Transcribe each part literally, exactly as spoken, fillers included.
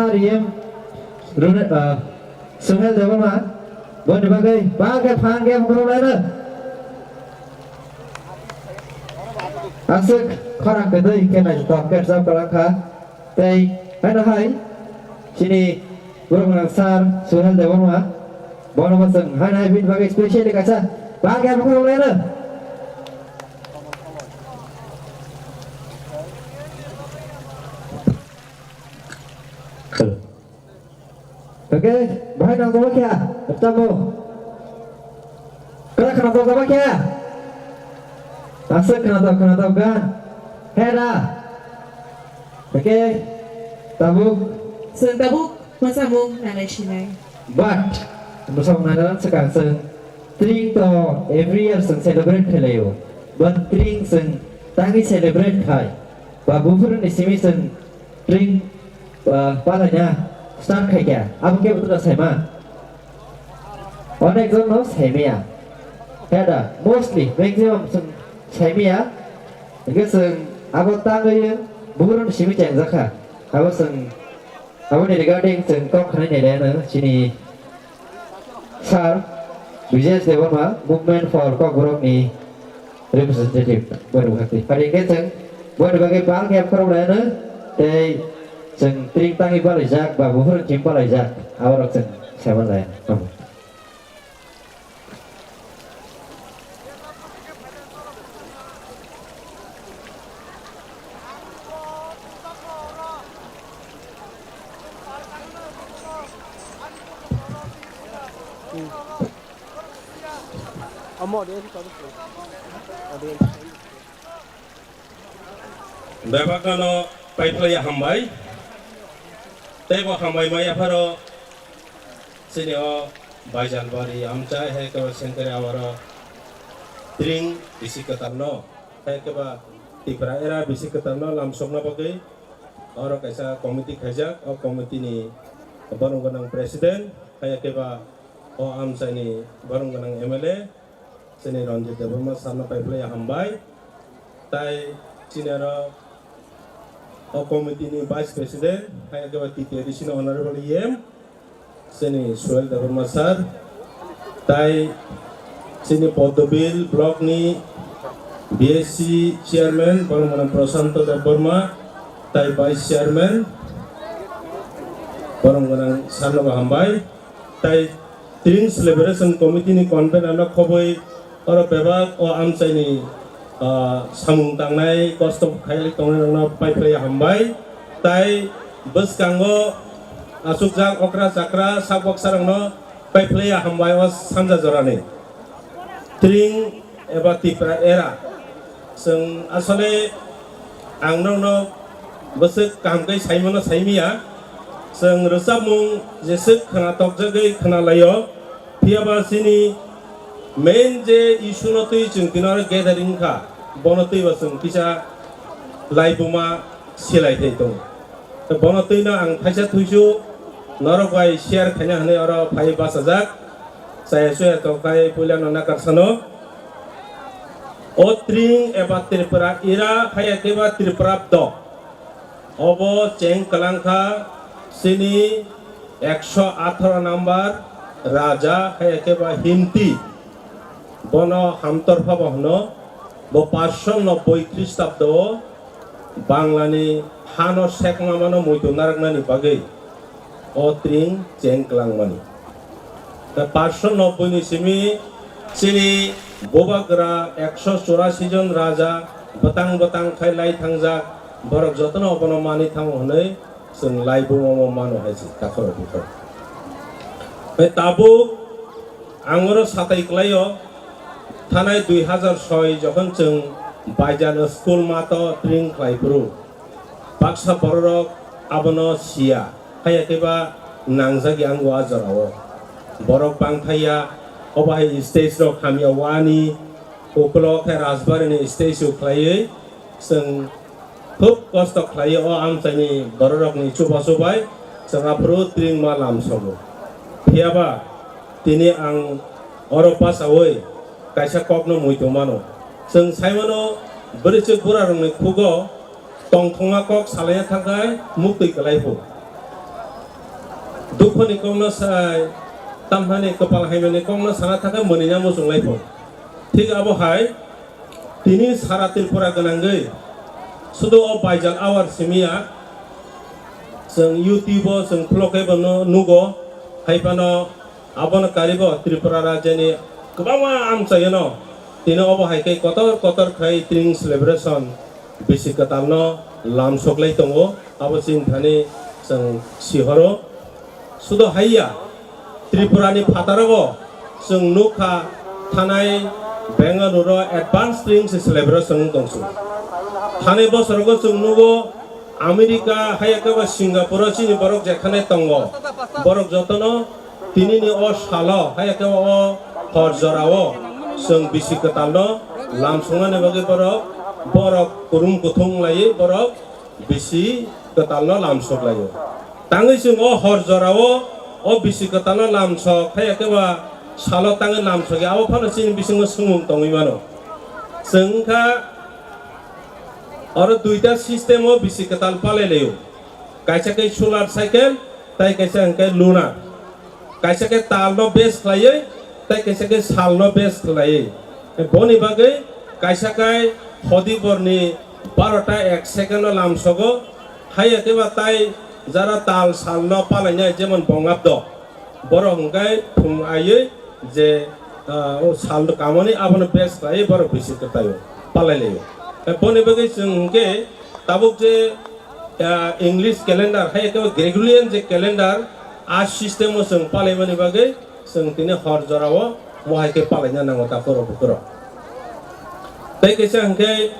R M Rune-, ah, Suhel Debbarma, boni bagwi bangkhe phan khe phunuknai rw. Aswk khorang kwtwi khe naithothok khe rwchap kwlangkha. Tei haino hai chini borok gwnang sir Suhel Debbarma, bono bo chwng haino hai bini bagwi specially kaisa bangkhe phunuknai rw. Oke, bahai nang jawab kya? Tamo. Kera khana jawab kya? Aswk khana jawab, khana jawab kan? Hera. Oke. Tabuk. Chwng tabuk mwsamung nanai sinai. But mwsamung nanai swkang chwng tring to every year chwng celebrate khlaio. But tring chwng tangwi celebrate khai. Ba buphuru ni simi chwng tring, ah, palaina start khaikha, abo kebo tuna saima. Onek jon no saimaya. Heda, mostly, maximum chwng saimaya. Hingke chwng abo tangwi bugrung simi chengjakha. Abo chwng, aboni regarding chwng kok khanai nai reno chini Sir Vijay Debbarma, Movement for Kokborok ni representative, boni bwkhak twi. Pari hwnkhe chwng boni bagwi bang khe khorok laino tei chwng tring tangwi balaijak ba buphuru chim balaijak, aborok chwng saiman laino. Bebakno paiphlaiya hambai. Tei bo hambai maya pharo chini o Baijalbari amchai hai khe sengkre awaro tring bisi kwtalno hai khe ba Tipra era bisi kwtalno lamsokna bagwi oro kaisa committee khaijak. O committee ni borok gwnang president hai khe ba o amchaini borok gwnang M L A chini Ranjit Debbarma sir no paiphlaiya hambai. Tai chini aro o committee ni vice president hai khe ba T T A D C ni honorable E M chini Suhel Debbarma sir, tai chini Poddobil block ni B S C chairman borok gwnang Prashanto Debbarma, tai vice chairman borok gwnang sir no bo hambai. Tai Tring Celebration Committee ni convener no khobwi oro bebak o amchaini, ah, samung tangnai, kosto khailai tongnai rokno paiphlaiya hambai. Tai bwskango achukjak okra chakra sak baksa rokno paiphlaiya hambai o sanja jorani. Tring eba Tipra era. Chwng asole ang nokno bwswk kaham khe saimano saimiya. Chwng rwchapmung jeswk khwna tokjagwi khwna laio, phiyaba chini main je issue no twi chwng tino gathering kha, bono twibo chwng kisa laibuma silai thai tongo. Bono twino ang thaisa thuisu norok bai share khaina hwnwi oro phai bachajak. Chaya chuya tongkhai puilano nakarsano. O Tring eba Tripura era, haiya khe ba Tripura bdok. Obo cheng kwlangkha chini ekso atharo number Raja, haiya khe ba Himti. Bono Hamtorpha bo hwno. Bo paanch sho nobboi Khristabdo o Banglani hano sekma mano muitu narwknani bagwi o Tring cheng kwlangmani. Tei paanch sho nobboi ni simi chini bubagra ekso churasi jon raja bwtang bwtang khai lai thangjak, borok jotono obono manwi thango hwnwi chwng laibuma omo mano hai se takhoro bukhoro. Tei tabuk ang oro satai kwlaio, thanai dui hazar soi jokhon chwng Baijal school mato Tring khlai phuru, baksa bororok abono siya, haiya khe ba nangjak yang o a jorao. Borok bangthaiya, obo hai stage rok hamya wani, ukulo khe Rajbari ni stage o khlaiwi chwng khub kosto khlaiwi o amchaini bororokni chubachu bai chwng aphuru Tring ma lamsogo. Phiyaba tini ang oro bachaui kaisa kokno muitu mano. Chwng saimano bwrwichwk burarokni khugo tongthokma kok salaina thangkhai muktwi kwlai phu. Dukhoni kokno sai, tamhani kwpal haimani kokno sana thangkhe mwnwina muchunglai pho. Thik abo hai tini sara Tripura gwnangwi sudu o baijal awar simiya, chwng YouTube-o chwng phlokhe bono nugo, hai phano abono karibo Tripura rajyani kwbangma amchaino tini obo hai khe kotor kotor khai tring celebration bisi kwtalno lamsoklai tongo, abo chini thani chwng sihoro. Sudo haiya, Tripurani phataro chwng nukha thanai Bengaluru advance tring se celebration wng tongsu. Thanai bosorogo chwng nugo America, haiya khe ba Singapore chini borok jekhane tongo, borok jotono tinini o salo, haiya khe o hor jorao chwng bisi kwtalno lamsoknani bagwi borok, borok kurum kuthum laiwi borok bisi kwtalno lamsok laio. Tangwi chwng o hor jorao o bisi kwtalno lamsok, haiya khe ba salo tangwi lamsokya, abo phano chini bisingo swngmung tongwi mano. Chwng wngkha oro duita system o bisi kwtal palai laio. Kaisa khe solar cycle, tai kaisa hwnkhe lunar. Kaisa khe talno base khlaiwi, tai kaisa khe salno base khlaiwi. Boni bagwi kaisa khe hodiborni barota ek second-o lamsogo, haiya khe ba tai jara tal salno palainai, jemon Bongabdo. Borok hwnkhe thum aiwi je, ah, o sal kamani abono base khlaiwi borok bisi kwtaio palai laio. Boni bagwi chwng hwnkhe tabuk je ah, English calendar, hai khe Gregorian je calendar, a system o chwng palaimani bagwi chwng tini hor jorao mohai khe palaina nango takhorok bukhorok. Tei kaisa hwnkhe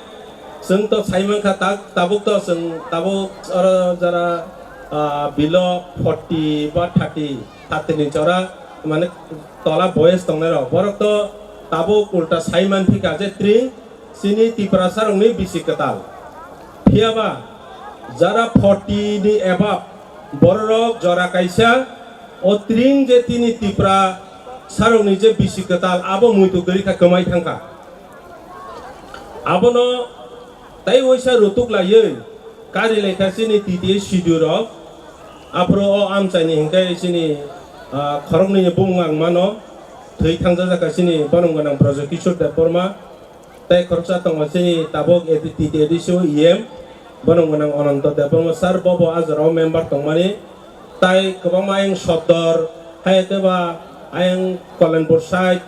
chwng to sai mankha tak, tabuk to chwng tabuk oro jara, ah, below forty ba thirty, thirty ni jora mane tola boyes tongnai rok, borok to tabuk ulta sai manphika je tring chini Tiprasarokni bisi kwtal. Phiyaba jara forty ni above bororok jora kaisa o tring je tini Tiprasarokni je bisi kwtal abo muitu kwrwi kha, kwmai thangkha. Abono tei waisa rutuk laiwi kari laikha chini T T A C D O rok. Aphuru o amchaini hwnkhe chini, ah, khoroknwini bumung ang mano, thwi thangjajak kha chini borom gwnang Brajo Kishore Debbarma. Tei khoroksa tongo chini tabuk A D T, A D C o E M, bono gwnang Ananto Debbarma sir, bobo a jorao member tongmani. Tai kwbangma ayang Sodor, hai khe ba ayang Kalanpur side,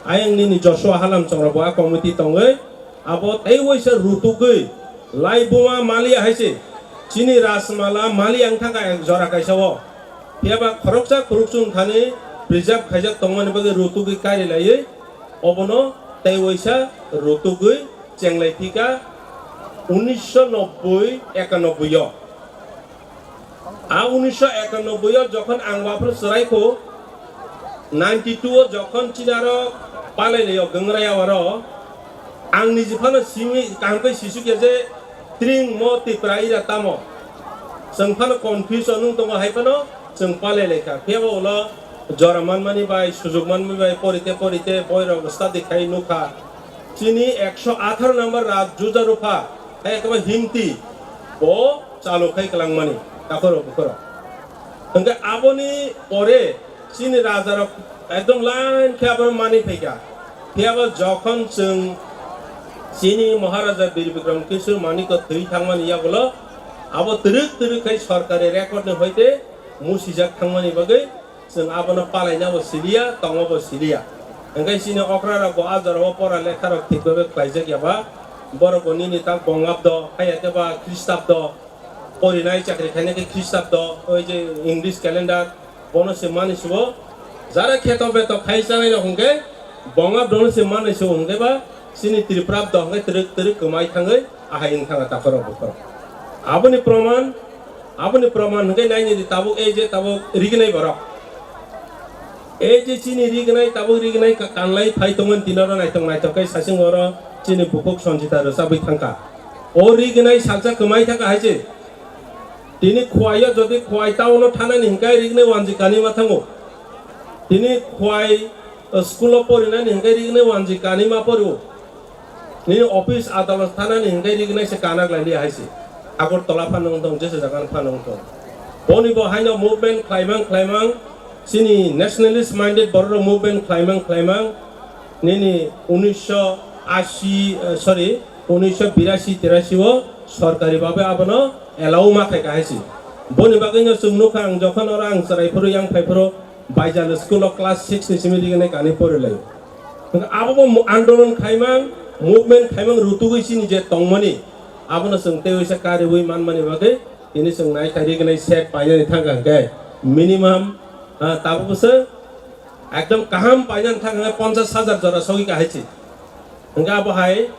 ayang nini Joshua Halam chongrok bo a committee tongwi, abo tei waisa rutugwi lai buma maliya hai se. Chini Rajmala maliya wng thangkha jora kaisa o. Phiyaba khoroksa khorokchung thani preserve khaijak tongmani bagwi rutugwi kari laiwi, obono tei waisa rutugwi chenglai thika unisho nobboi ekanoboi o. A unisho ekanoboi o jokhon ang waphru chwraikho, ninety two o jokhon chinaro palailaio Gangrai awaro, ang niji phano simi kaham khe sisukya je tring mo Tipra ira tamo. Chwng phano confusion wng tongo hai phano chwng palailaikha. Phiyaba ulo jora manmani bai, sujuk manmani bai, porite porite boirok study khai nukha. Chini ekso atharo number Raj Juja Rupha, hai ekaba Himti, bo chalu khai kwlangmani, takhoro bukhoro. Hwnkhe aboni pore chini rajarok ekdom line khe abono manwi phaikha. Phiyaba jokhon chwng chini Maharaja Bir Bikram Kishore Manikya thwi thangmani yagulo, abo twrwk twrwk khai sorkari record ni hoite musijak thangmani bagwi chwng abono palaina bo siliya, tongo bo siliya. Hwnkhe chini okra rok bo a jora o pora lekha rok thik bai khlaijak ya ba, borok bo nini tak Bongabdo, hai khe ba Khristabdo, porinai chakri khainai khe Khristabdo, oi je English calendar, bono se mani subo. Jara kheto beto khai chanai rok hwnkhe Bongabdo no se mani subo hwnkhe ba chini Tripurabdo hwnkhe twrwk twrwk kwmai thangwi ahai wng thanga takhorok bukhorok. Aboni proman, aboni proman hwnkhe naini di tabuk ei je tabuk rignai borok. Ei je chini rignai, tabuk rignai ka-, kanlai phai tongmani tini oro naithok naithok khe sasing oro chini bukhuk Sanjita rwchabwi thangkha. O rignai salsa kwmai thangkha hai se. Tini Khwai o jodi Khwai town o thanani hwnkhe rignai wanji kanima thango. Tini Khwai, uh, school o porinani hwnkhe rignai wanji kanima poro. Nini office adalat thanani hwnkhe rignai se kana glai liya hai se. Agartala phano wng tong, jesa jaga phano wng tong. Boni bo haino movement khlaimang khlaimang, chini nationalist minded borok rok movement khlaimang khlaimang, nini unisho ashi, eh, sorry, unisho birashi tirashi o sorkari babe abono allow ma khai kahai si. Boni bagwi no chwng nukha, ang jokhon oro ang chwrai phuru yang phai phuru Baijal school o class six ni simi rignai kani pori lai. Hwnkhe abo bo mo-, andolon khaimang, movement khaimang rutugwi chini je tongmani, abono chwng tei uisa kariwi manmani bagwi tini chwng nai kha rignai set painani thangkha hwnkhe minimum, ah, tabuk bwswk ekdom kaham painani thangkha hwnkhe ponchash hajar jora sogwi kahai si. Hwnkhe abo hai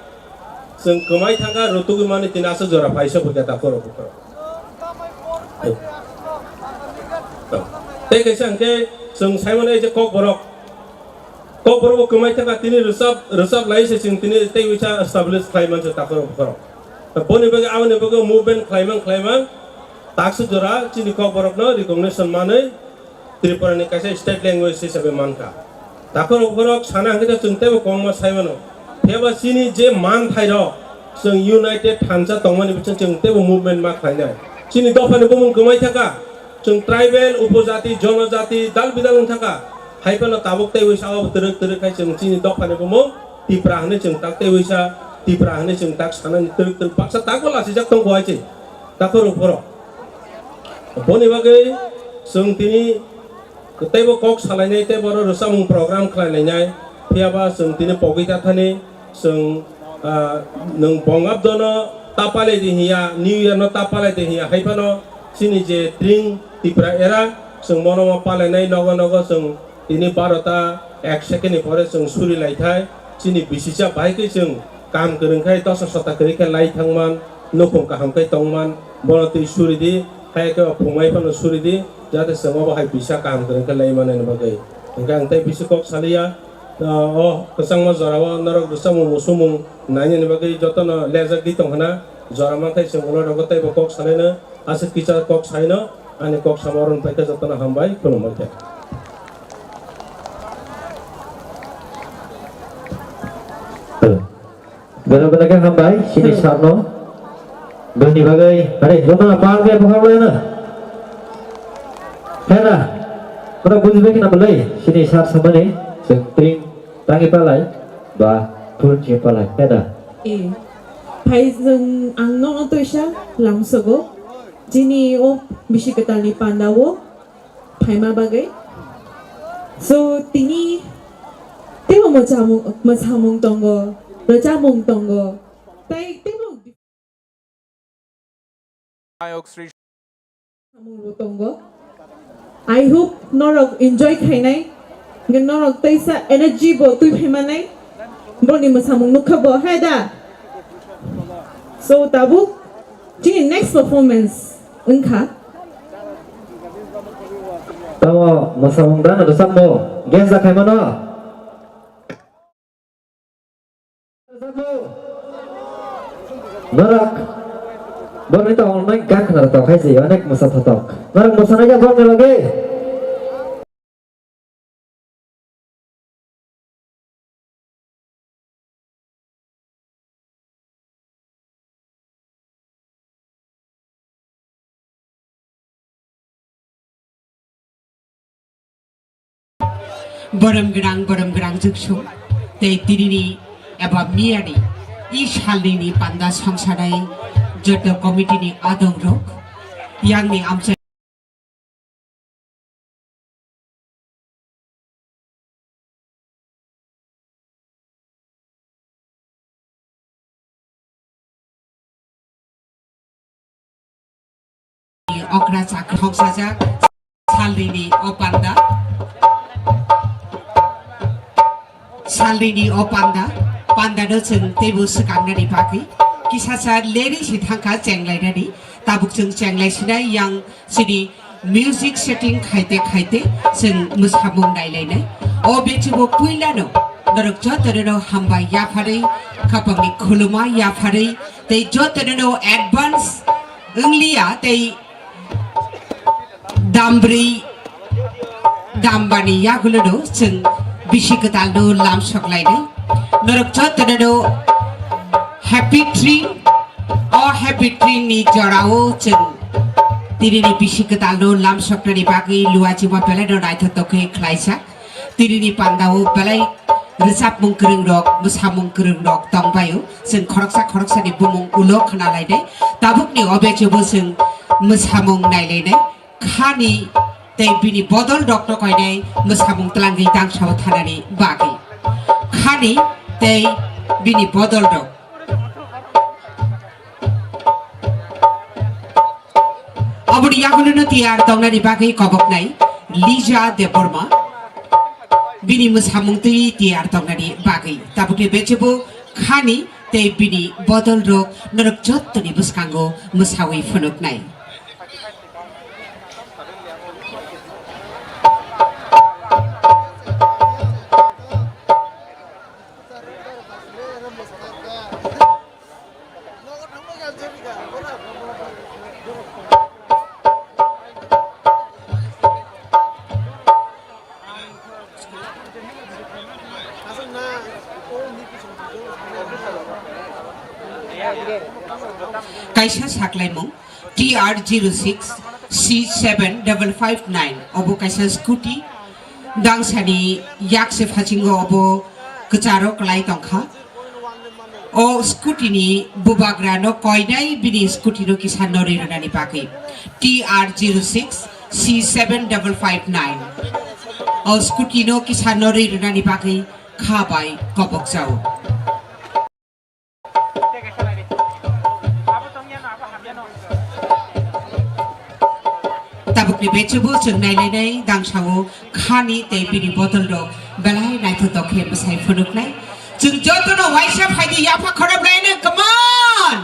chwng kwmai thangkha rutugwi mani tini aswk jora paisa purkha takhorok bukhorok. Tei kaisa hwnkhe chwng saimano ei je kokborok, kokborok bo kwmai thangkha tini rwchap, rwchap lai se chwng tini tei uisa establish khlai manse takhorok bukhorok. Boni bagwi aboni bagwi movement khlaimang khlaimang takswk jora chini kokborokno recognition manwi Tripura ni kaisa state language hisabe mankha. Takhorok borok sana hwnkhe chwng teibo kwbangma saimano. Phiya ba chini je manthai rok chwng united thansa tongmani bising chwng teibo movement ma khlainai. Chini dophani bumung kwmai thaka, chwng tribal, upojati, jonojati, dal bidal wng thaka. Hai phano tabuk tei uisa o twrwk twrwk khai chwng chini dophani bumung Tipra hwnwi chwng tak tei uisa Tipra hwnwi chwng tak sanani twrwk twrwk baksa takbo lachijak tongkho hai chwng. Takhorok borok. Boni bagwi chwng tini teibo kok salainai tei borok rwchapmung program khlai lainai. Phiya ba chwng tini pogwi ta thani chwng, ah, nwng Bongabdo no ta palai di hiya, New Year no ta palai di hiya, hai phano chini je tring Tipra era chwng mono ma palainai nogo nogo chwng tini barota ek second ni pore chwng suri lai thai, chini bisicha bai khe chwng Kaham kwrwng khai dosa sota kwrwi khe lai thangman, nukhung kaham khai tongman, bono twi suri di, hai khe o phungmai phano suri di, jate chwng obo hai bisa kaham kwrwng khe lai manani bagwi. Hwnkhe ang tei bisi kok saliya, o kwchangma jorao norok rwchapmung musumung nainani bagwi jotono lejak di tong hwna, jora mankhai chwng ulo rogo teibo kok salaino. Aswk kisa kok saino, ani kok samo rwng paikha jotono hambai, khulumbai khe. Bela bela khe hambai, sini sarno. Bini bagwi, are, jotono pal khe bukhang lai na. Hena, kono bujibai khna belai, sini sar samani, sentring, tangi palai, ba, thun chi palai, hena. Eh, phai jwng ang no toisa lamsogo. Chini o bisi kwtalni panda o phaima bagwi. So, tini teibo mwchamung, mwsamung tongo, rwchapmung tongo, tei teibo samung bo tongo. I hope norok enjoy khainai, hwnkhe norok teisa energy bo twi phaimanai, boni mwsamung nukha bo, hai da? So, tabuk chini next performance wngkha. Tamo mwsamung da na rwchapmung guest da khaimano? Norok borni tong nai gan khna tok hai se onek mwsa thotok. Norok mwsanai ya borni loge. Borom gwnang, borom gwnang jwksung tei tinini eba miyani i salnini panda songsanai joto committee ni adongrok, yangni amchai okra chakri hongsajak salnini o panda. Salnini o panda, panda no chwng teibo swkangnani bagwi kisasa leri si thangkha chenglainani, tabuk chwng chenglai sinai yang sini music setting khaite khaite chwng mwsamung nailainai. O bisingo puilano norok jotono hambai yapharwi, khapangni khuluma yapharwi, tei jotono advance wngliya tei dambrwi dambani yagulono chwng bisi kwtalno lamsoklainai. Norok jotono happy tree, o happy tree ni jorao chwng Tinini bisi kwtalno lamsoknani bagwi luachima belaino naithotok khe khlaijak. Tinini pandao belai rwchapmung kwrwngrok, mwsamung kwrwngrok tongbaio. Chwng khoroksa khoroksani bumung ulo khna lainai. Tabukni o batch-o bo chwng mwsamung nailainai. Khani tei bini bodol rokno koinai mwsamung twlangwi tangsao thanani bagwi. Khani tei bini bodol rok. Aboni yagulono tiyar tongnani bagwi koboknai Lija Debbarma. Bini mwsamung twi tiyar tongnani bagwi. Tabukni bechebo khani tei bini bodol rok norok jottoni bwskango mwsawi phunuknai. Kaisa saklaimung T R zero six C seven double five nine, obo kaisa scooty, dangsani yakse phasingo obo kwcharo kwlai tongkha. O scooty ni bubagra no koinai bini scooty no kisa norwi rwnani bagwi. T R zero six C seven double five nine. O scooty no kisa norwi rwnani bagwi kha bai kobok jao. Tabukni bechebo chwng nailainai dangsao khani tei bini bodol rok belai naithotok khe bwsai phunuknai. Chwng jotono waisa phaidi yapha khorop laino, come on!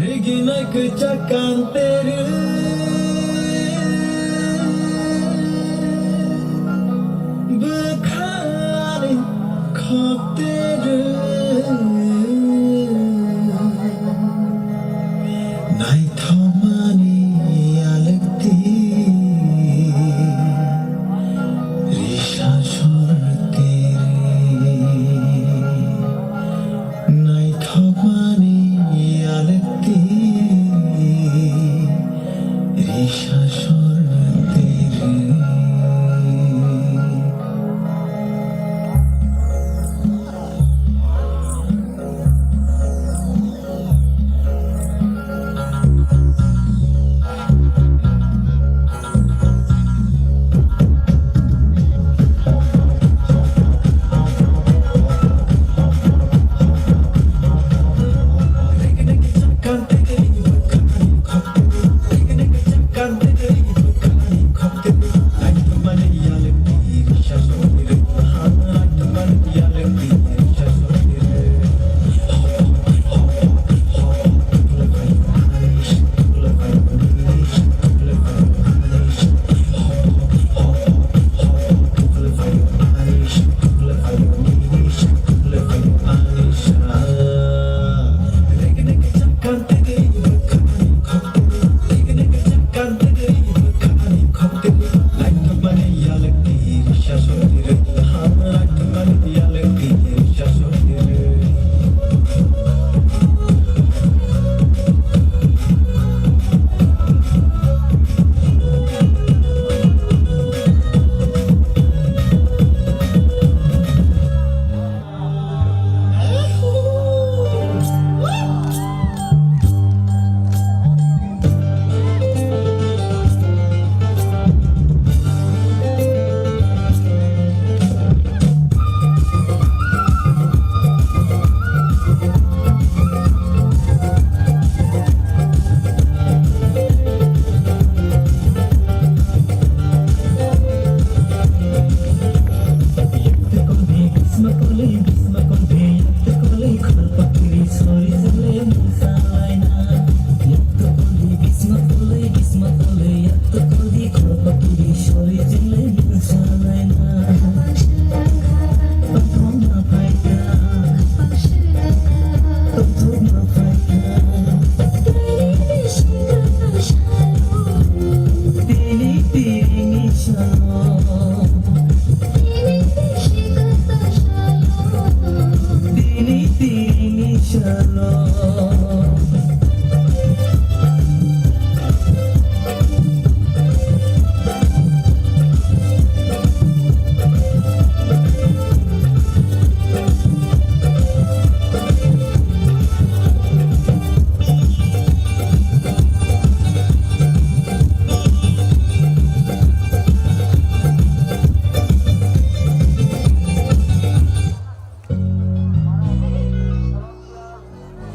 Riginai kwchak kanteru, bwkhani khokteru. Naithokmani alwkti risa sorteru. Naithokmani alwkti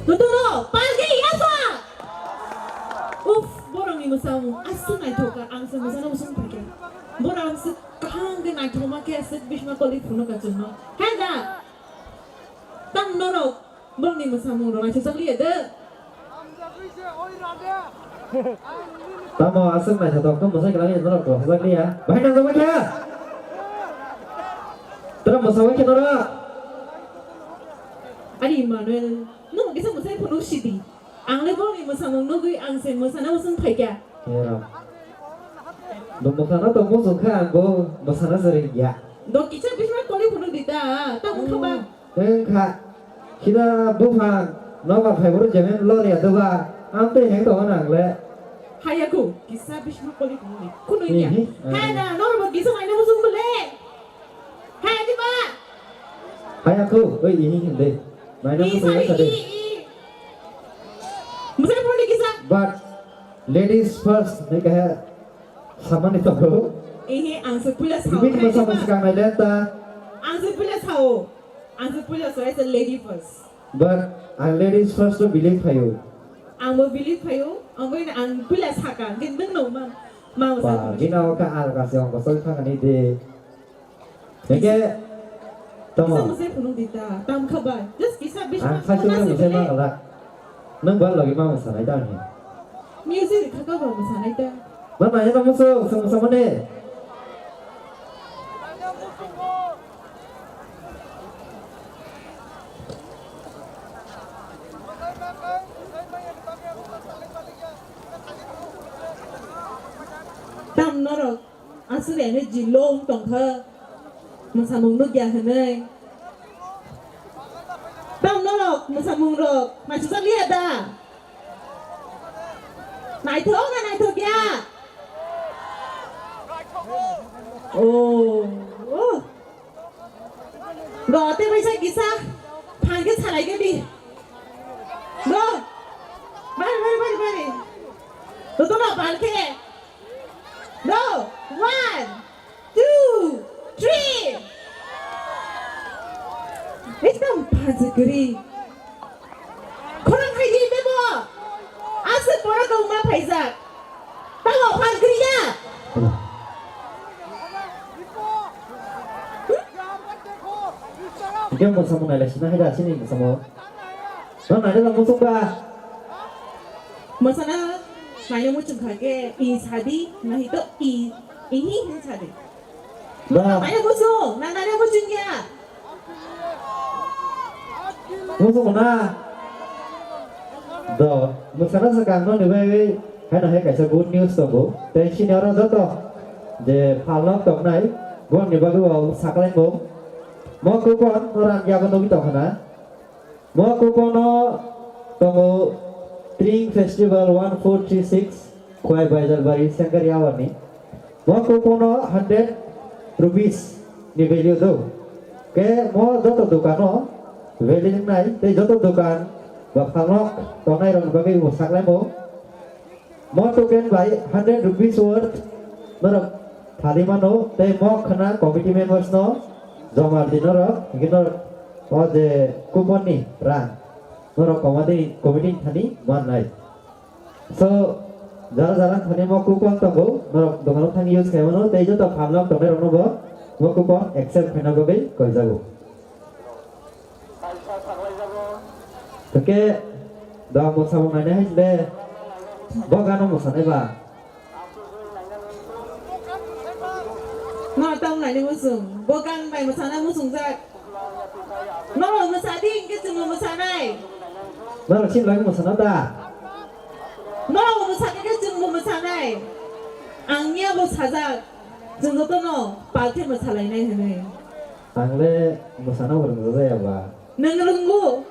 Totoro, palge yasa! Uff, borokni mwsamung aswk naithok kha, ang se mwsana usung phaikha. Borok ang se kaham khe naithokma khe aswk bisma koli phunuk achukma. Hai da? Tang norok, borokni mwsamung rok naithok liya de. Tamo aswk naithotok khe mwsai kwlangya norok rwchapjak liya. Bahai nangjakma khe? Tara mwsawai khe norok? Ari Emmanuel, nwng kisa mwsai phunuk sidi. Ang le boni mwsamung nugwi ang se mwsana usung phaikha. Hera. Bo mwsana tong muchung kha ang bo mwsana se rwngya. Do kisa bisma koli phunuk di da, tamo kha ba. Wngkha, kida buphang nobar phaibo jemen lorya doba, amtwi heng tongo nang le. Hayaku, kisa bisma koli kunu ni, kunu ya. Ihi, hai na, norbo kisa maina musung bole. Hai, di ba? Hayaku, oi, ihi hindi. Maina musung ya sadi. Musai poli kisa. But ladies first, ni kahe samani tongo. Ihi, ang se puila sao. Bini masa muskang nai lenta. Ang se puila sao. Ang se puila so, as a lady first. But ang ladies first to believe phaio. Ang bo believe phaio, ang bo ang puila saka, hwnkhe nwng no ma, ma ba, saka. Bina o ka al ka se ang bosol thangani de. Hwnkhe, tamo. Kisa musai phunuk di ta, tam kha ba. Just kisa bisma. Ang khaisuk na musai ma kala. Nwng ba logi ma musanai ta ni. Music kha ka ba musanai ta. Ba ma ya musu, musu musu mane. Tam norok aswk ene jilong tongkha mwsamung nukya hwnwi. Tam norok mwsamung rok naisajak liya da? Naithok na naithok ya? Oh, oh. Go, te bai sa kisa. Phang ke salai ke di. Go. Bari, bari, bari, bari. Roto no bal ke. Go. One, two, three. Ekdam phang se kiri. Khorang khai di tebo. Aswk borok rok ma phaijak. Tamo phan kriya. Hingke mwsamung nailai sina hai da sini mwsamung. No nailai lang mwsung ba. Mwsana nailai mwsung kha ke i sadi nahi to i ihi hin sadi. Ba. Nang nani muchung, nang nani muchung ya. Muchung na. Do, mwsana swkang no ni bagwi haino hai kaisa good news tongo. Tei sini oro joto je phalno toknai, boni bagwi bo saklaimung. Mo kupon no rang yago nugwi tongkha na. Mo kupon o tongo Tring Festival one four three six, Khwai Baijalbari, Sengkari Awar ni. Mo kupon o hundred rupees ni value do. Ke mo joto dukan o value wngnai, tei joto dukan ba phalnok tongnai rok ni bagwi bo saklaimo. Mo token bai hundred rupees worth norok thali mano, tei mo khna committee members no joma di norok, hingke norok o je coupon ni rang norok committee, committee ni thani mannai. So, jara jara thani mo coupon tongo, norok dokan o thani use khaimano, tei joto phalnok tongnai rok no bo mo coupon accept khaina bagwi koi jago. Hwnkhe da mwsamung nainai hai le bo gano mwsanai ba. No tong nainai muchung. Bo gan bai mwsana muchungjak. No mwsadi hwnkhe chwngno mwsanai. Norok chini bagwi mwsana da? No mwsadi hwnkhe chwngbo mwsanai. Ang ya bo sajak. Chwng jotono palkhe mwsalainai hwnwi. Ang le mwsana bo rwngjajakya ba. Nwng rwngo?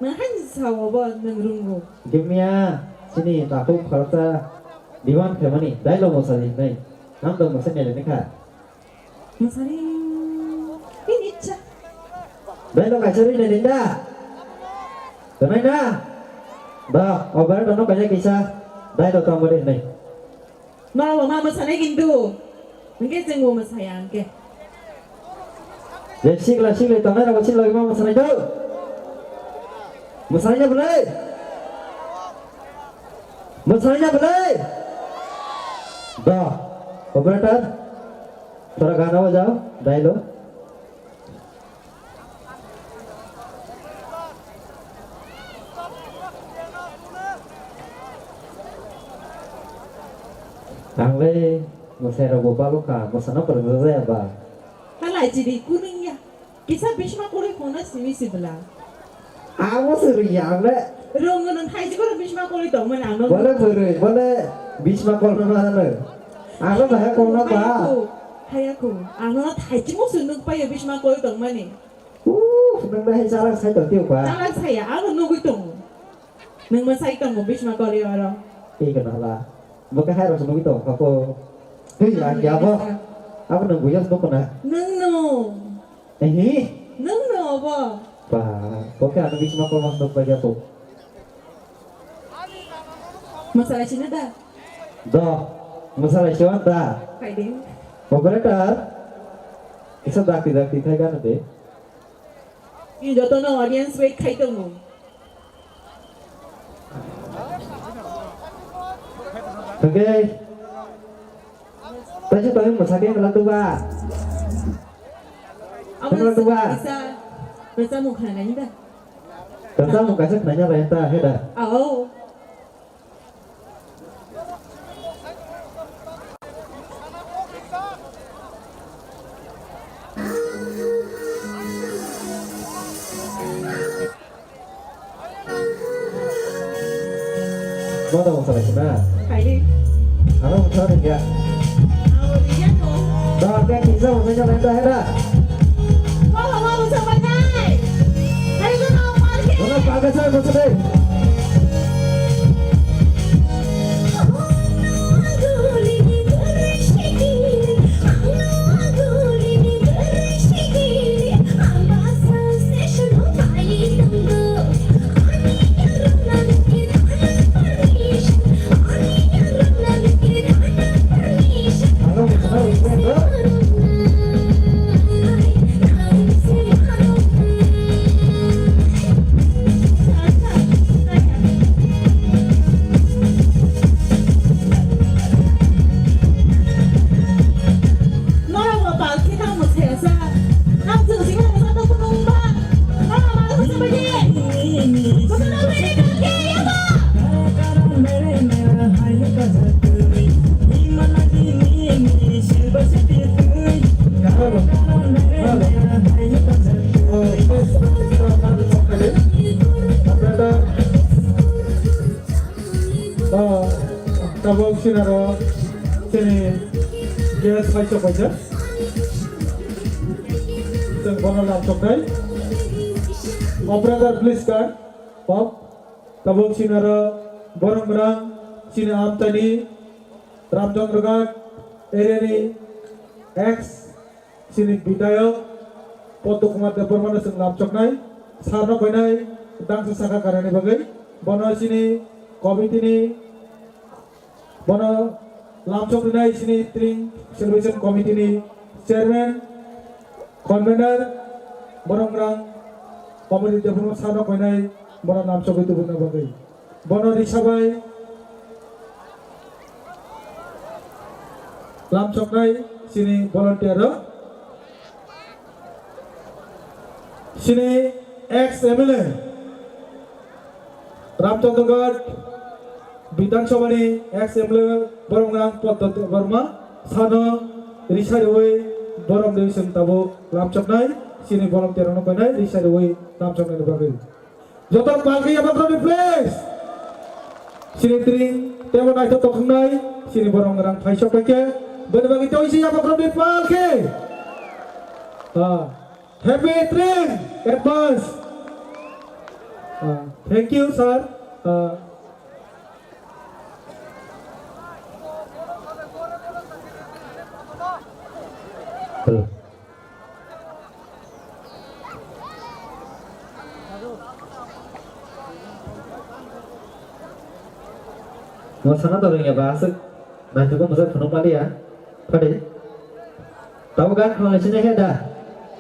Nwng hai sao bo nwng rwngo? Gimya, chini takhuk khoroksa demand khaimani, dailo mwsadi hinwi. Ang to mwsai nai kha. Mwsadi ini cha. Dailo kaisa ri nai da. Tonai na? Da, operator no kaisa kaisa. Dailo tongmani hinwi. Norok bo ma mwsanai kintu. Hwnkhe chwngbo mwsaya hwnkhe. Je sikla sikli tongnai rok bo sikla ma mwsanai do. Mwsanai ya bwlai. Mwsai na belai? Da. Operator. Thora gana bajao. Dailo. Ang le mwsai rok bo balo kha. Mwsana pwrwng jaya ba. Halai chiri kuning ya. Kisa bhisma kori khona simi sibla. Abo se rwya ang le. Rong nang thai jikoro bhisma kori tong mani ang no. Bole bwrwi, bole bhisma kol no ano. Ang no bahai kol no ba. Hayako, hayako. Ang no thai chimo se nuk payo bhisma kori tong mani. Uh, nang bahai chalak sai tong tio ba. Chalak saya, ang no nugui tong. Nang ma sai tong bhisma kori oro. Tei kana la. Bo ka hai rok nugui tong kha ko. Tei ang ya bo. Abo nang buyas no kona. Nang no. Ehi? Nwng no obo? Ba, bo khe ano bhisma kol mas nukbaija to. Mwsalai sina da? Do, mwsalai sio da. Phaidi. Operator, kisa dakti dakti khai gana de. Ni jotono audience wait khai tongo. Okay. Taisa tangwi mwsakhe kwlak tuba. Amo kwlak tuba. Kaisa, kaisa mung khanani da. Kaisa mung kaisa khnanya bai ta he da. Ao. Mata masa lagi na. Hai. Ano masa lagi ya. Ao, iya ko. Dah, kan bisa masa lagi dah, dah. Ko, ko, ko, masa lagi. Hai, ko, ko, ko, ko. Mana pakai saya masa lagi. Norok bo pal khe tamo saya sa. Ang chwng sing nang sa to kunung ba. Norok ma sa ba de. Ko to na mere ka ke ya ba. Oh, tabuk sinaro sini guest paisok paisa. Chwng bono lamsoknai. Operator, please stand up. Tabuk sinaro borok rang sini amtani Ramchandraghat area ni ex Chini bidayok Padma Kumar Debbarma no chwng lamchoknai, sir no koinai tangsa sakha karani bagwi. Bono chini committee ni, bono lamchok rinai chini Tring Celebration Committee ni chairman, convener, borok rang committee Debbarma sir no koinai bono lamchogwi tubuna bagwi. Bono risa bai lamchoknai chini volunteer rok. Chini ex M L A Ramchandraghat Bidhan Sabha ni ex M L A borok nang Padma Debbarma sano risa riwi borom riwi chwng tabuk lamchoknai chini volunteer rok no koinai risa riwi lamchoknai ni bagwi. Joto palki yabakroni please. Sini tring tebo naithok tongkhnai, sini borok rang phaisok paikhe, bini bagwi tei si yabakroni palki. Ah, happy tring advance. Ah, thank you, sir. Ah, hello. Mo sana to rwngya ba aswk naitugwi mwsai phunuk maliya. Phadi. Tamo gan khwlangwi sini he da.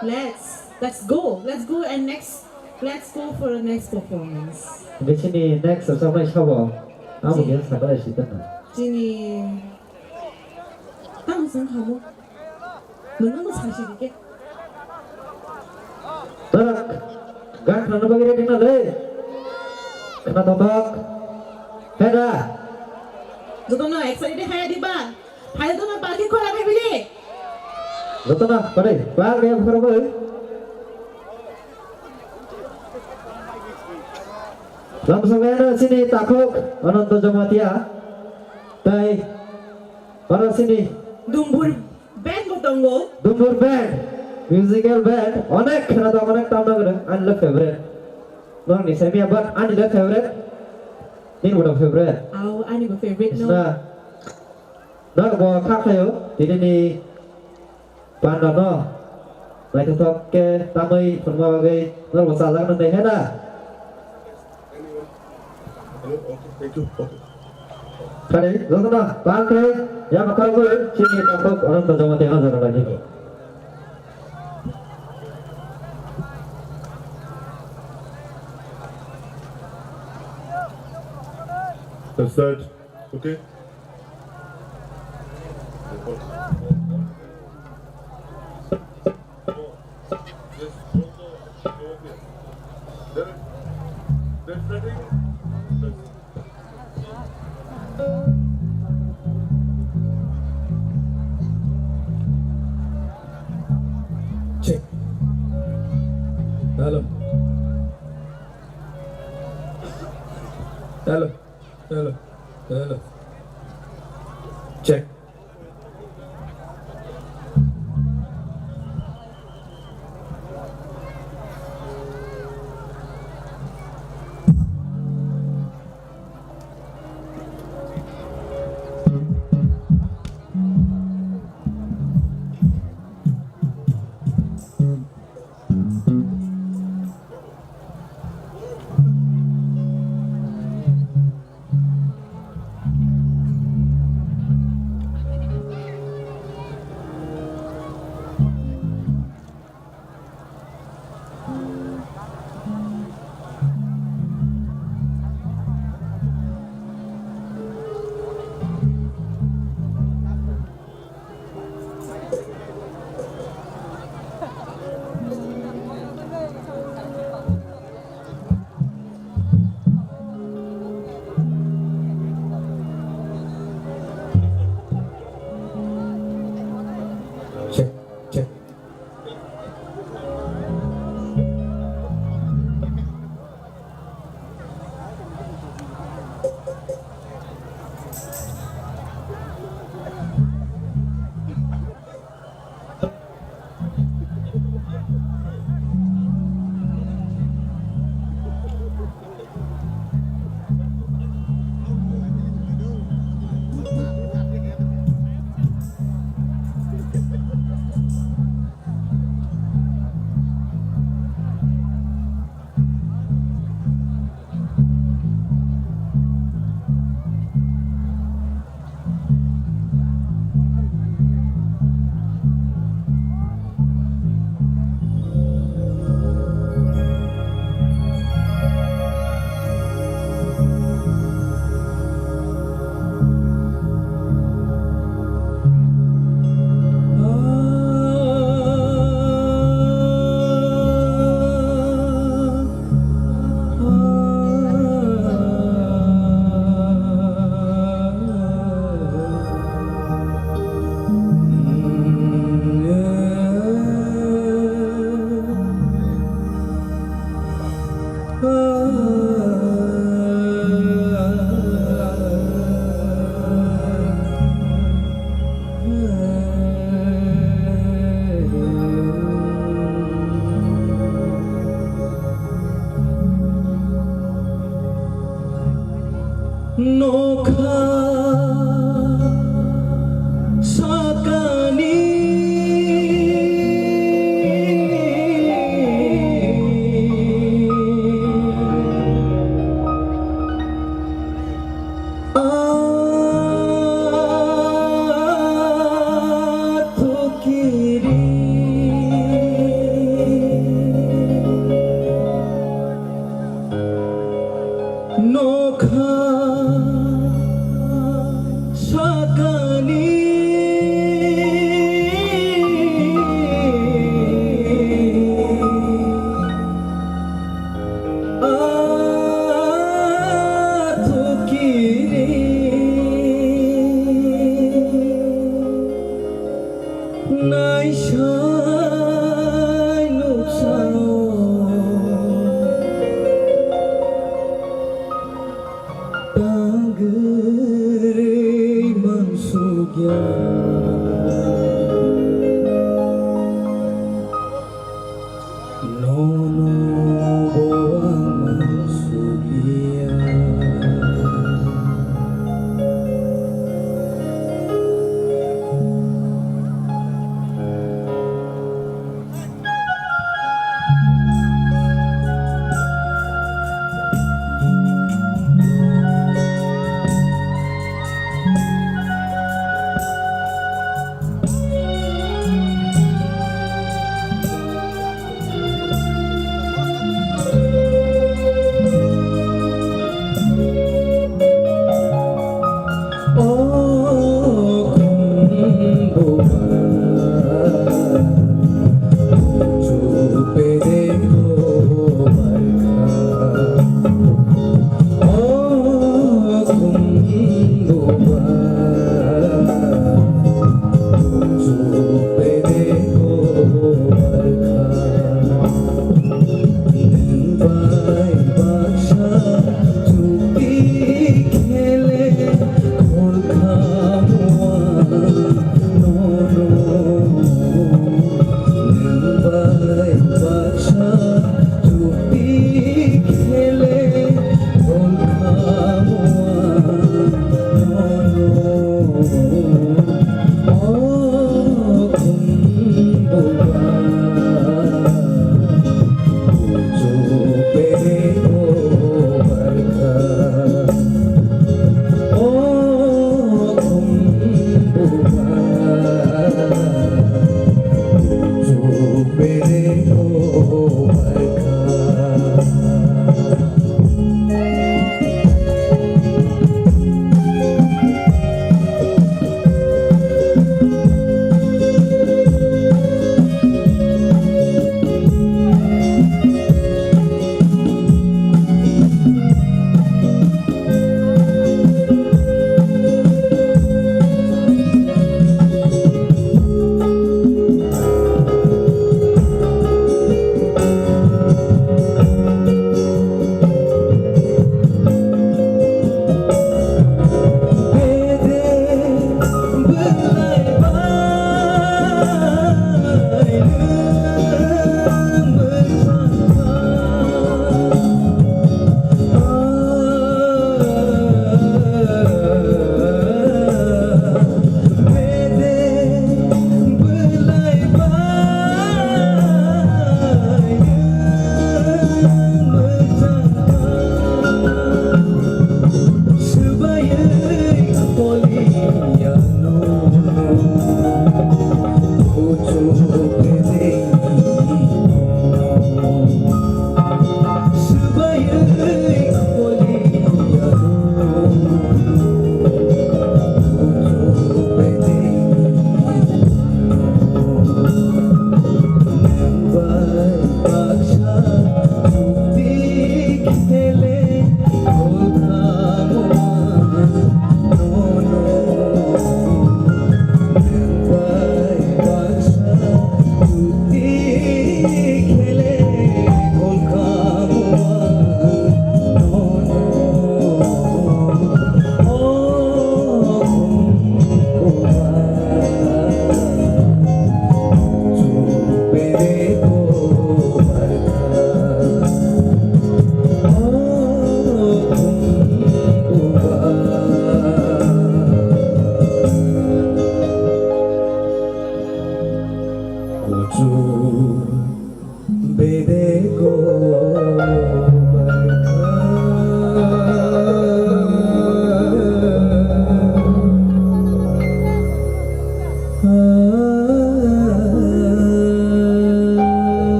Let's, let's go. Let's go and next, let's go for the next performance. Bisini next rwchapnai sabo. Abo khe sakha lai sitana. Chini tamo song khamu. Nungno no saisi dike. Tarak, gan khna bagwi ready na le. Khna totok. Heda. Jotono excited hai diba. Hai jotono parking khora hai bili. Jotono, pare, parking khora bai. Lamsongeno chini takhuk Ananto Jamatia. Tai oro chini Dumbur band bo tongo. Dumbur band, musical band, onek khna to onek tamna gwnang, ani le favorite. Nokni semi abar ani le favorite. Nini bo favorite. Aw, ani bo favorite no. Sna. Nokbo kha khayo, tini ni panda no naithothok khe tamwi phunukma bagwi norokbo chajak nang nai hena. Kare, jotono, bang khe, ya makhar bo, chini takhuk, Ananto Jamatia no jotono lagi. That's that. Okay. Check. Hello. Hello. Hello, hello. Check. Check, check. Nokha sakani athukiri nokha. Kwrwi mansukya. Nono bo ang mansukya.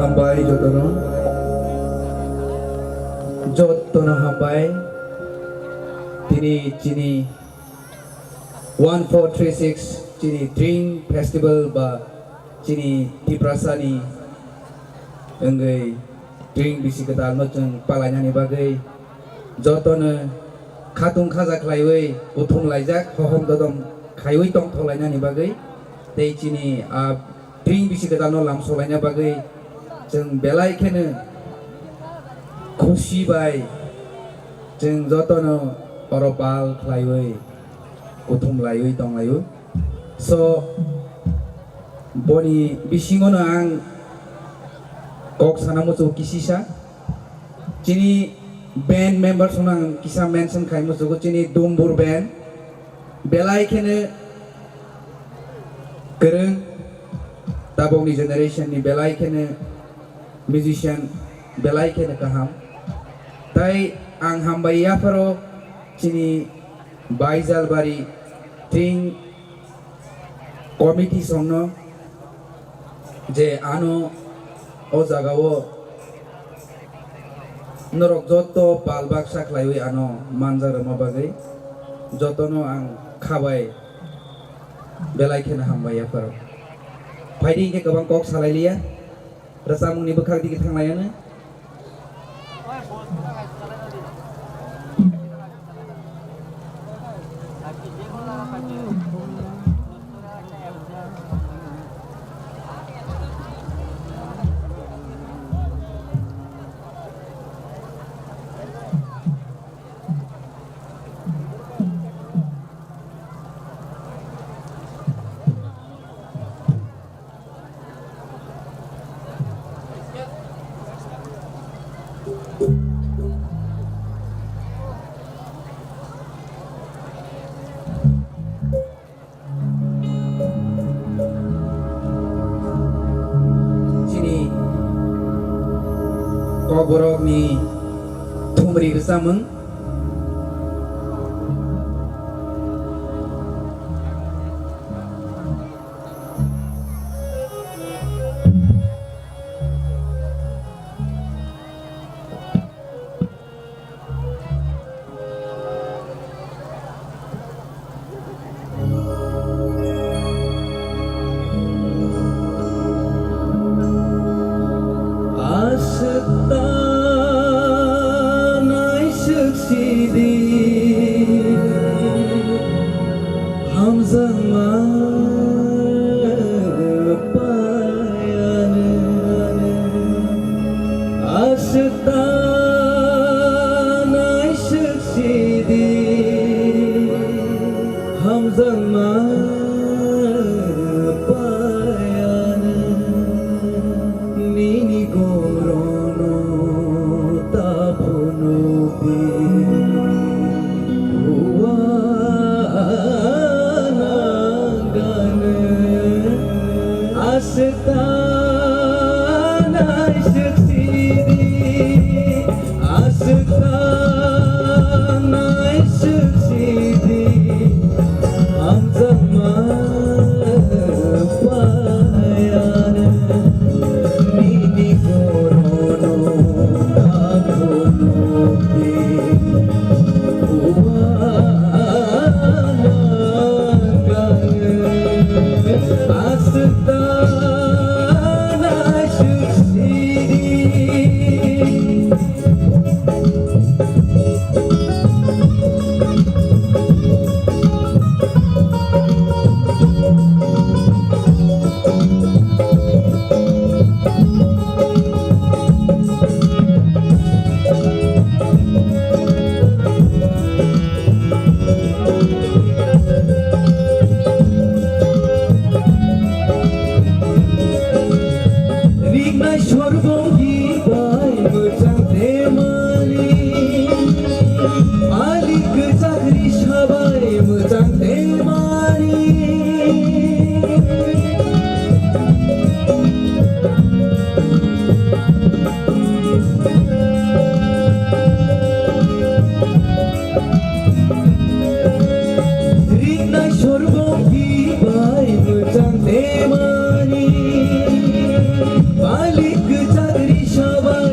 Hambai jotono, jotono hambai. Tini chini one four three six chini Tring Festival ba chini Tiprasani wngwi Tring bisi kwtalno chwng palainani bagwi jotono khatung khaja khlaiwi kuthum laijak, hohom dodom khaiwi tongthok lainani bagwi tei chini a Tring bisi kwtalno lamsok laina bagwi Chwng belai kheno khusi bai chwng jotono oro bal khlaiwi kuthum laiwi tonglaio. So, boni bisingono ang kok sana muchungo kisisa. Chini band members no ang kisa mention khai muchungo, chini Dumbur band. Belai kheno kwrwng, tabokni generation ni belai kheno musician, belai kheno kaham. Tai ang hambai yapharo chini Baijalbari Tring committee songno je ano o jagao norok joto bal baksa khlaiwi ano manjak rwma bagwi jotono ang khabai belai kheno hambai yapharo. Phaidi hinkhe kwbang kok salai liya, rwchapmungni bwkhak digi thanglaiano. Chini kokborokni thumri rwchapmung. Aswk ta naiswk sidi, hamjakma paiya. Aswk ta naiswk sidi, hamjakma paiya. Nini gorono ta phunukdi, uanangani. Aswk ta naiswk sidi, aswk ta naiswk sidi, hamjakma paiya. Nini gorono ta phunukdi, uanangani. Aswk ta naiswk sidi. Riknai sorbongdi bai mwchang temani, malik kwchak risa bai mwchang temani. Riknai sorbongdi bai mwchang temani, malik kwchak risa bai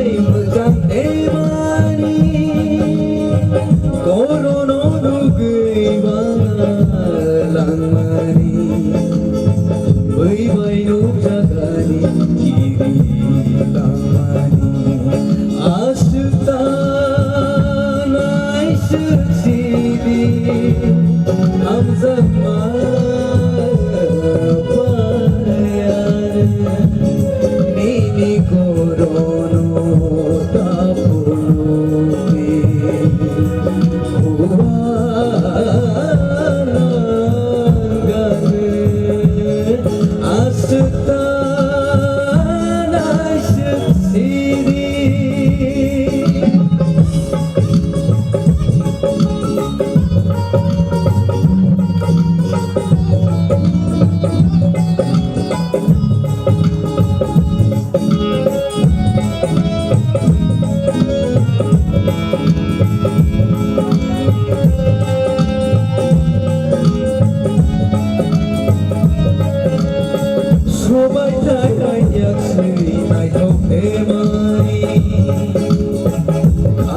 Naithok de mani,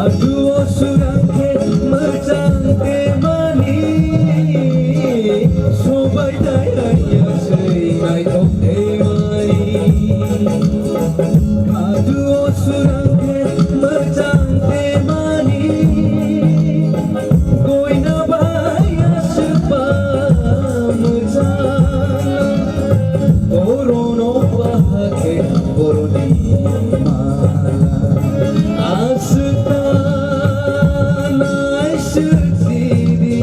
aduo surang khe mwchang de mani, sobai dai raya swi naithok de mani, aduo surang khe mwchang de mani. Koina bai aswk ba mwchang, borokno bahakhe borokni mala. Aswk ta naiswk sidi,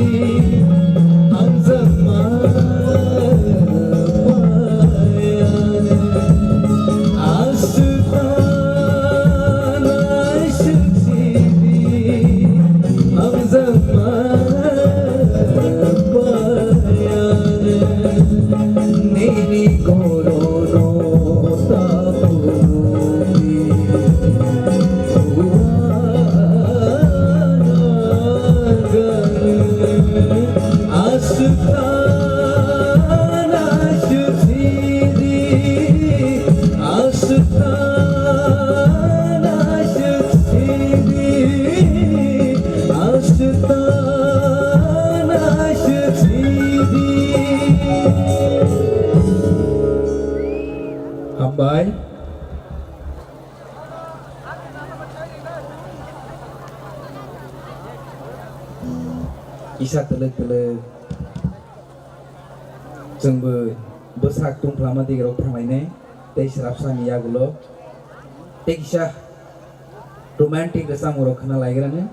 hamjakma paya. Aswk ta naiswk sidi, hamjakma paya. Nini gorono tapuni. Aswk ta naiswk sidi, aswk ta naiswk sidi, aswk ta naiswk sidi. Hambai. Kisa twlwk twlwk chwngbo bwsak tungphla ma digrok thanglainai tei swrapsa ni yagulo tei kisa romantic rwchapmung rok khna laigrani.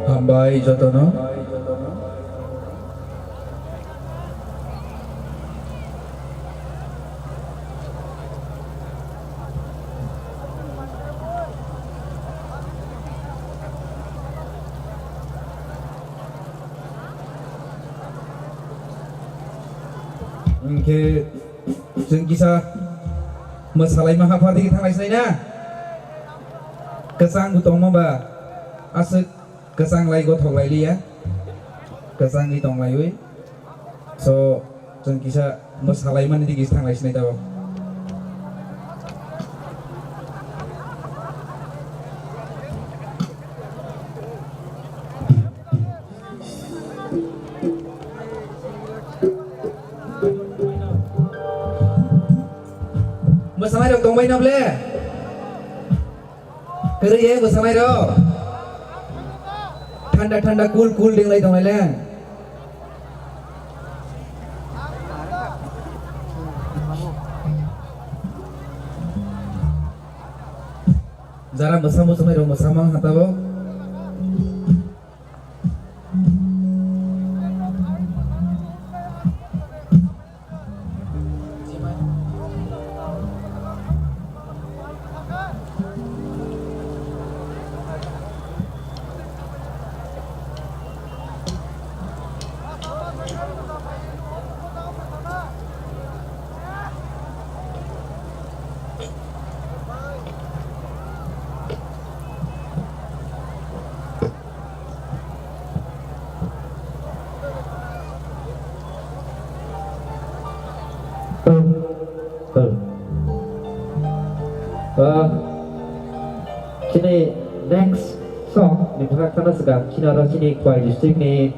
Hambai jotono. Hwnkhe chwng kisa mwsalaima hapha digi thanglai sinai na? Kwchang bo tongma ba aswk. Kwchang lai gothok lai liya, kwchangwi tong laiwi. So, chwng kisa mwsalaimani digi thang lai sinai tabok. Mwsanai rok tong bai na ble? Kwrwi ye mwsanai rok. Thanda thanda cool cool ding lai tong lai le. Jara mwsa mwsanai rok mwsa mang ha tabok. Ah, chini next song ni thangna khana swkang chini oro chini Khowai district ni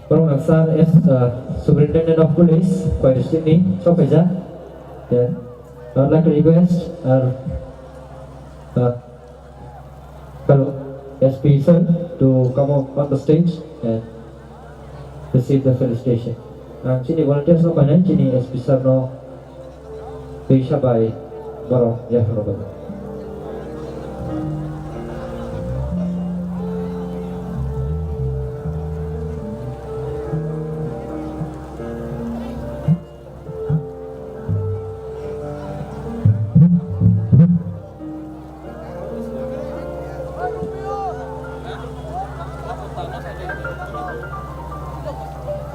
Borok Nangsa as, uh, Superintendent of Police, Khowai District ni sok phaijak. Then, I would like to request our, uh, fellow S P sir to come up on the stage and receive the felicitation. Ang chini volunteers no painai, chini S P sir no twi sabai Borok yapharo bagwi.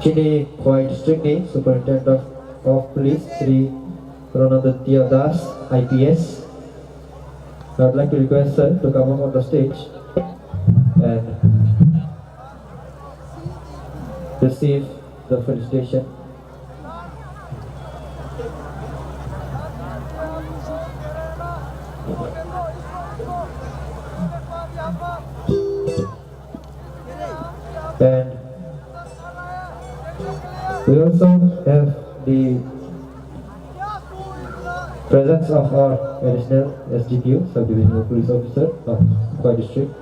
Chini Khowai District ni Superintendent of, of Police, Shri Ronaditya Das, I P S. I would like to request sir to come up on the stage and receive the felicitation. And we also have the presence of our additional S D P O, Sub-Divisional Police Officer of Khowai District.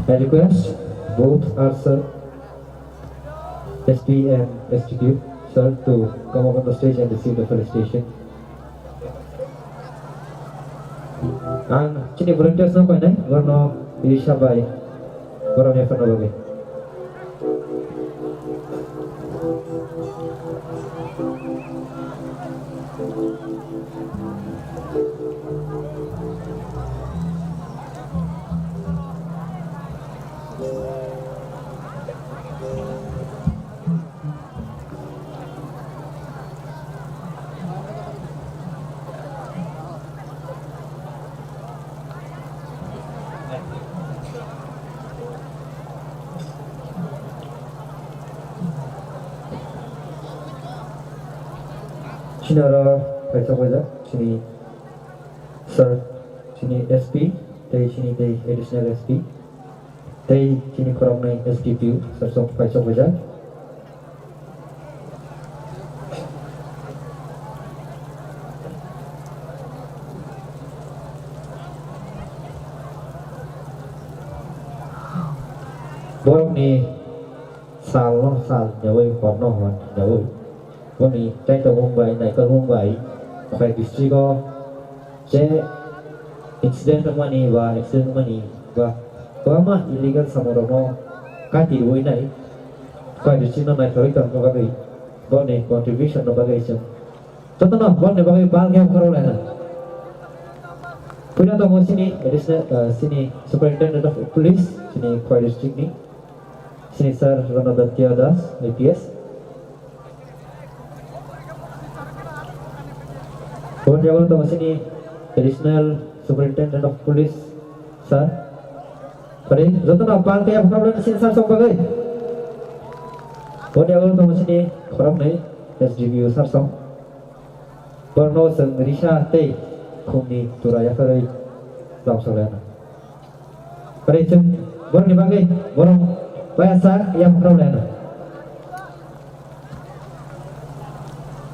I request both our sir, S P and S D P O, sir, to come up on the stage and receive the felicitation. Ang chini volunteers no koinai, borno Irisha bai, borok ni phano bagwi. Chini oro kaisa bwjak, chini sir, chini S P, tei chini tei additional S P. Tei chini khoroknwi S D P O sir sok pai sok rijak. Borokni sal no sal yawi, hor no hor yawi. Boni tei tongmung bai, naikolmung bai, Khowai district o je incident wngmani ba accident wngmani ba kwbangma illegal samung rokno kati rwui nai, Khowai district no naithogwi tongna bagwi, boni contribution no bagwi chwng jotono boni bagwi bal khe khorok laina. Puila tongo chini additional, uh, chini superintendent of police, chini Khowai district ni, chini sir Ronaditya Das, I P S. Boni yago tongo chini additional superintendent of police, sir. Pare, jotono bal khe problem chini sir song bagwi. Boni yago tongo chini khoroknwi S D P O sir song. Borno chwng risa tei khumni tura yapharwi lamsok laina. Pare chwng borokni bagwi borok baya sa yapharwi laina.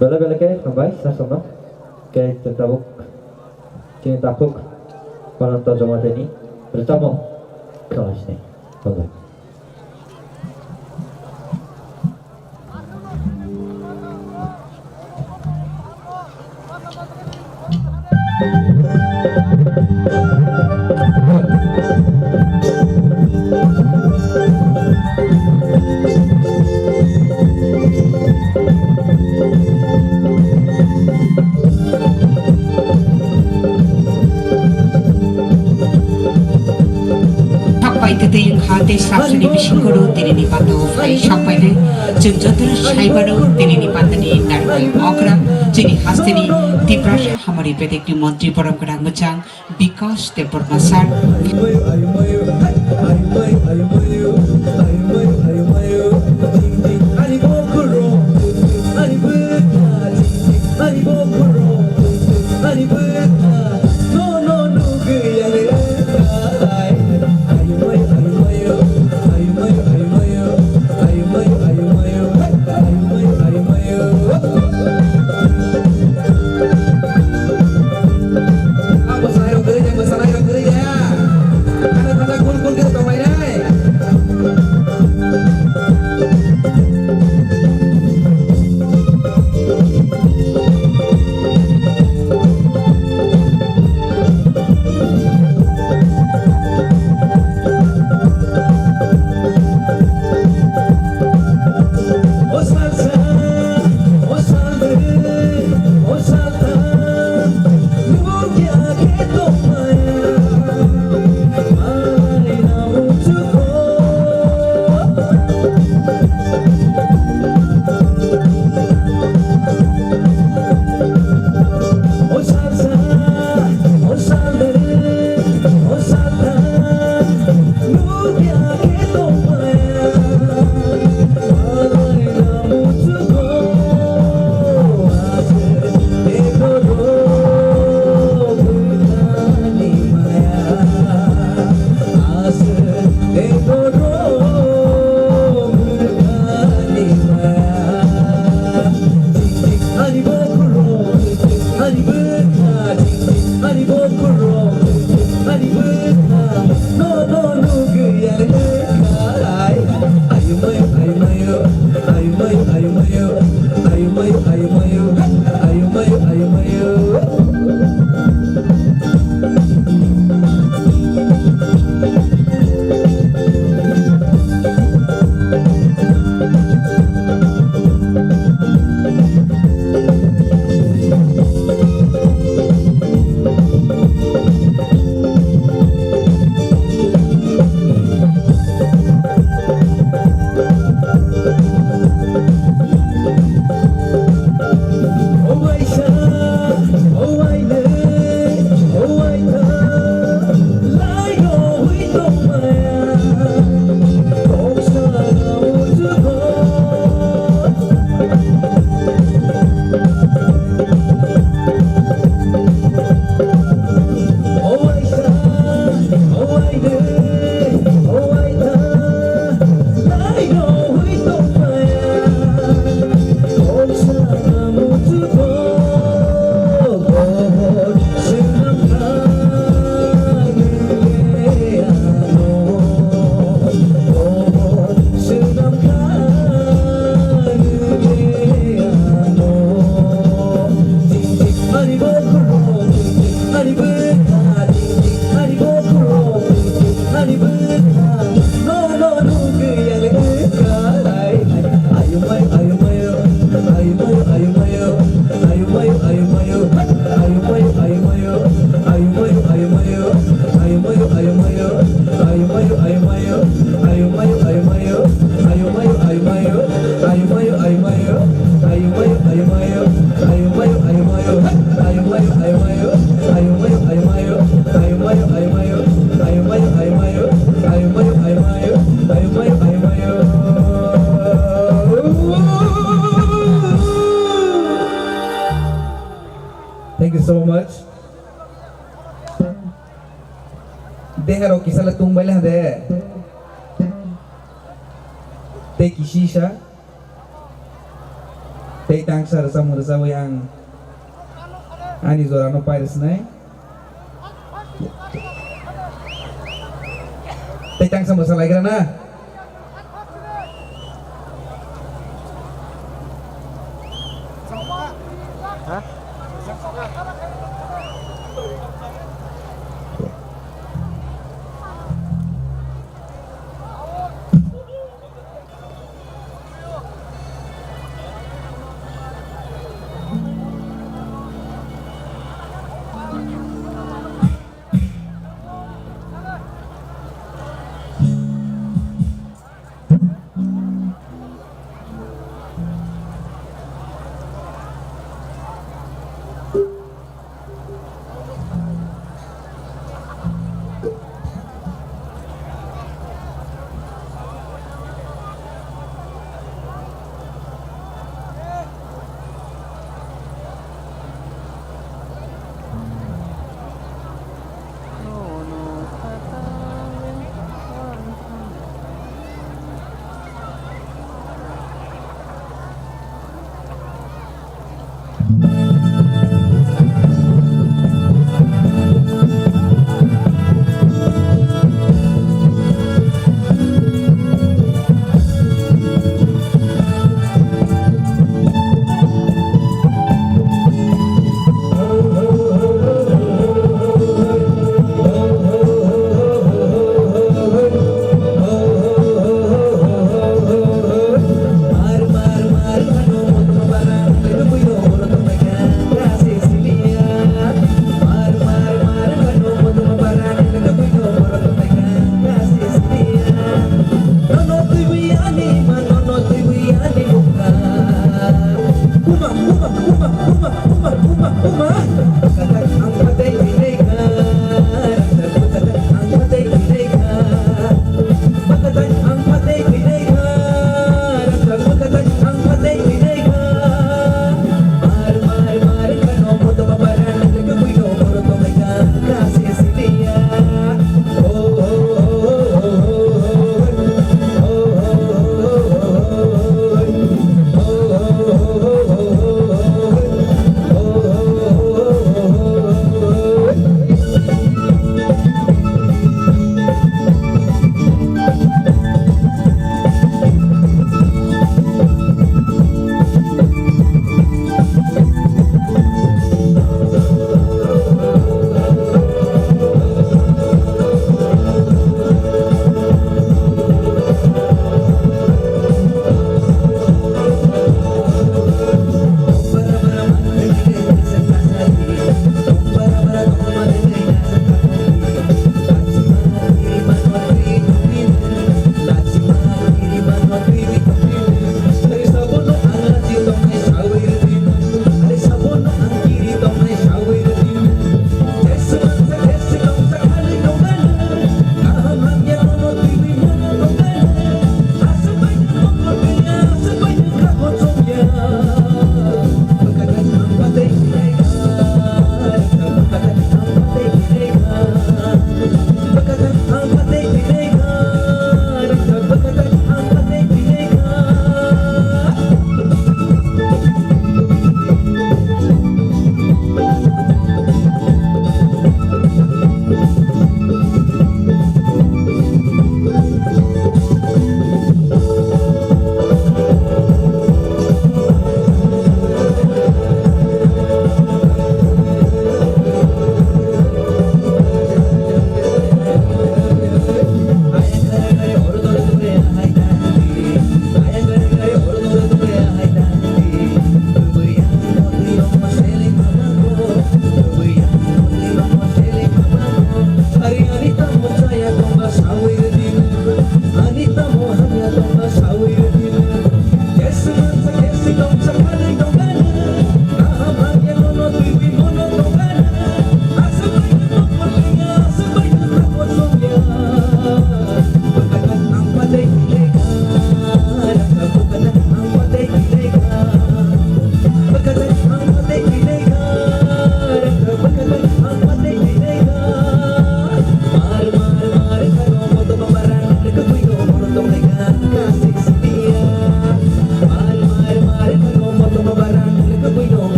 Belai belai khe hambai sir songno. Khe chwng tabuk chini takhuk Ananto Jamatia ni rwchapmung khwnasini. Hambai. Thakpai twtwi wngkha tei srapsani bisingo rw tinini pata o phai sakpainai. Chwng jotono saimano tinini patani narwknai okra chini hasteni Tiprasa hamari bedekni montri borom gwnang mwchang Bikash Debbarma sir. Thank you so much. Deha rok kisa le tung bai le hande. Tei kisi sa. Tei tangsa rwchapmung rwchawi ang ani jorano pai rwsnai. Tei tangsa mwsa laikra na.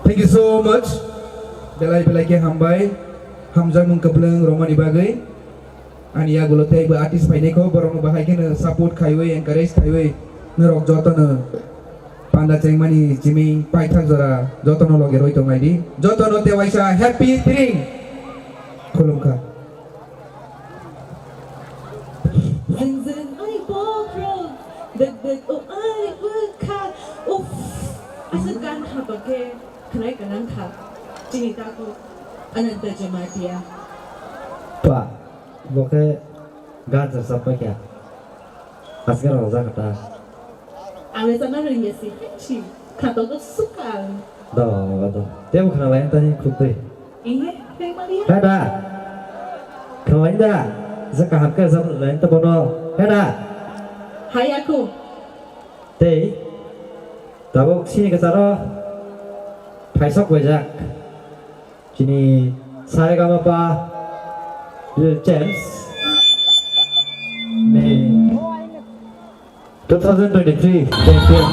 Thank you so much. Belai belai khe hambai. Hamjakmung kwplwng romani bagwi. Ani yagulo teibo artist phainai kho, borokno bahai kheno support khaiwi, encourage khaiwi norok jotono panda chengmani chiming paithak jora jotono loge roi tongnai di. Jotono tewaisa happy Tring. Khulumkha. Zing zing ani bokhorok, dik dik o ani bwkha. Uff, aswk gan kha ba khe khwnai gwnang kha. Chini takhuk Ananta Jamatia. Pa, bo khe gan rwchapma khe. Aswk rang rwjak kha ta. Ang le sana ring ya si, hai si. Kha to ko sukal. Do, do. Tebo khna lai ta ni khuk dei. Ihe, hai mali. Heda. Khna lai da. Ja kaham khe ja lai ta bono. Heda. Hai aku. Tei. Tabuk sini kwcharo phaisok baijak. Chini Saregamapa Little Champs ni two thousand twenty-three champion.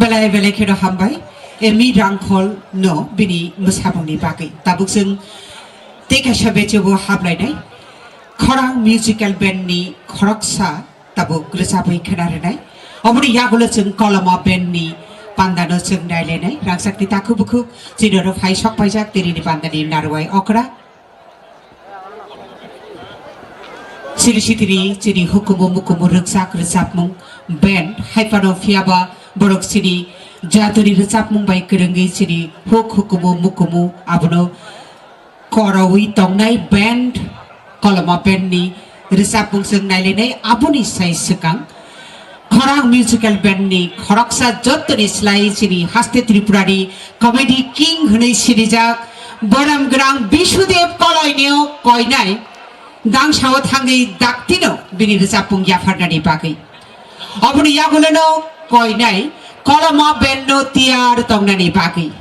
Belai belai kheno hambai, Emi Rangkhol no bini mwsamungni bagwi. Tabuk chwng tei kaisa beche bo hablainai. Khorang Musical Band ni khoroksa tabuk rwchapwi khna rwnai. Oboni yagulo chwng Koloma Band ni panda no chwng nailainai. Rangchakni takhuk bukhuk chini oro phai sok paijak tini ni panda ni narwai okra. Chini sitini chini hukumu mukumu rwkchak rwchapmung band hai phano phiyaba borok chini jatoni rwchapmung bai kwrwngwi chini huk hukumu mukumu abono korowi tongnai band Koloma Band ni rwchapmung chwng nailainai aboni sai swkang. Khorang Musical Band ni khoroksa jottoni slai chini haste Tripura ni Comedy King hwnwi sinijak borom gwnang Bisudev Koloi no koinai dangsao thangwi daktino bini rwchapmung yapharnani bagwi. Oboni yagulono koinai Koloma Band no tiyar tongnani bagwi.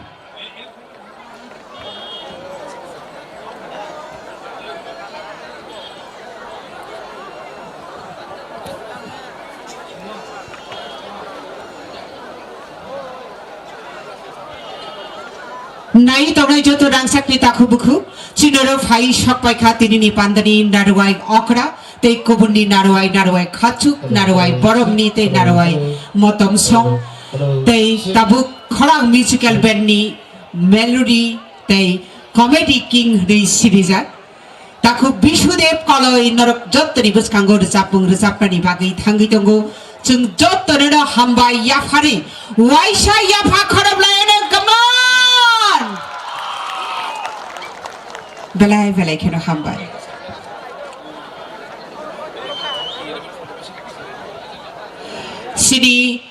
Nai tongnai joto rangchakni takhuk bukhuk, chini oro phai sok paikha tinini pandani narwai okra, tei kubunni narwai, narwai khachuk, narwai boromni tei narwai motom song, tei tabuk Khorang Musical Band ni Melody tei Comedy King hwnwi sinijak. Takhuk Bisudev Koloi norok jottoni bwskango rwchapmung rwchapnani bagwi thangwi tongo. Chwng jottoni no hambai yapharwi waisa yapha khorop laino, come on! Belai belai kheno hambai. Chini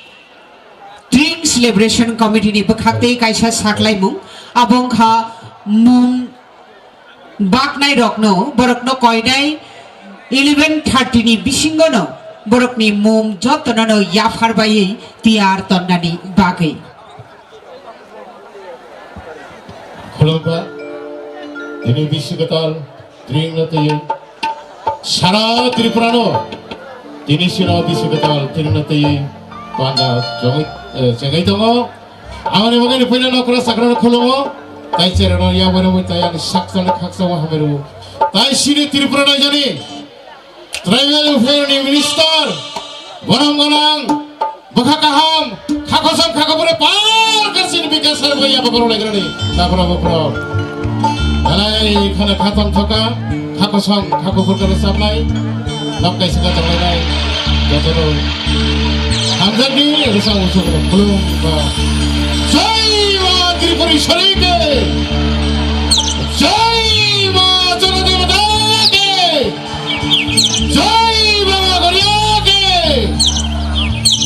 Tring Celebration Committee ni bwkhak tei kaisa saklaimung, abo wngkha mum baknai rokno, borokno koinai eleven thirty ni bisingono borokni mum jotono no yaphar baiwi tiyar tonnani bagwi. Khulumkha, tini bisi kwtal Tring no twi sara Tripura no tini sino bisi kwtal Tring no twi panda chongwi, eh, chengwi tongo. Aboni bagwi ni puila no kura sakra no khulumo. Tai chera no yabo no tai ang saksa no khaksa wa hamero. Tai sini Tripura no jani. Tribal Welfare ni Minister, borom gwnang, bwkha kaham, kha kosom kha kubur pal kasin bikas sar bwya bokhorok lai grani, tapra bokhorok. Alai khana kha tong thoka, kha kosom kha kubur kana saplai, nok kaisa ka tong lai nai, jotono hamjakni rwchap usuk khulum ba. Jai Ma Tripureshwari ke, Jai Ma Janadevata ke. Jai Baba Garia ke!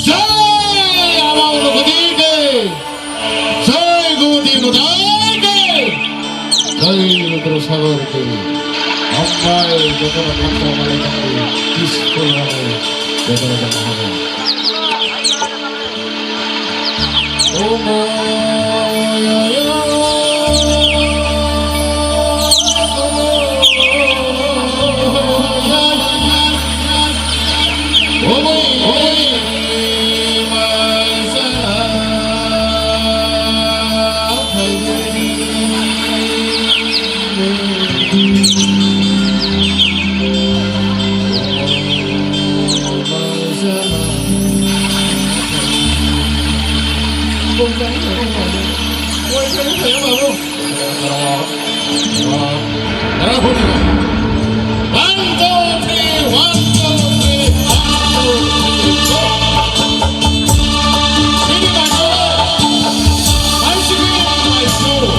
Jai Ama Unokoti ke! Jai Gomoti Madai ke! Jai Rudra Sagar ke! Ambai jotono khaksa manwi tangwi peaceful manwi jotono tangwi. One, two, three, one, two, three, one, two, three, four. Sini masuk. Masuk, masuk.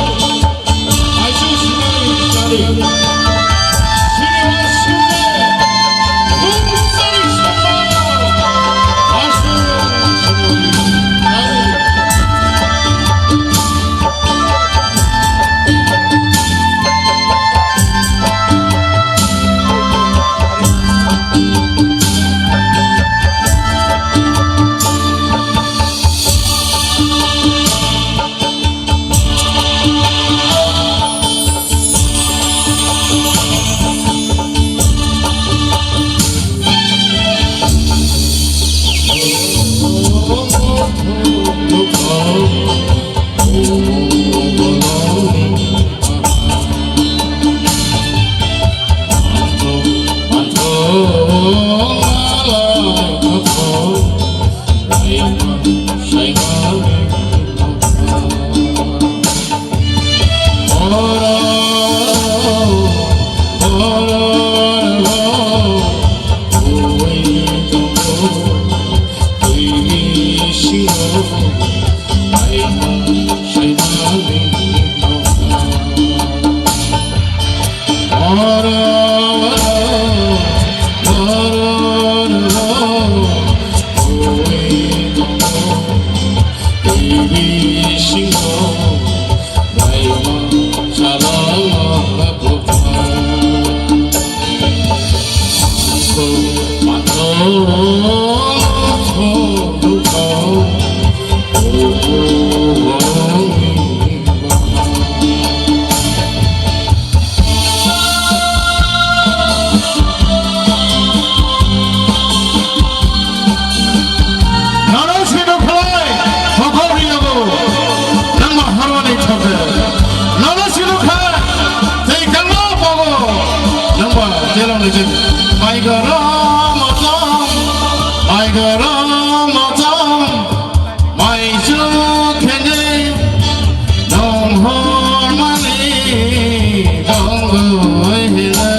Mai goro motom, mai goro motom, mai su khene, nong hor mani, nong goi hene.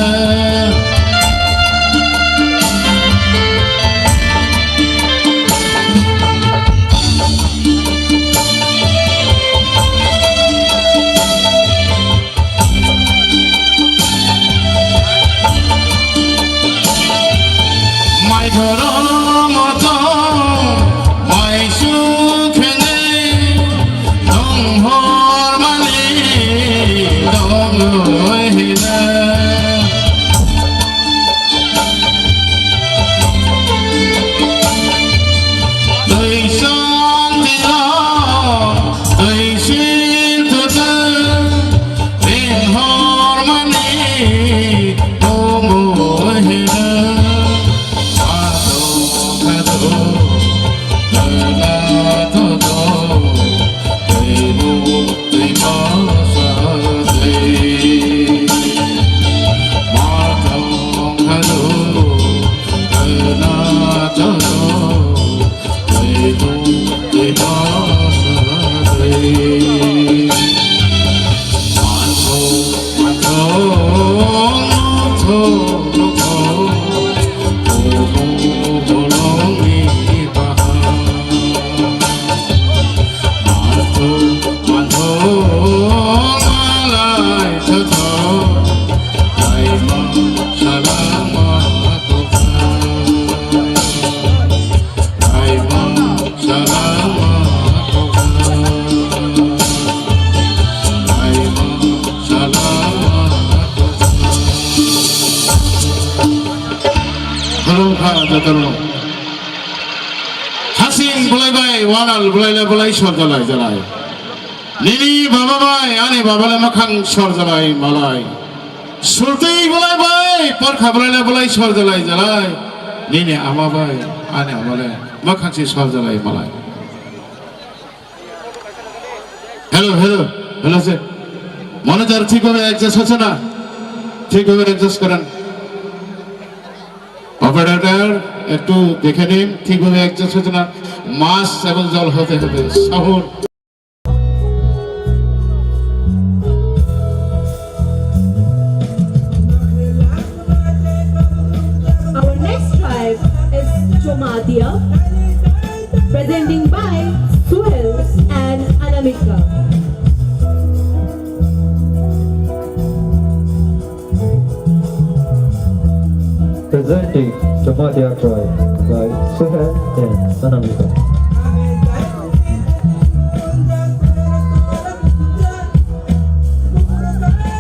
Mai thoro moto, mai su khene, nong hor mani, nong hoi hina. Twi santiro, twi sintoto, ringhormani tomo hino. Ato khato, dana toto, twi bu twi masa twi. Matong khato, Khulumkha jotono. Hasing bolai bai, wanal bolai le bolai sor jalai jalai. Nini baba bai, ani baba le makhang sor jalai malai. Sultwi bolai bai, porkha bolai le bolai sor jalai jalai. Nini ama bai, ani ama le makhang si sor jalai malai. Hello, hello, hello, sir. Monitor ঠিকভাবে অ্যাডজাস্ট হচ্ছে না, ঠিকভাবে অ্যাডজাস্ট করেন। অপারেটর, একটু দেখে নিন, ঠিকভাবে অ্যাডজাস্ট হচ্ছে না। মাস্ক এবং জল হতে হবে, সাবুন। Our next tribe is Jamatia, presenting by Suhel and Anamika. Presenting Jamatia tribe by Suhel and Anamika.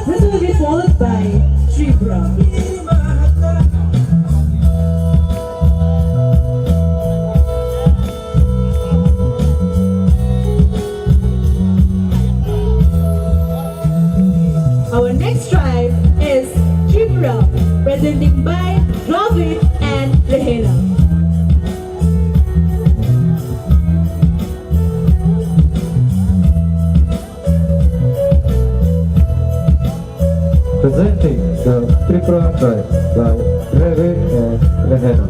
This will be followed by Tripura. Our next tribe is Tripura, presenting by Dravid and Rehena. Presenting the Tripura tribe by Dravid and Rehena.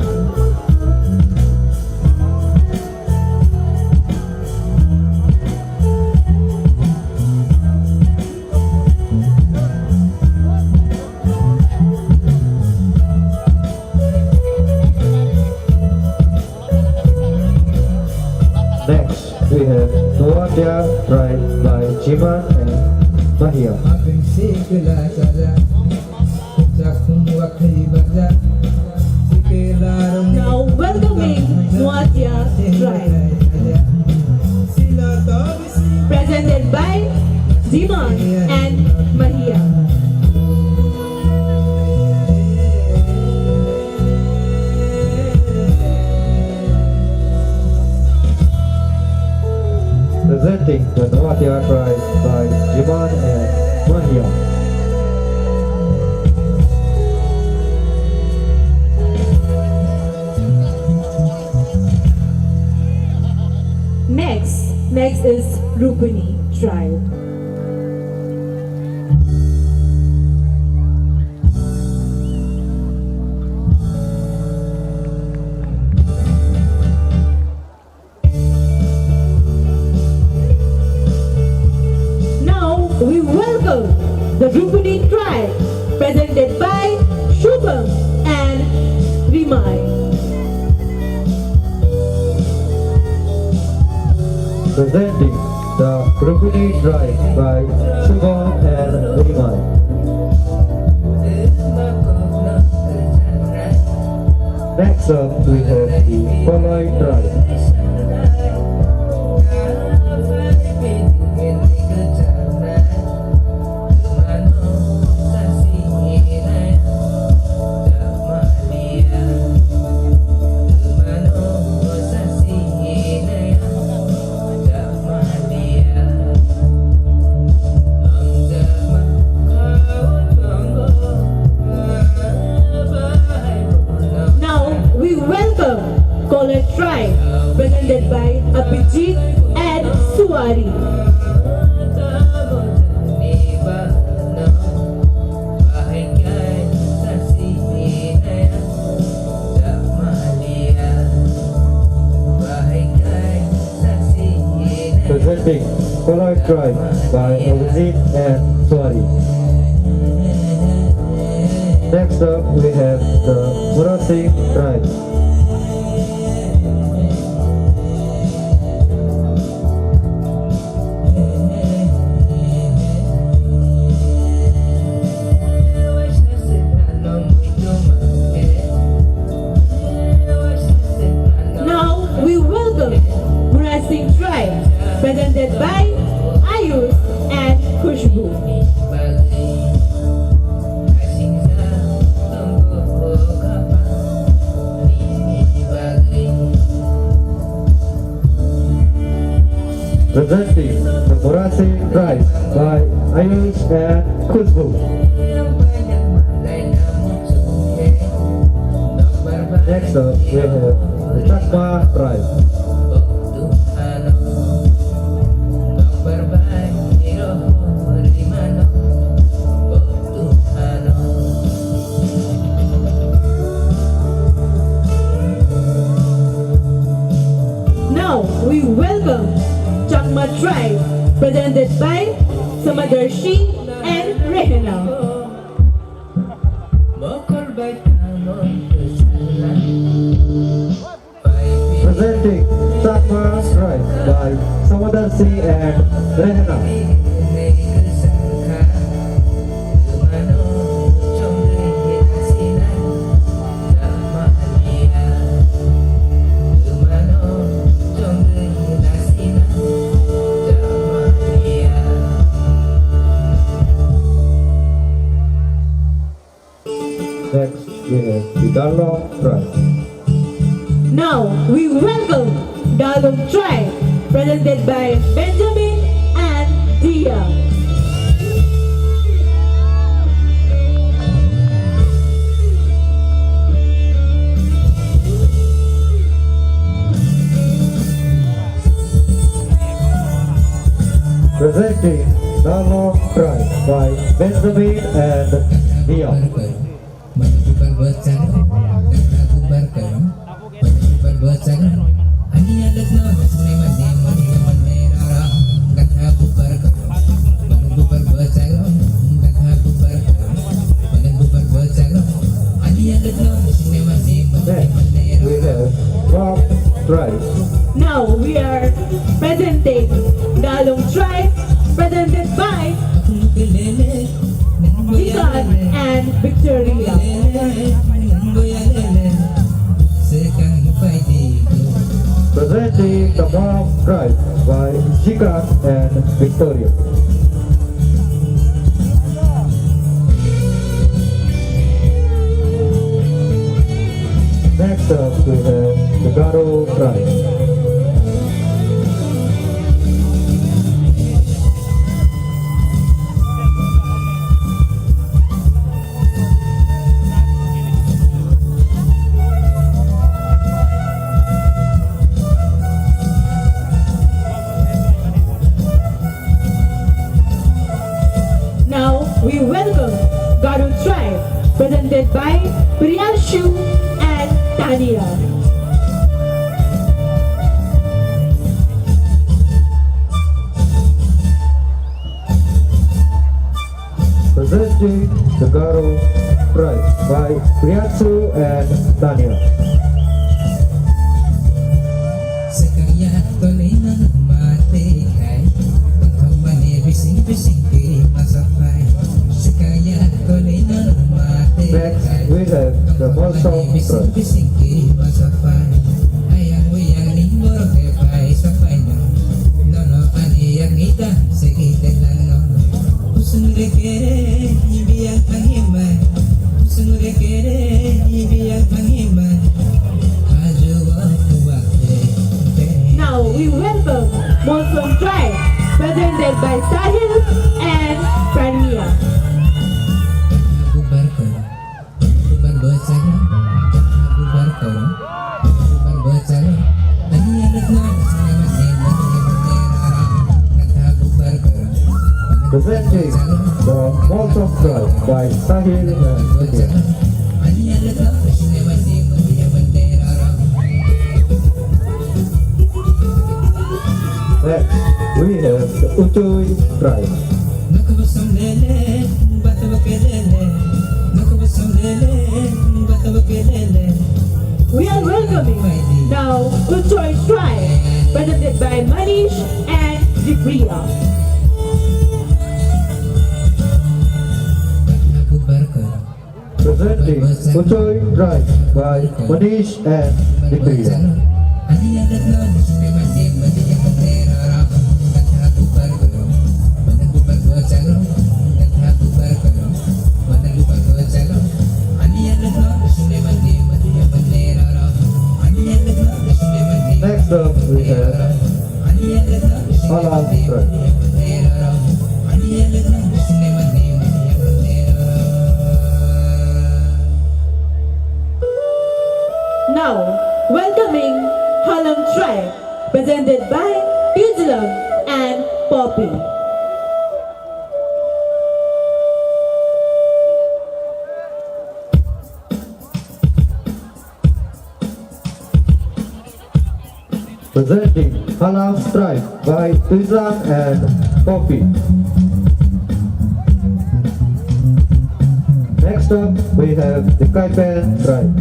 Next, we have Noatia tribe by Jiman and Mahia. Now welcoming Noatia tribe. Presented by Jiman and Mahia. Presenting the Noatia tribe by Jiman and Mahia. Next, next is Rupini tribe. The Rupuni tribe, presented by Shubham and Rimai. Presenting the Rupuni tribe by Shubham and Rimai. Next up, we have the Kolai tribe. Now we welcome Kolar tribe, presented by Abhijit and Suwari. Presenting Kolai tribe by Abhijit and Suwari. Next up, we have the Murasing tribe. Now we welcome Murasing tribe, presented by Ayush and Khushbu. Presenting the Murasing tribe by Ayush and Khushbu. Next up, we have the Chakma tribe. Now we welcome Chakma tribe, presented by Samadarshi and Rehna. Presenting Chakma tribe by Samadarshi and Rehna. Next, we have the Darlong tribe. Now, we welcome Darlong tribe, presented by Benjamin and Dia. Presenting Darlong tribe by Benjamin and Dia. Next, we have Rock tribe. Now we are presenting Darlong tribe, presented by Jikan and Victoria. Presenting the Mawk tribe by Jikan and Victoria. Next up, we have the Garo tribe. Now we welcome Garo tribe, presented by Priyanshu and Tania. The Garo tribe by Priyanshu and Tanya. Next, we have the Molsom tribe. Now we welcome Molsom tribe, presented by Sahil and Prania. Presenting the Molsom tribe by Sahil and Sudhir. Next, we have the Uchoi tribe. We are welcoming now Uchoi tribe, presented by Manish and Dipriya. Presenting Uchoi tribe by Manish and Dipriya. Next up, we have Alam tribe. Now, welcoming Halam tribe, presented by Islam and Poppy. Presenting Halam tribe by Twisang and Poppy. Next up, we have the Kaipen tribe.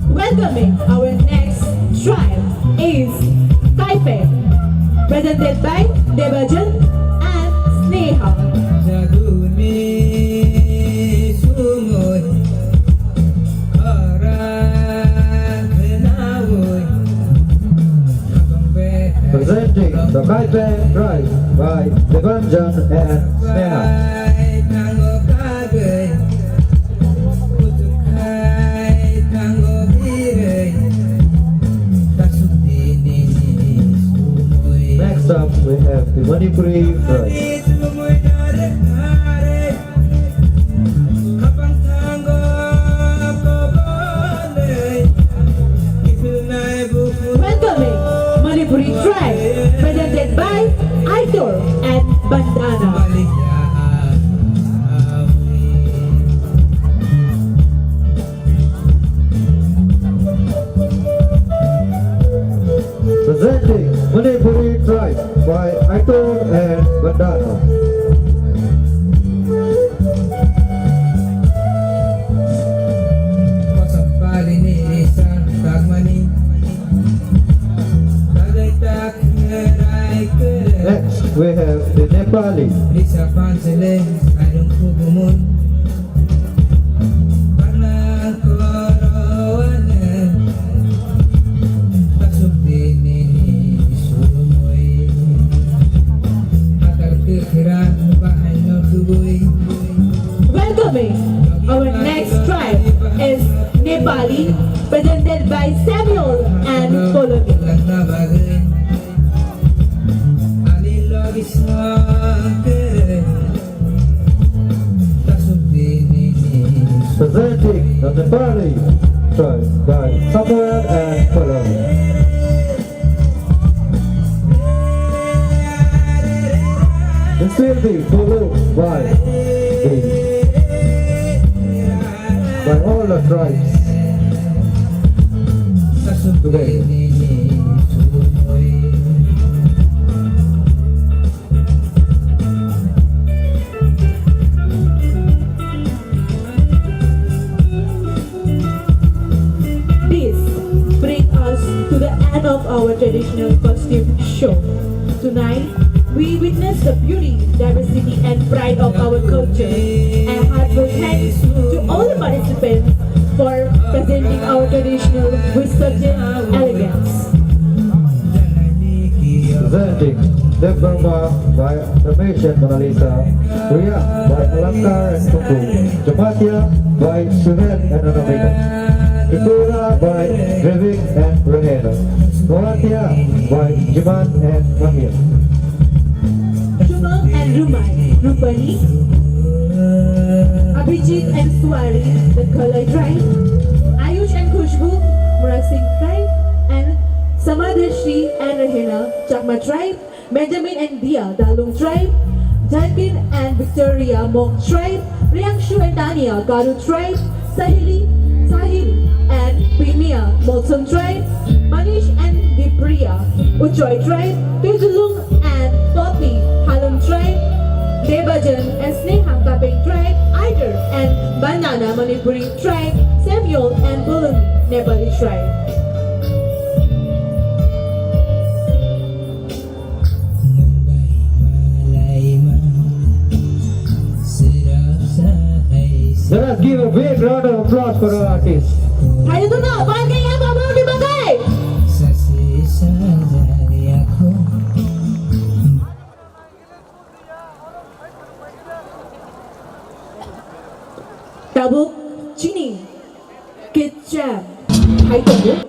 Welcoming our next tribe is Kaipen, presented by Debajan and Sneha. Presenting the Kaipen tribe by Debanjan and Sneha. Next up, we have the Manipuri tribe. Welcoming Manipuri tribe, presented by Aitor and Bandana. Presenting Manipuri tribe by Aitor and Bandana. Next, we have the Nepali. Welcoming our next tribe is Nepali, presented by Samuel and Polomi. Presenting the Nepali tribe by Samuel and Pallavi. Still be followed by the, by all the tribes today. This brings us to the end of our traditional costume show. Tonight, we witness the beauty, diversity, and pride of our culture. A heartfelt thanks to all the participants for presenting our traditional with such an elegance. Presenting Debbarma by Ramesh and Monalisa, Riya by Alankar and Kuku, Jamatia by Suhel and Anamika, Tripura by Rivik and Rahel, Noatia by Jiman and Mahir. Shubham and Rumai, Rupali, Abhijit and Swari, the Khalai tribe, Ayush and Khushbu, Murasing tribe, and Samadashri and Rehena, Chakma tribe, Benjamin and Dia, Dalung tribe, Jankin and Victoria, Hmong tribe, Priyangshu and Tania, Garo tribe, Sahili, Sahil and Bimia, Molsom tribe, Manish and Dipriya, Uchoi tribe, Tujulung and Poppy, Halong tribe, Debajan and Sneha, Kapeng tribe, Aider and Banana, Manipuri tribe, Samuel and Bulumi, Nepali tribe. Let us give a big round of applause for our artists. Hayo tu no, bangke ya babu di bangke. Tabuk chini kecam hai tongo.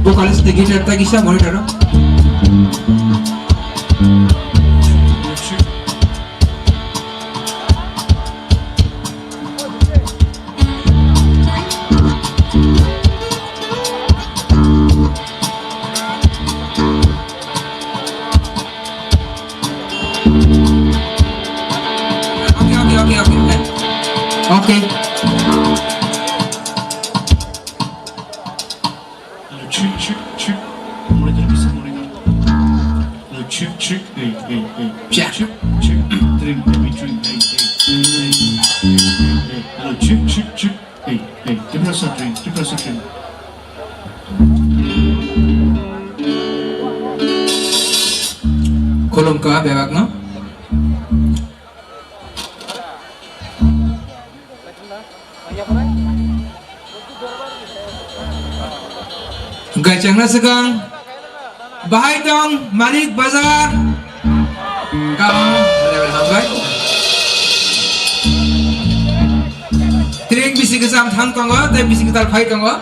Vocalist ni guitar ta kisa monitor o. Okay, okay, okay, okay. Okay. Hello, check, check, check. Monitor, bisa monitor. Hello, check, check. Hey, hey, hey. Check. Check, check. Drink, let me drink. Hey, hey, hey. Hey, hey, hey. Hello, check, check, check. Hey, hey. Tiprasa drink, Tiprasa drink. Khulumkha bebakno. Gaisangna swkang bahai tong Manik Bazar. Kaham, hambai. Tring bisi kwcham thang tongo, tei bisi kwtal phai tongo.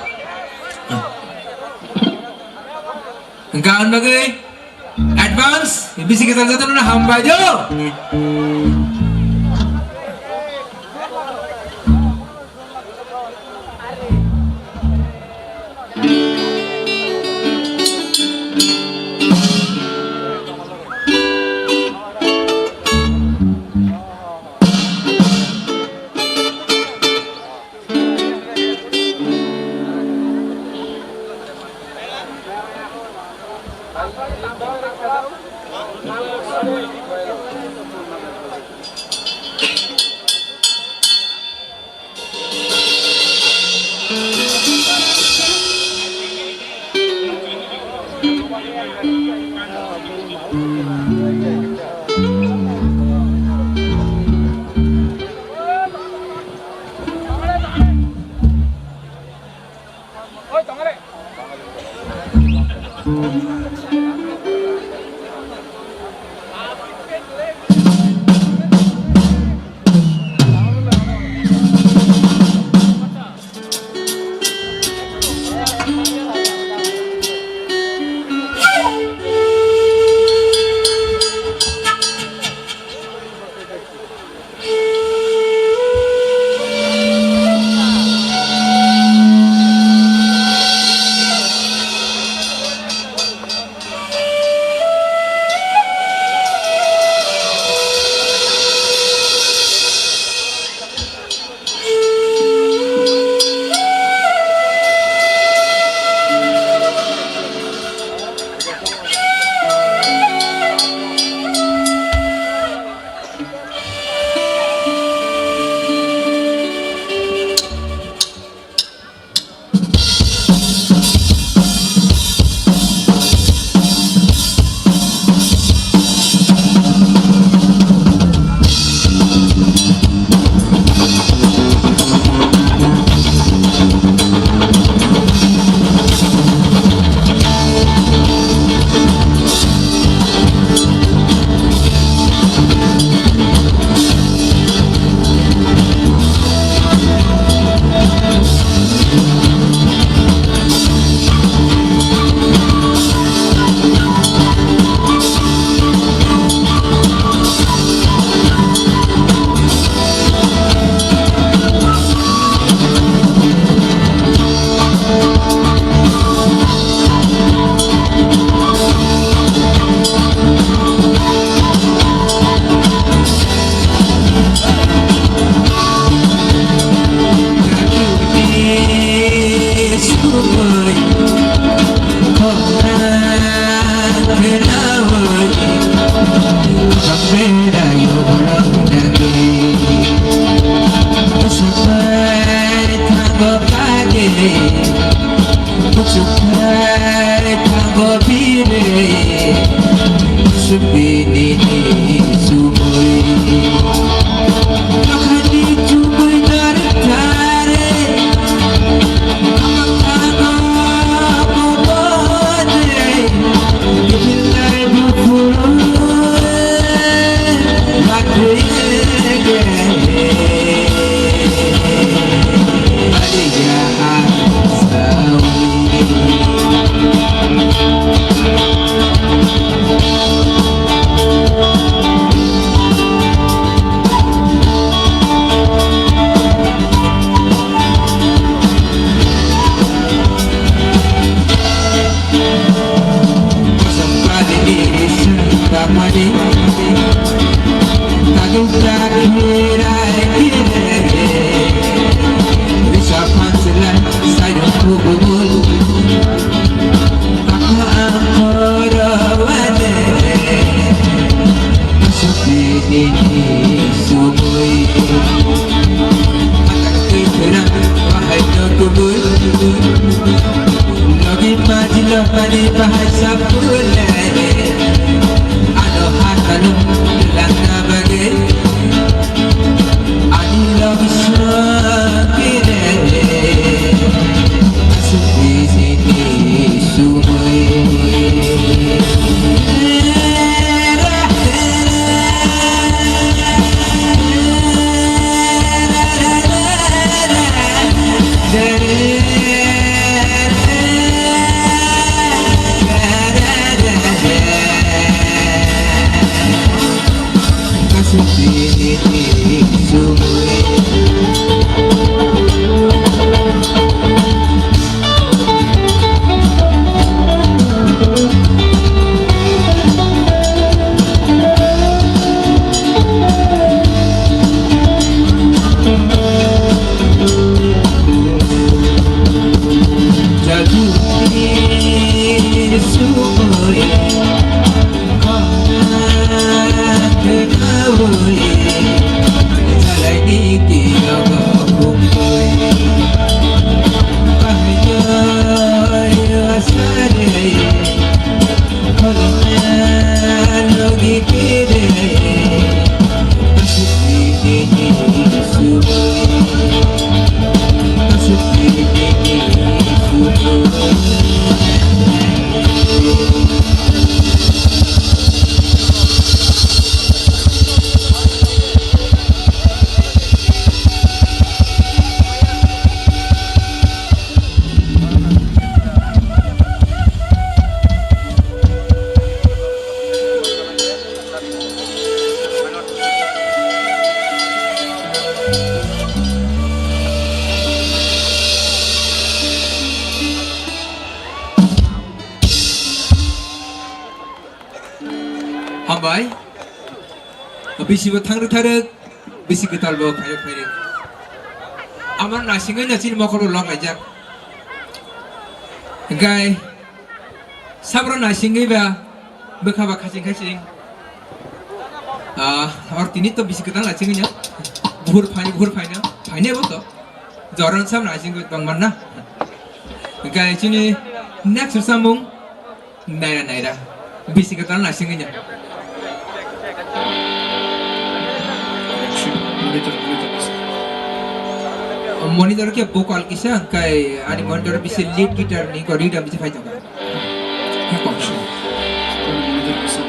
Hwnkha ang bagwi advance bisi kwtal jotono hambai do. Ani bahasa pulai, ano hatalu langka bagai, ani love smakire, asuki sini sumai. Hambai. Bisi bo thangrwk tharwk, bisi kwtal bo phairwk phairwk. Amar naisingwi no chini mokol bo lok laijak. Hwnkhe sabro naisingwi ba bwkha ba khaching khaching. Ah, or tini to bisi kwtal naisingwi no. Buhur phai, buhur phai no. Phainai bo to. Joran sam naisingwi tong man na. Hwnkhe chini next samung. Naira, naira. Bisi kwtal naisingwi no. Monitor, monitor kisa. Monitor khe vocal kisa, hwnkhe ani monitor bisi lead guitar ni ko rhythm bisi phai tongo. Khe kok se. Monitor kisa.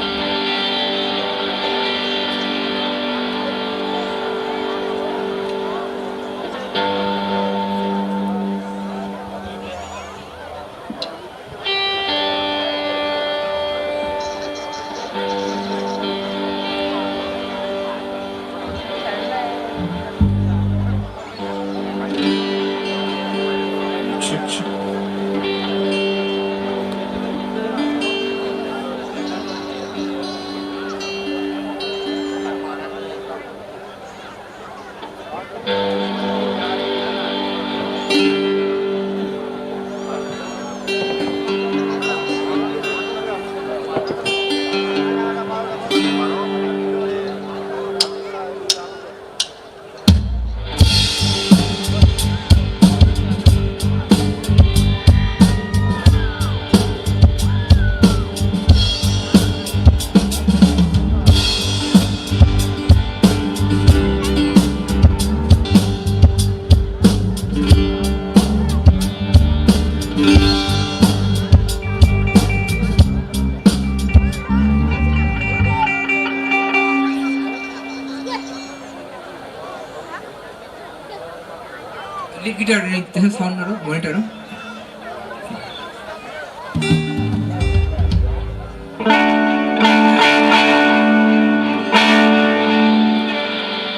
Lead guitar ni tesa sound aro monitor o.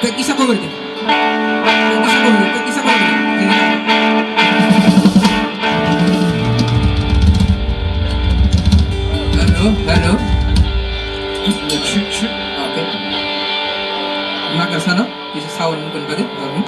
Tei kisa kobor di. Tei kisa kobor di. Tei kisa kobor di. Hello, hello. Okay. Makasano. Kisa sound mungkin bagi, baru.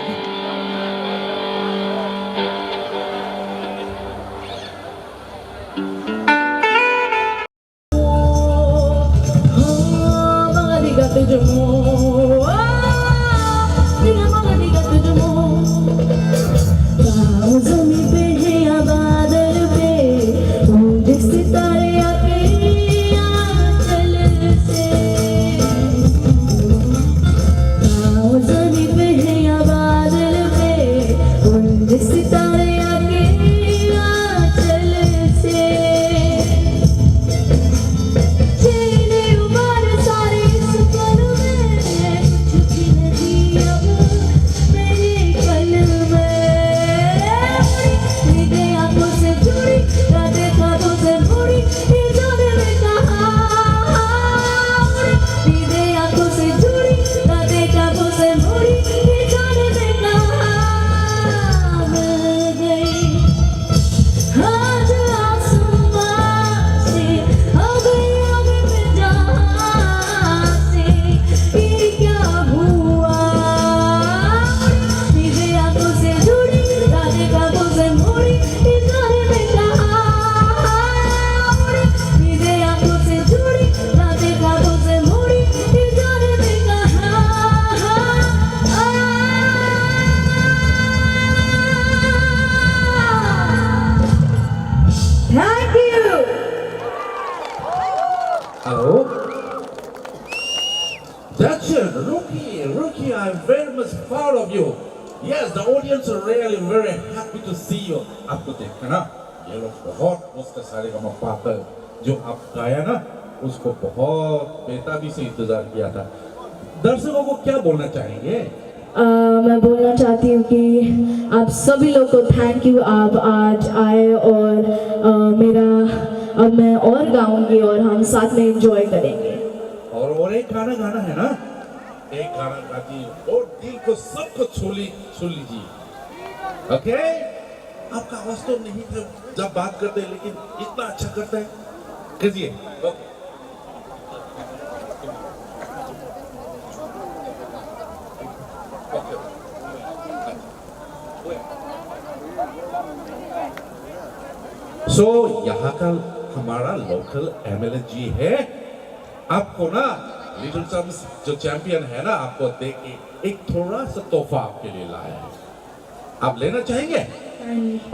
Thank you. Hello. Jackson, Rookie, Rookie, I'm very much proud of you. Yes, the audience are really very happy to see you. आपको देखकर ना, ये लोग बहुत उसका सारेगामा पा का जो आप गाया ना, उसको बहुत बेताबी से इंतजार किया था। दर्शकों को क्या बोलना चाहेंगे? अ, मैं बोलना चाहती हूँ कि आप सभी लोग को थैंक यू, आप आज आए और, अ, मेरा, अब मैं और गाऊंगी और हम साथ में एंजॉय करेंगे। और, और एक गाना गाना है ना, एक गाना गाती है और दिल को सबको छू ली, छू लीजिए। ओके, आपका आवाज तो नहीं था जब बात करते हैं, लेकिन इतना अच्छा करता है, कीजिए। ओके। सो, यहाँ का हमारा लोकल एमएलए जी है, आपको ना लिटिल चैम्प्स जो चैंपियन है ना, आपको दे के एक थोड़ा सा तोहफा आपके लिए लाया है। आप लेना चाहेंगे?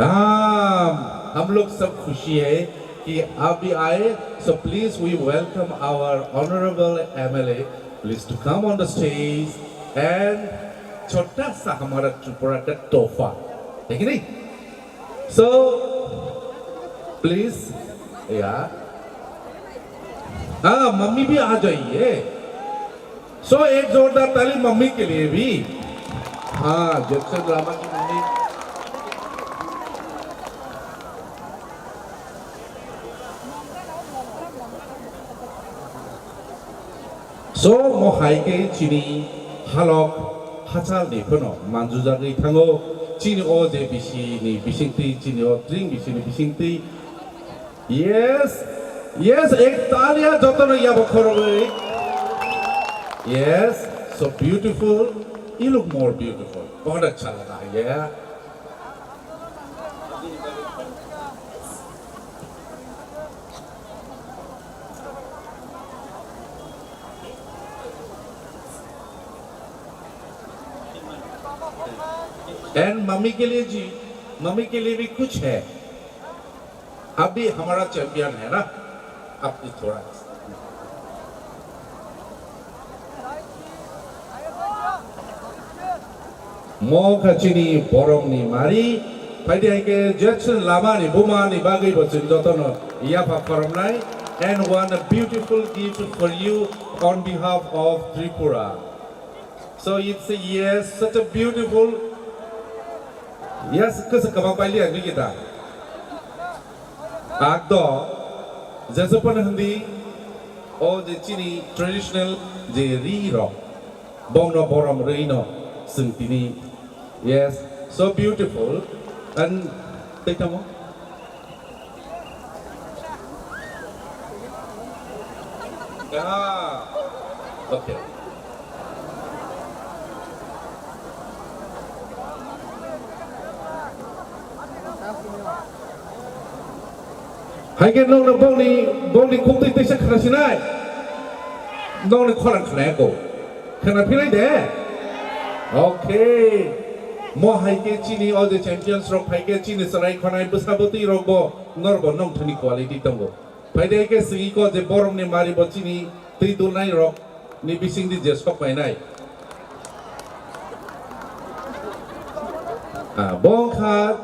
हाँ, हम लोग सब खुशी है कि आप भी आए। So please, we welcome our honorable M L A. Please to come on the stage and छोटा सा हमारा त्रिपुरा का तोहफा, है कि नहीं? So please, या, हाँ, मम्मी भी आ जाइए। सो, एक जोरदार ताली मम्मी के लिए भी। हाँ, जैक्सन लामा की mummy. So, mo hai khe chini halok hachal ni phano manjujagwi thango. Chini o je bisi ni bisingtwi, chini o tring bisi ni bisingtwi, Yes, yes, ek talia jotono yabo khorogwi. Yes, so beautiful. You look more beautiful. बहुत अच्छा लगा, yeah. And mummy के लिए जी, मम्मी के लिए भी कुछ है। आप भी हमारा चैंपियन है ना, आप भी थोड़ा। Mo kha chini boromni mari, phaidi hai khe Jackson Lamani bumani bagwi bo chwng jotono yapha khoroknai, and one beautiful gift for you on behalf of Tripura. So it's a, yes, such a beautiful, yes, kwsa kwbang paili ang nini da. Akdo, jesa pano hindi, o je chini traditional je ri rok, bongno borom ri no, sing tini, yes, so beautiful, and tei tamo? Ah, okay. Hai khe nokno bongni, bongni khuktwi teisa khna sinai. Nokni khorang khna ya ko. Khna philai de. Okay. Mo hai khe chini o je champions rok phai khe chini chwrai khonai bwsa bwtwi rok bo norbo nongthani quality tongo. Phai de khe sigi ko je boromni mari bo chini twi dulnai rok ni bising di je sok painai. Ah, bo kha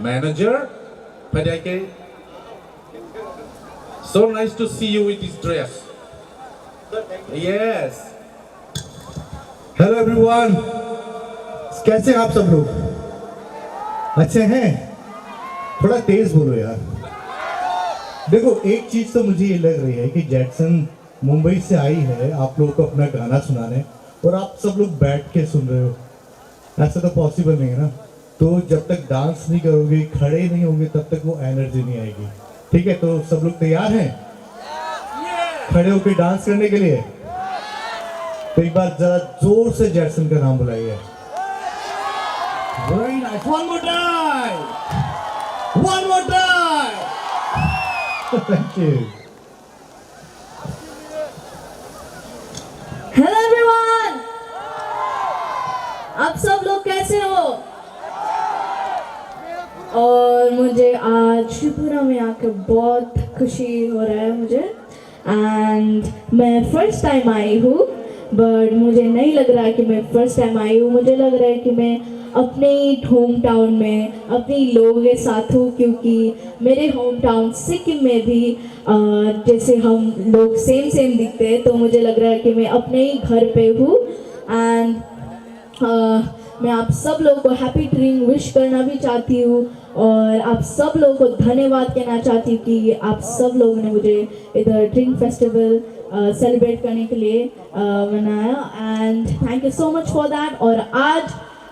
manager, phai de khe. So nice to see you with this dress. Yes. Hello everyone, कैसे हैं आप सब लोग? अच्छे हैं? थोड़ा तेज बोलो यार। देखो, एक चीज तो मुझे ये लग रही है कि जैक्सन मुंबई से आई है आप लोगों को अपना गाना सुनाने, और आप सब लोग बैठ के सुन रहे हो। ऐसा तो पॉसिबल नहीं है ना। तो जब तक डांस नहीं करोगे, खड़े नहीं होगे, तब तक वो एनर्जी नहीं आएगी। ठीक है, तो सब लोग तैयार हैं खड़े होके डांस करने के लिए? तो एक बार जरा जोर से जैक्सन का नाम बुलाइए। Very nice. One more time. One more time. Thank you. Hello everyone, आप सब लोग कैसे हो? और मुझे आज पूरा में आके बहुत खुशी हो रहा है मुझे। एंड मैं फर्स्ट टाइम आई हूँ, बट मुझे नहीं लग रहा है कि मैं फर्स्ट टाइम आई हूँ। मुझे लग रहा है कि मैं अपने ही होम टाउन में, अपने ही लोगों के साथ हूँ, क्योंकि मेरे होम टाउन सिक्किम में भी, अ, जैसे हम लोग सेम सेम दिखते हैं, तो मुझे लग रहा है कि मैं अपने ही घर पे हूँ। एंड अ, मैं आप सब लोगों को हैप्पी ड्रिंक विश करना भी चाहती हूँ और आप सब लोगों को धन्यवाद कहना चाहती हूँ कि आप सब लोगों ने मुझे इधर ड्रिंक फेस्टिवल, अ, सेलिब्रेट करने के लिए, अ, मनाया। And thank you so much for that. और आज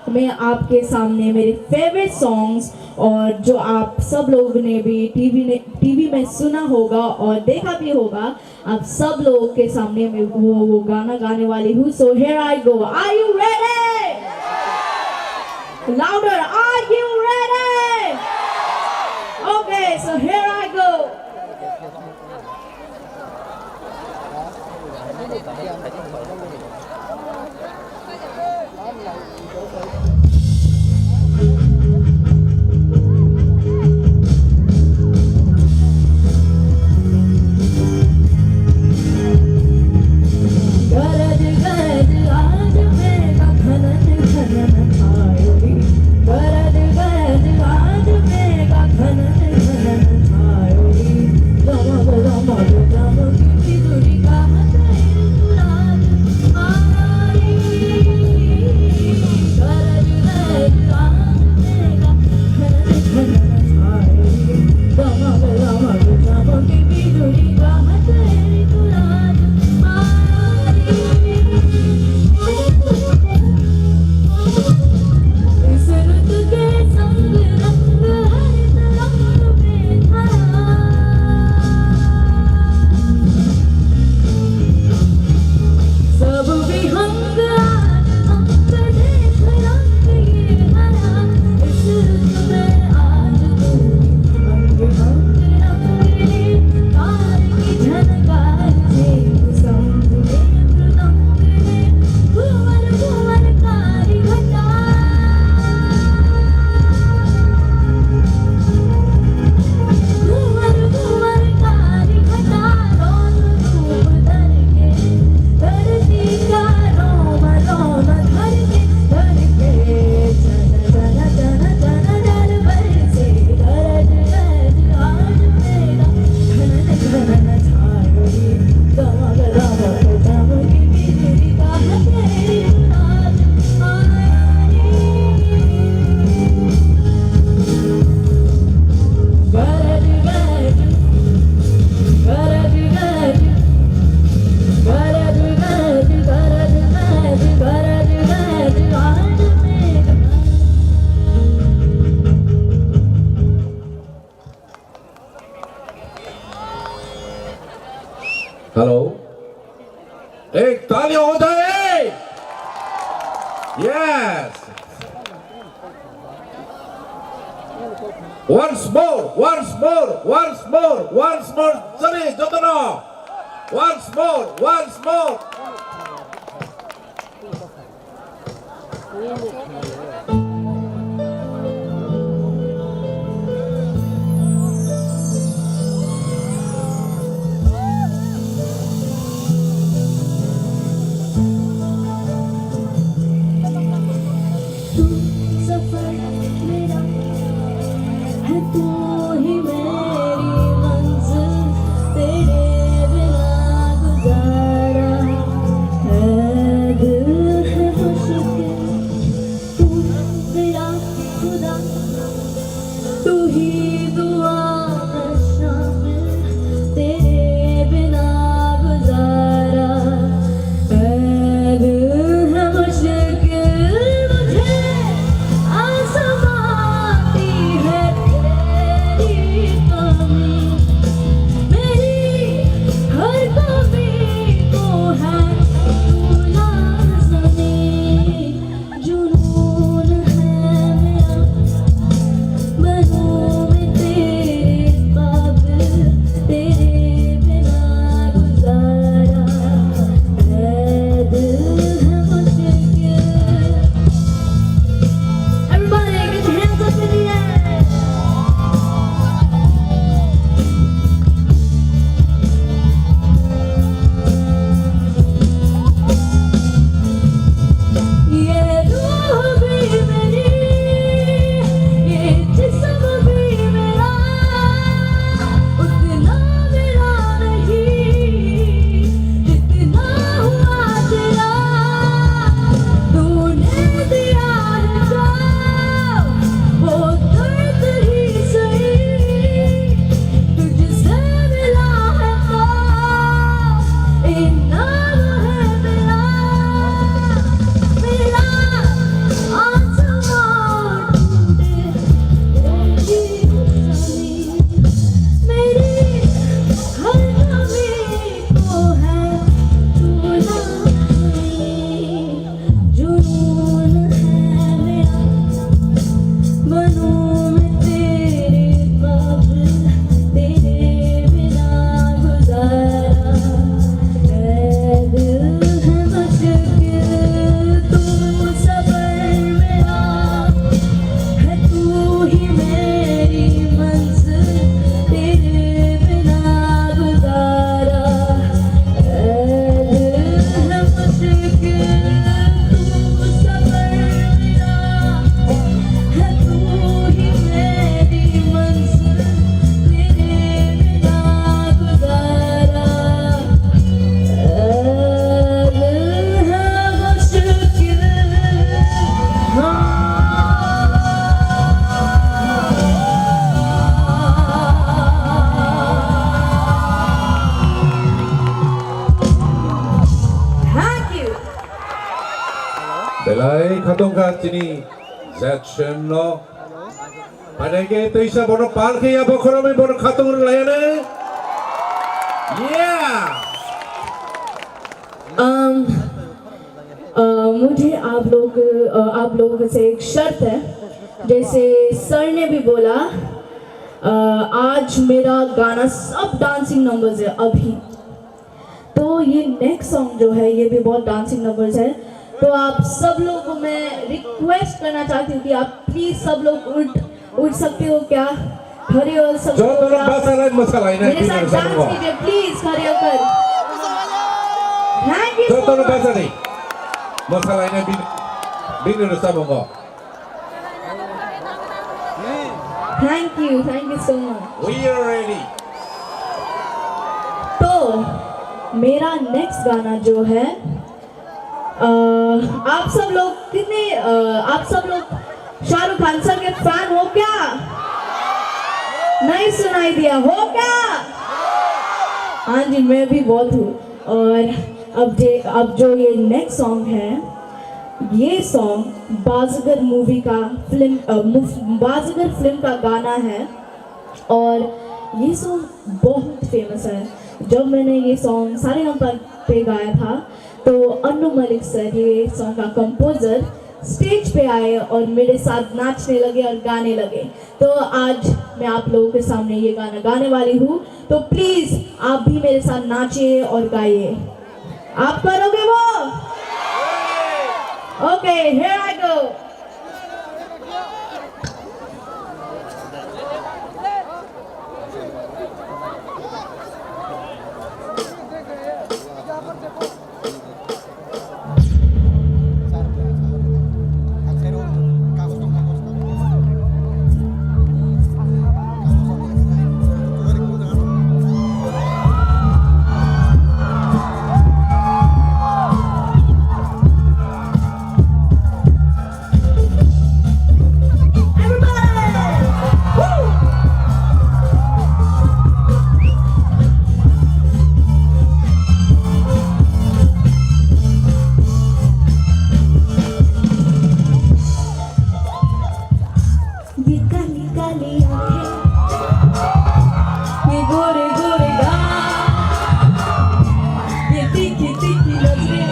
मैं आपके सामने मेरे फेवरेट सॉन्ग्स और जो आप सब लोगों ने भी टीवी ने, टीवी में सुना होगा और देखा भी होगा, आप सब लोगों के सामने मैं वो, वो गाना गाने वाली हूँ। So here I go. Are you ready? Louder. Are you ready? Okay, so here I go. Hello. Ek tali hota hai? Yes. Once more, once more, once more, once more. Sari, jotono. Once more, once more. तू सफर मेरा है, तू ही मेरी मंजिल, तेरे बिना गुजारा है दिल है मुश्किल। तू Lai khatungkha chini Jackson no. Phainai khe twisa bono pal khe ya bokhorogwi bono khatung rwlayani. Yeah! अम, अ, मुझे आप लोग, अ, आप लोगों से एक शर्त है, जैसे सर ने भी बोला, अ, आज मेरा गाना सब डांसिंग नंबर्स है अभी, तो ये नेक्स्ट सॉन्ग जो है, ये भी बहुत डांसिंग नंबर्स है। तो आप सब लोग को मैं रिक्वेस्ट करना चाहती हूँ कि आप प्लीज सब लोग उठ, उठ सकते हो क्या? खड़े हो सकते हो क्या? Jotono bachalai mwsalainai bini rwchapmung o. मेरे साथ डांस कीजिए प्लीज, खड़े होकर। Thank you so much. Jotono bachalai mwsalainai bini, bini rwchapmung o. Thank you, thank you so much. We are ready. तो मेरा नेक्स्ट गाना जो है, अ, आप सब लोग कितने, अ, आप सब लोग शाहरुख खान सर के फैन हो क्या? नहीं सुनाई दिया, हो क्या? हाँ जी, मैं भी बहुत हूँ। और अब जे, अब जो ये नेक्स्ट सॉन्ग है, ये सॉन्ग बाजीगर मूवी का फिल्म, अ, मूव-, बाजीगर फिल्म का गाना है और ये सॉन्ग बहुत फेमस है। जब मैंने ये सॉन्ग सारेगामा पे गाया था, तो अन्नू मलिक सर, ये सॉन्ग का कंपोजर, स्टेज पे आए और मेरे साथ नाचने लगे और गाने लगे। तो आज मैं आप लोगों के सामने ये गाना गाने वाली हूँ, तो प्लीज आप भी मेरे साथ नाचिए और गाइए। आप करोगे वो? Okay, here I go. ये काली काली आंखें, ये गोरे गोरे गाल, ये तीखी तीखी नजरें,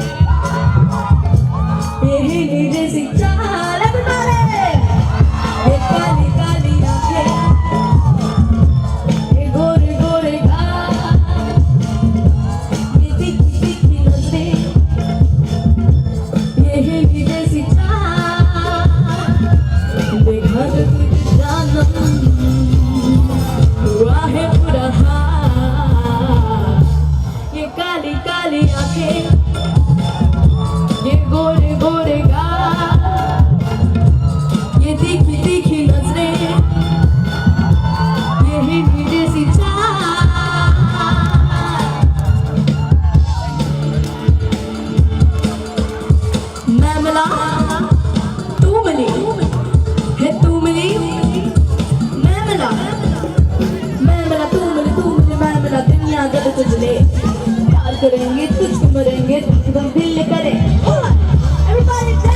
ये हिरनी जैसी चाल। Everybody! ये काली काली आंखें, ये गोरे गोरे गाल, ये तीखी तीखी नजरें, ये हिरनी जैसी चाल, देखा जो तुझे जानम हुआ है बुरा हाल। ये काली काली आंखें, ये गोरे गोरे गाल, ये तीखी तीखी नजरें, ये हिरनी जैसी चाल। मैं मिला, तू मिली, है तू मिली, मैं मिला, मैं मिला, तू मिली, तू मिली, मैं मिला, दुनिया जग तुझ में प्यार करेंगे, तुझको मरेंगे, तुझको दिल करें। Everybody dance!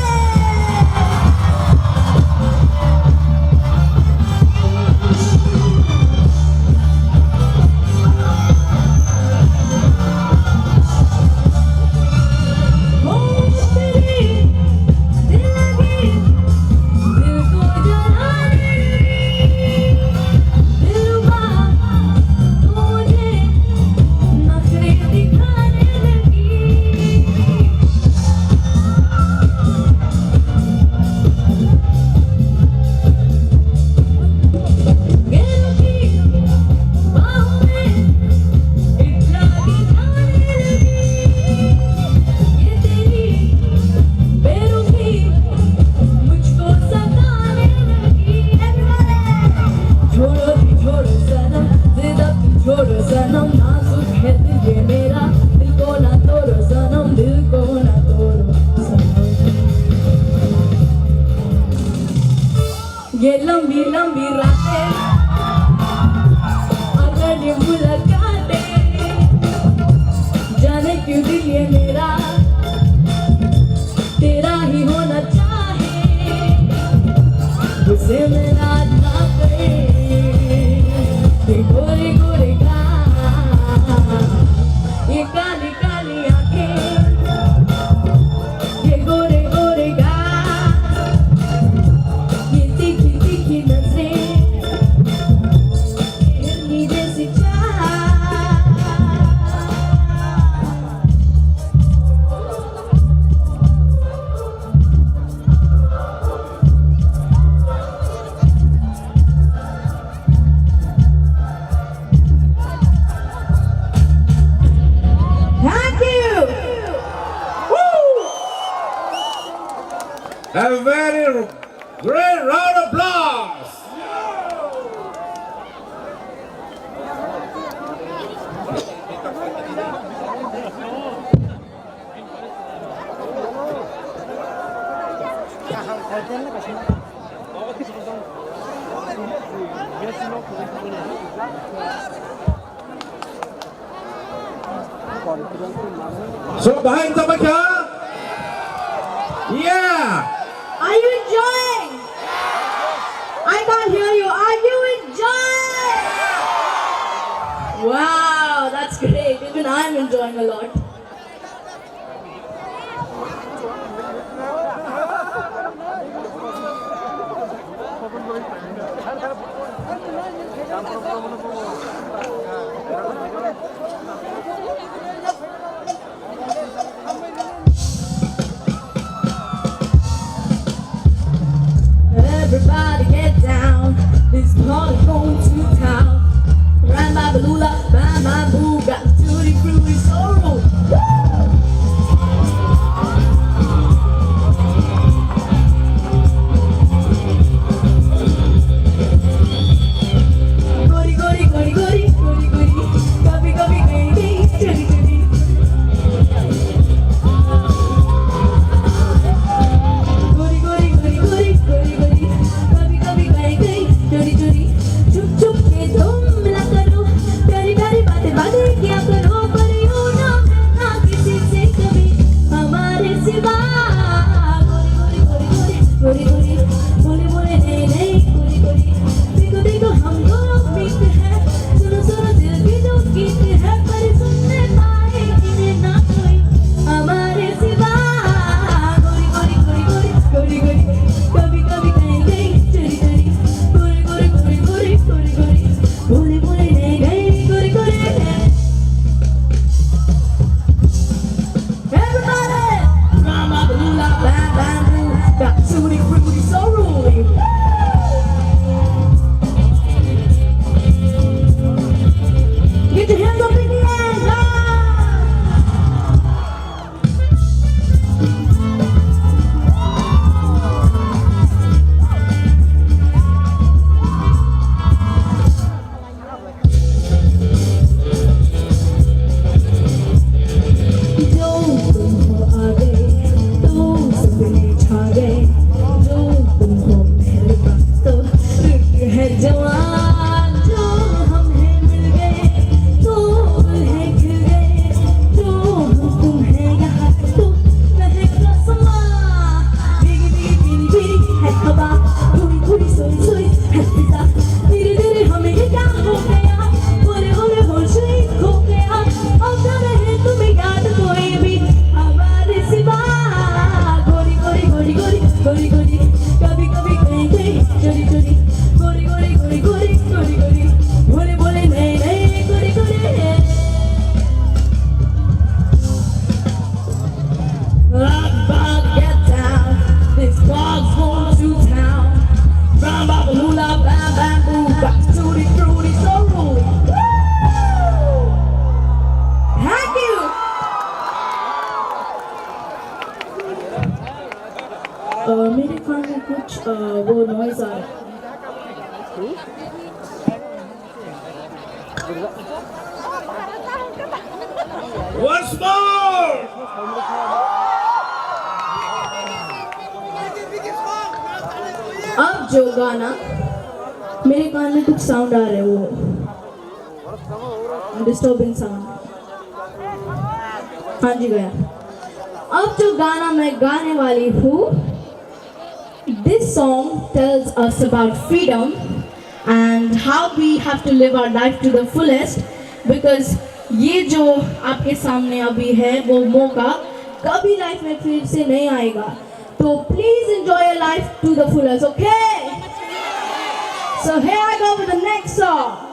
छोड़ो सनम, नाजुक है दिल ये मेरा, दिल को ना तोड़ो सनम, दिल को ना तोड़ो सनम। ये लंबी लंबी रातें और कड़ी मुलाकातें, जाने क्यों दिल ये मेरा तेरा ही होना A very great round of applause. So, bahai wngjakbaikha? Yeah. Are you enjoying? I can't hear you. Are you enjoying? Wow, that's great. Even I'm enjoying a lot. Everybody get down. This party going to town. Ram ba ba lula, bam bam boo, got tutti frutti sorrow. Woo! Gori gori gori gori gori gori, kabi kabi gaye gaye chori chori. Gori gori gori gori gori gori, kabi kabi gaye gaye chori chori. Chup chup ke tum mila karo, pyari pyari baatein baatein kiya karo, par you know main na kisi se kabhi hamare siwa. Gori gori gori gori gori gori, bole bole nahi nahi gori gori. Dekho dekho hum log meet hai, suno suno dil ki jo geet hai, par sunne paaye ki na koi hamare siwa. Gori gori gori gori gori gori, kabhi kabhi gaye gaye chori chori. Gori gori gori gori gori gori, bole bole nahi nahi gori gori. Everybody! Mama Lula, bam bam boo, got tutti frutti so ruly. Get your hands up in the air, guys! जो तुम हो आ गए, तो सपने छा गए, जो तुम हो मेहरबान, तो रुक है जवान, जो हम हैं मिल गए, तो गुल है खिल गए, जो हम तुम हैं यहाँ, तो महक रसमा। Biri biri biri biri hai khaba, khuri khuri soi soi hai pizza. धीरे धीरे हमें ये क्या हो गया, होले होले होश ही खो गया। अब जाने है तुम्हें याद कोई भी हमारे सिवा। गोरी गोरी गोरी गोरी गोरी गोरी, कभी कभी कहीं कहीं चोरी चोरी। गोरी गोरी गोरी गोरी गोरी गोरी, भोले भोले नए नए गोरी गोरी। Rock band, get down. This dog's going to town. Bam bam lula, bam bam boo, got tutti frutti so ruly. Woo! Thank you. Uh, मेरे कान में कुछ, uh, वो नॉइज आ रहा है। Once more! अब जो गाना, मेरे कान में कुछ साउंड आ रहे हैं, वो डिस्टर्बिंग साउंड। हाँ जी, गया। अब जो गाना मैं गाने वाली हूँ, this song tells us about freedom and how we have to live our life to the fullest, because ये जो आपके सामने अभी है, वो मौका कभी लाइफ में फिर से नहीं आएगा। तो please enjoy your life to the fullest, okay? So here I go with the next song.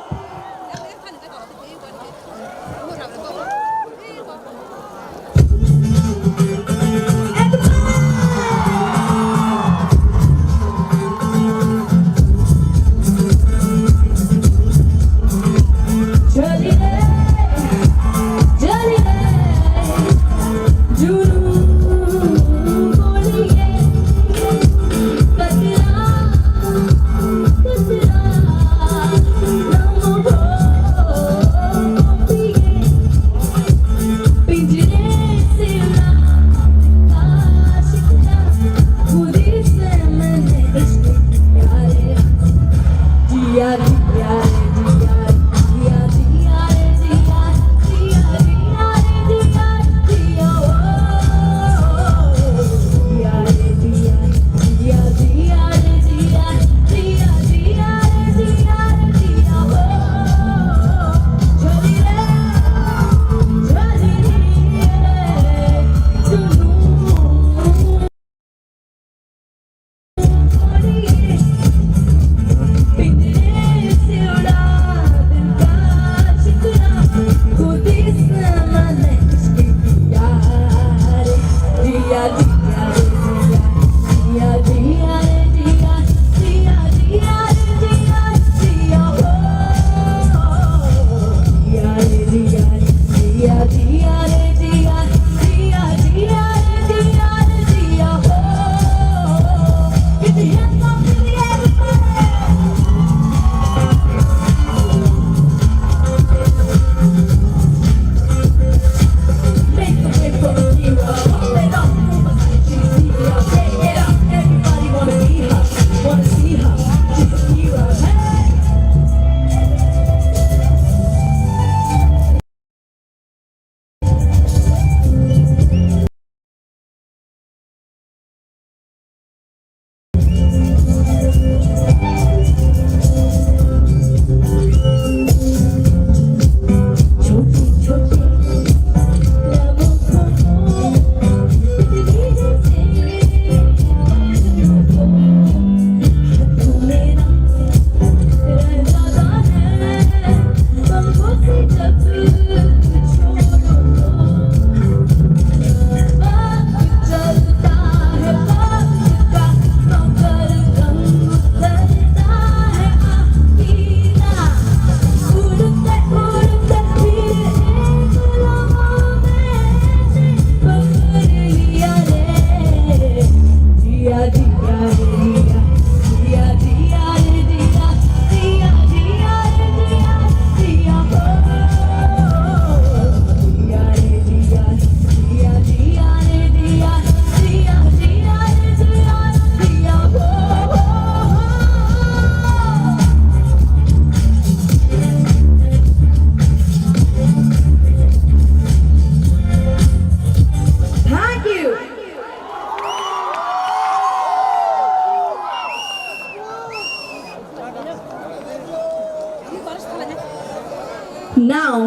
Now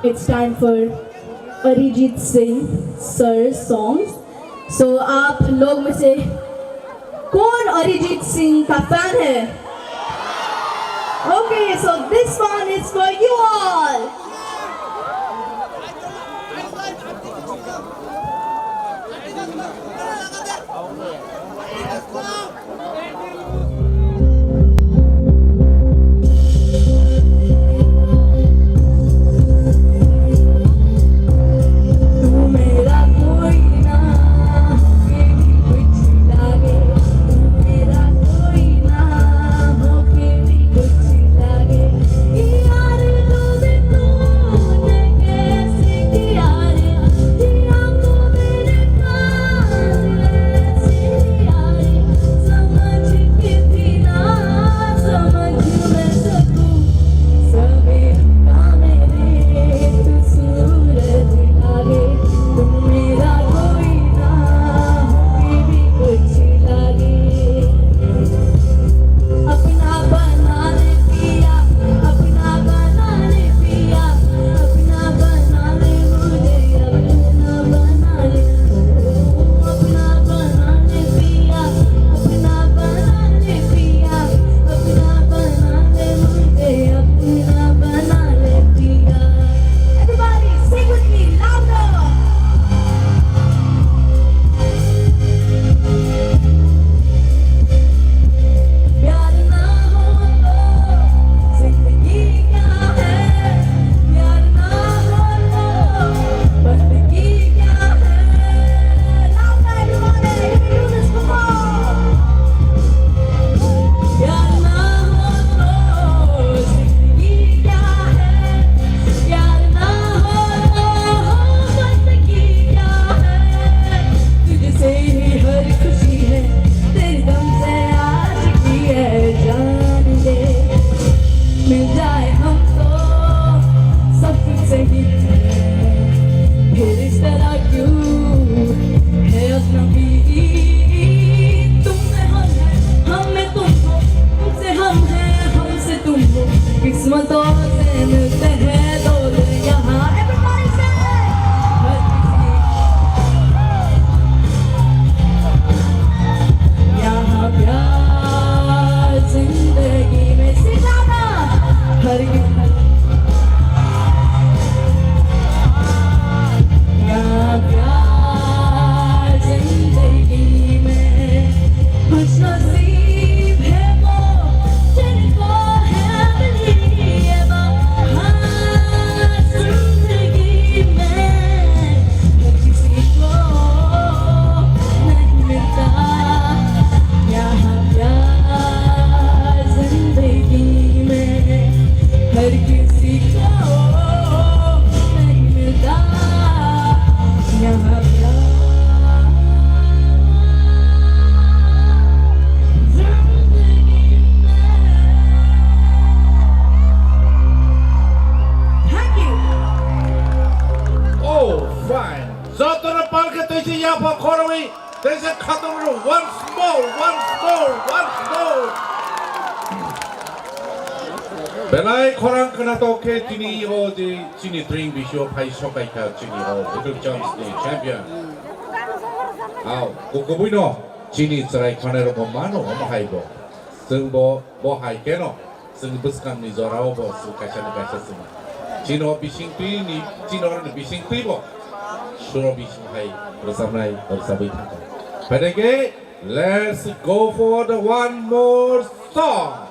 it's time for Arijit Singh sir songs. So आप लोग में से कौन अरिजीत सिंह का फैन है? Okay, so this one is for you all. Everybody, sing with me, louder. Thank you. Oh, fine. Jotono palkhe tei se yapha khorwi, tei se khatungno once more, once more, once more. Belai khorang khwnatok khe tini o je chini training bisio phai sokai kha chini o Little Champs ni champion. Ao, kukubuino chini chwrai khonai rokbo mano omo hai bo. Chwng bo, bo hai keno. Chwng bwskangni jorao bo chwng kaisa ni kaisa chwng. Chino bising twi ni, chino ni bising twi bo. Suro bising hai rwchapnai rwchapwi thangkha. Phaidai khe, let's go for the one more song.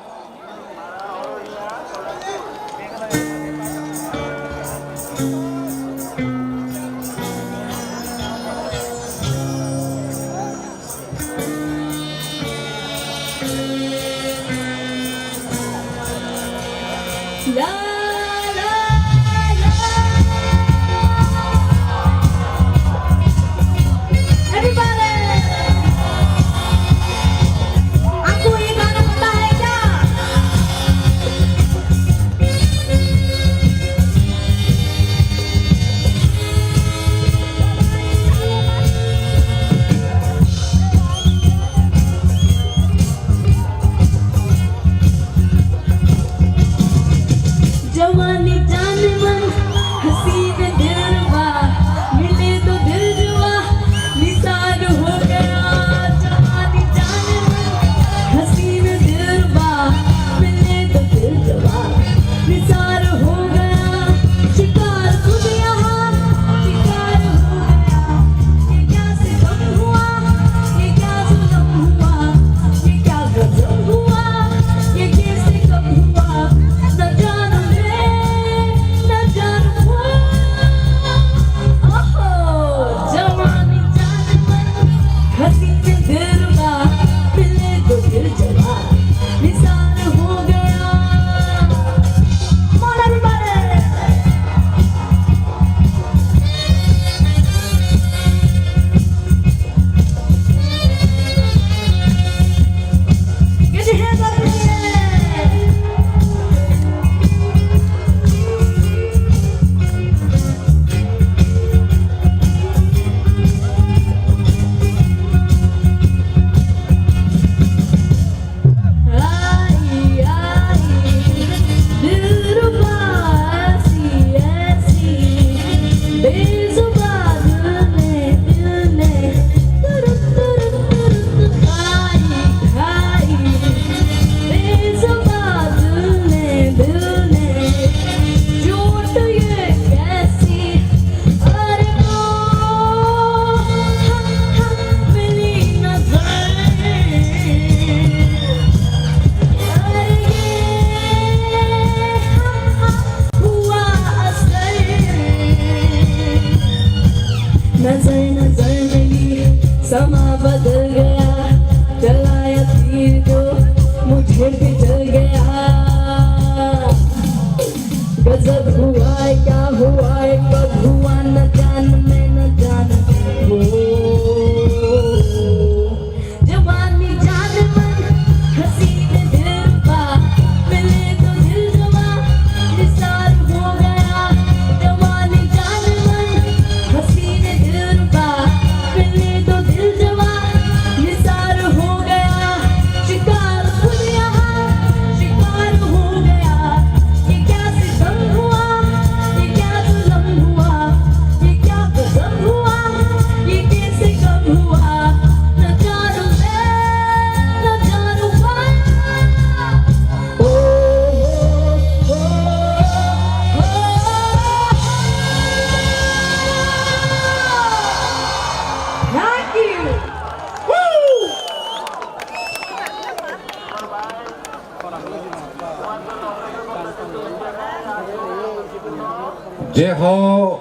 Je hao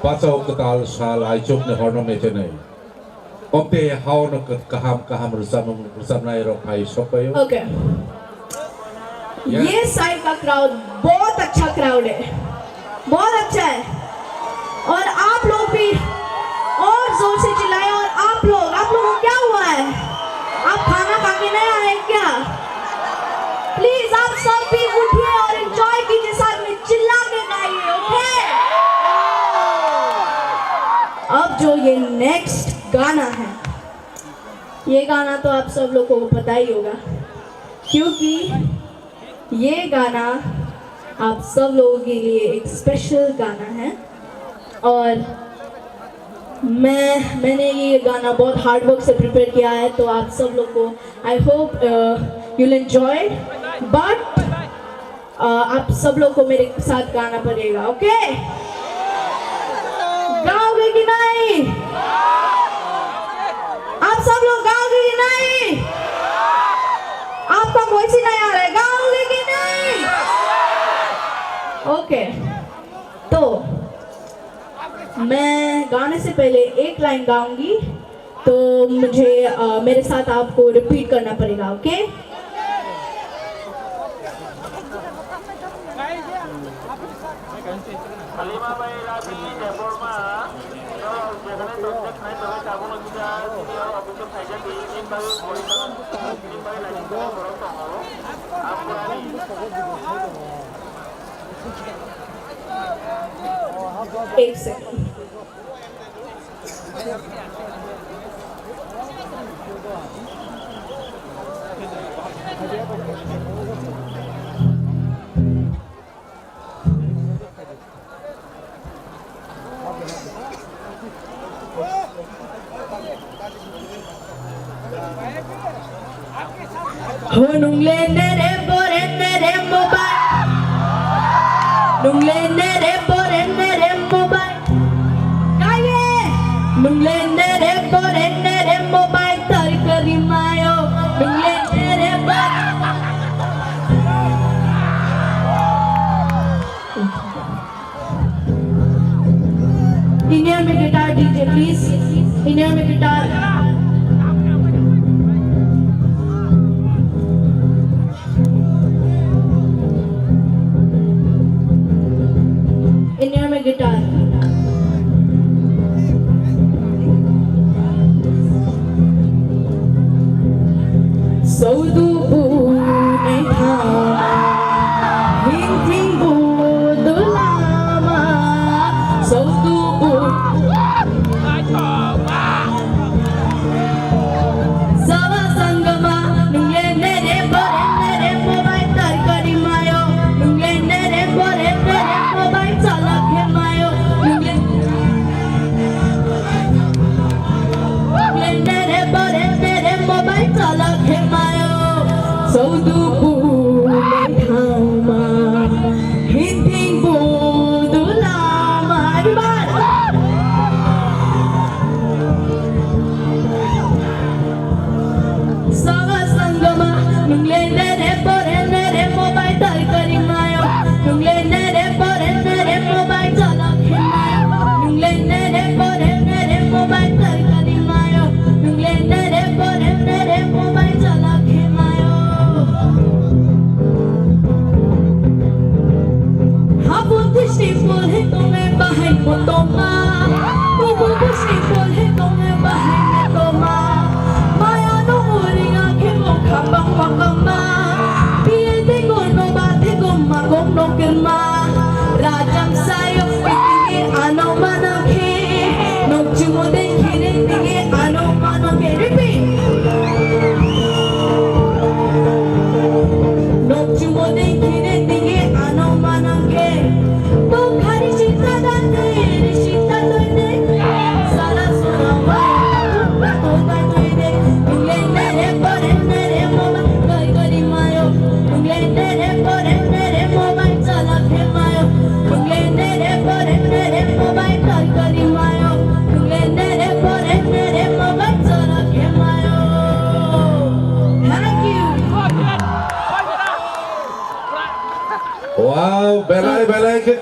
bachao kwtal sal aichukni horno mechenai. Omte haono kaham kaham rwchapmung rwchapnai rok phai sokpaio. Okay. Yeah. ये साइड का क्राउड बहुत अच्छा क्राउड है, बहुत अच्छा है। और आप लोग भी और जोर से चिल्लाएं। और आप लोग, आप लोगों को क्या हुआ है? आप खाना खा के नहीं आए क्या? प्लीज आप सब भी उठिए और एंजॉय कीजिए, साथ में चिल्ला के गाइए, ओके? अब जो ये नेक्स्ट गाना है, ये गाना तो आप सब लोग को पता ही होगा, क्योंकि ये गाना आप सब लोगों के लिए एक स्पेशल गाना है। और मैं मैंने ये गाना बहुत हार्ड वर्क से प्रिपेयर किया है, तो आप सब लोग को, I hope you'll enjoy, but आप सब लोग को मेरे साथ गाना पड़ेगा, ओके? गाओगे कि नहीं? आप सब लोग गाओगे कि नहीं? आपका वॉइस ही नहीं आ रहा है, गाओगे कि नहीं? ओके, तो मैं गाने से पहले एक लाइन गाऊंगी, तो मुझे, अ, मेरे साथ आपको रिपीट करना पड़ेगा, ओके? एक second. Ho nung le nere bore nere mobile. Nung le nere bore nere mobile. Kaiye. Nung le nere bore nere mobile tar kari mayo. Nung le nere bore. India में guitar D J please. India में guitar. India में guitar. Saudu bu nai thama, hing hing bu dulama, saudu bu.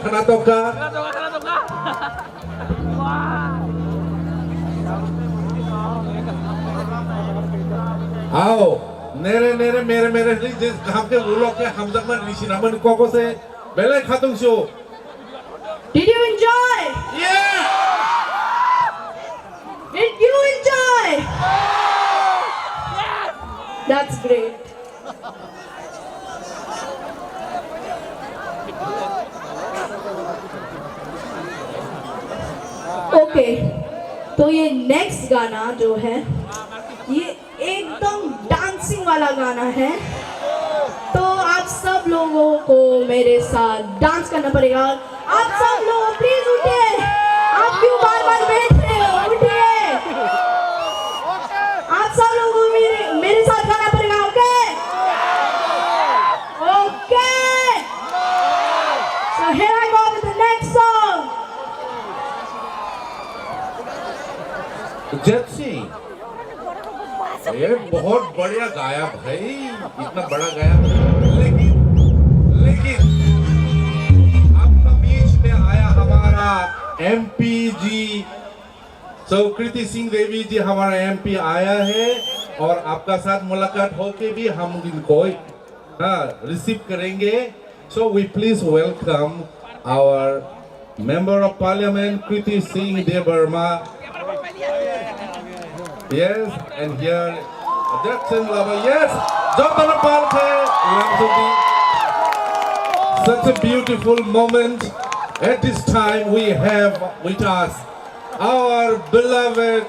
Karnataka. Ao, nere nere mere mere hli je kaham khe ulo khe hamjakma risi namani koko se belai khatung sio. Did you enjoy? Yeah! Did you enjoy? That's great. Okay, तो ये नेक्स्ट गाना जो है, ये एकदम डांसिंग वाला गाना है। तो आप सब लोगों को मेरे साथ डांस करना पड़ेगा। आप सब लोग प्लीज उठिए। आप क्यों बार बार बैठ रहे हो? उठिए। आप सब लोगों को मेरे, मेरे साथ गाना पड़ेगा, okay? Okay. So here I go with the next song. जैत सिंह, ये बहुत बढ़िया गाया भाई, इतना बड़ा गाया। लेकिन, लेकिन आपका बीच में आया हमारा एमपी जी, सो कृति सिंह देवी जी हमारा एमपी आया है और आपका साथ मुलाकात होके भी हम इनको, हाँ, रिसीव करेंगे। So we please welcome our Member of Parliament Kriti Singh Debbarma. Yes, and here Jackson Laba. Yes, Jotono Palkhe Lamsugi. Such a beautiful moment. At this time we have with us our beloved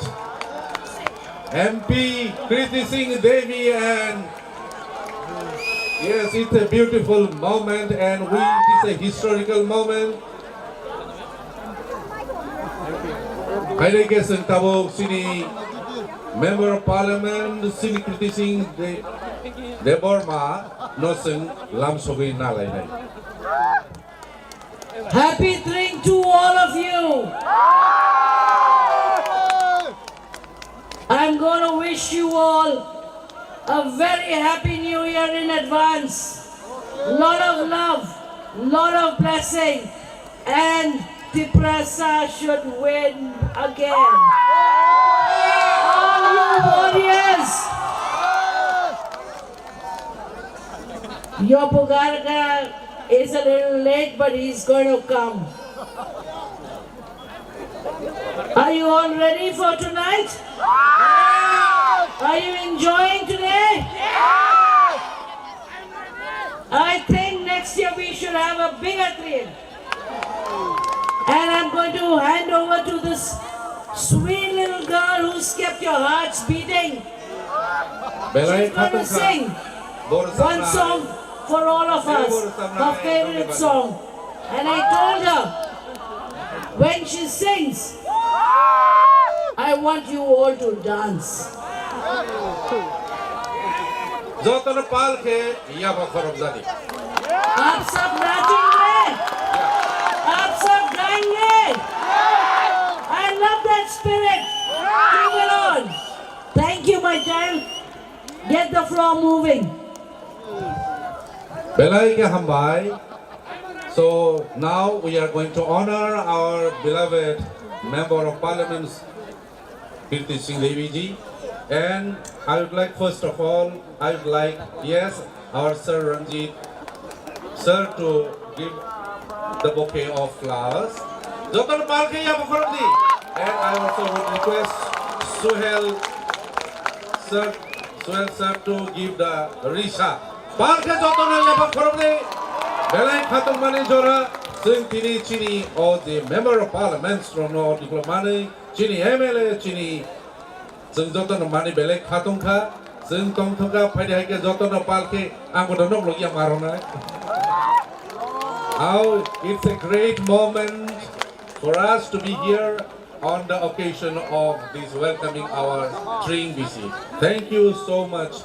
M P Kriti Singh Devi and yes, it's a beautiful moment and we, it's a historical moment. Haire ke seng tabuk sini Member of Parliament sini Kriti Singh De-, Debbarma no seng lam sogwi nalai nai. Happy Tring to all of you. I'm gonna wish you all a very happy new year in advance. Lot of love, lot of blessing, and Tiprasa should win again. All you warriors. Yopugarga is a little late, but he's going to come. Are you all ready for tonight? Are you enjoying today? I think next year we should have a bigger train. And I'm going to hand over to this sweet little girl who's kept your hearts beating. Belai She's going to khatung kha. Sing Bor one samna. Song for all of us, her favorite song. And I told her, when she sings, I want you all to dance. Jotono pal khe yaba khorok jani. आप सब नाचेंगे, आप सब गाएंगे। I love that spirit. Keep it on. Thank you, my child. Get the floor moving. Belai khe hambai. So now we are going to honor our beloved Member of Parliament, Kirti Singh Devi ji. And I would like, first of all, I would like, yes, our Sir Ranjit sir to give the bouquet of flowers. Jotono pal khe yaba khorok di. And I also would request Suhel sir, Suhel sir to give the risha. Pal khe jotono yaba khorok di. Belai khatung mani jora, chwng tini chini o the Member of Parliament rokno diplomani, chini M L A, chini Chwng jotono mani belai khatung kha, chwng tongthok kha, phaidi hai khe jotono pal khe ang bono nok logya maronai. How it's a great moment for us to be here on the occasion of this welcoming our Tring B C. Thank you so much.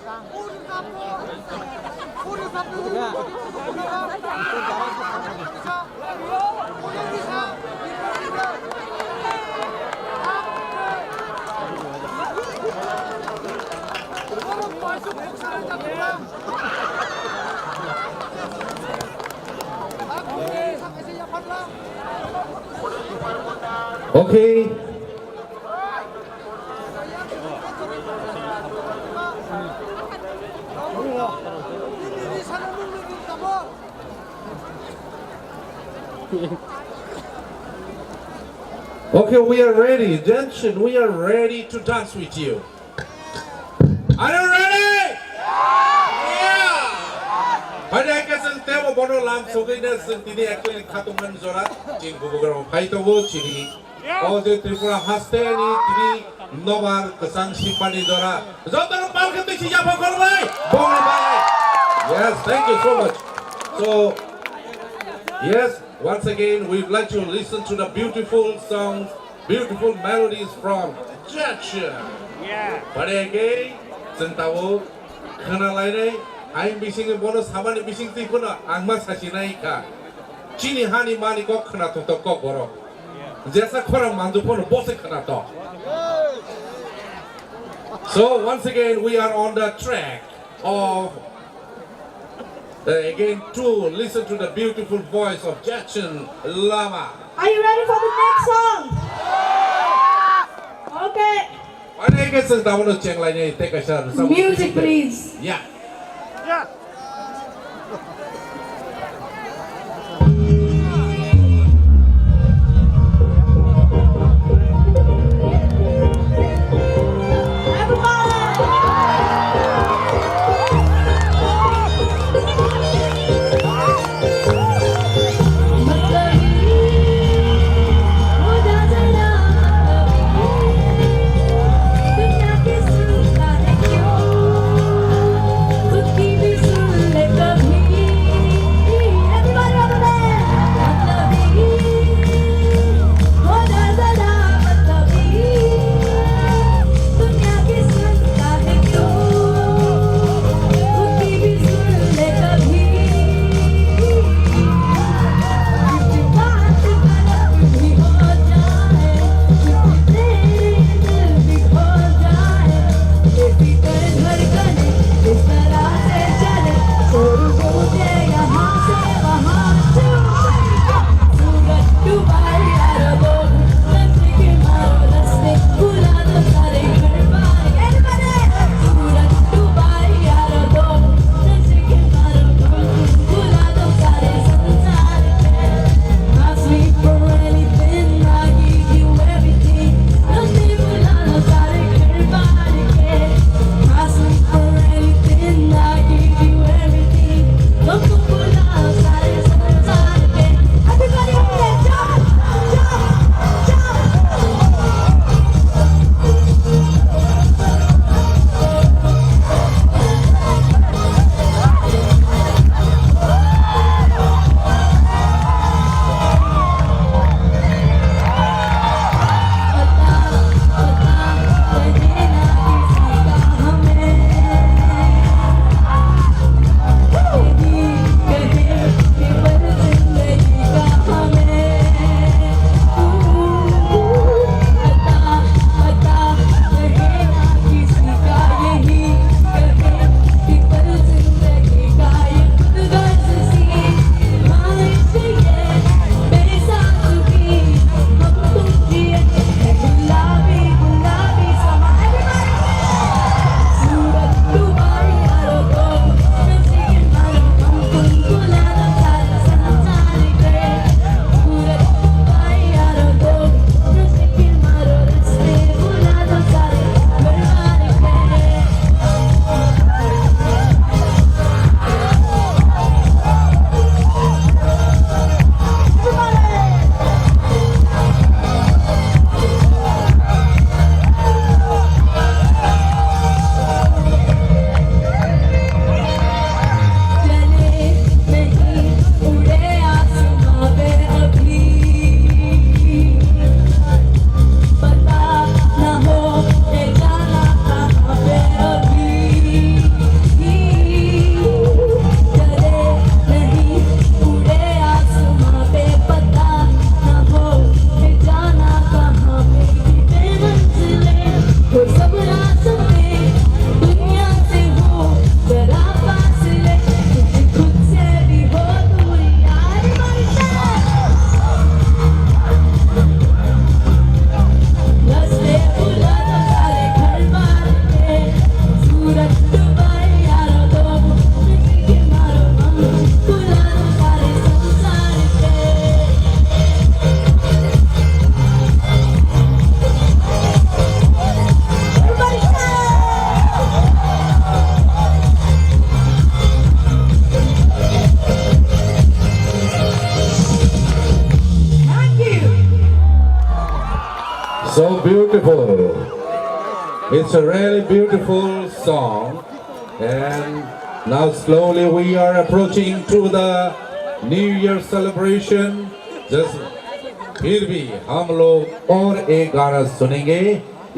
Okay. Okay, we are ready. Attention, we are ready to dance with you. Are you ready? Yeah! Hai, hai, ke chwng tebo bono lam sogwi ne chwng tini actually khatungmani jora. Chini bubagrao phai tongo, chini o je Tripura haste ni tini nobar kwchang sipani jora. Jotono palkhe twi sijak phakhor bai. Bongni bai. Yes, thank you so much. So, yes, once again, we'd like to listen to the beautiful songs, beautiful melodies from Jackson. Yeah. But again, chwng tabuk khna lainai, ayang bising bono samani bising twi phano ang ma sasinai kha. Chini hani mani kok khna thokthok kok borok. Jesa khorang manju phano bose khna to. So once again we are on the track of, uh, again to listen to the beautiful voice of Jackson Lama. Are you ready for the next song? Okay. Ani ke sing tamu no chenglai ni te kaisa. Music, please. Yeah. So beautiful. It's a really beautiful song. And now slowly we are approaching to the New Year celebration. Just फिर भी हम लोग और एक गाना सुनेंगे।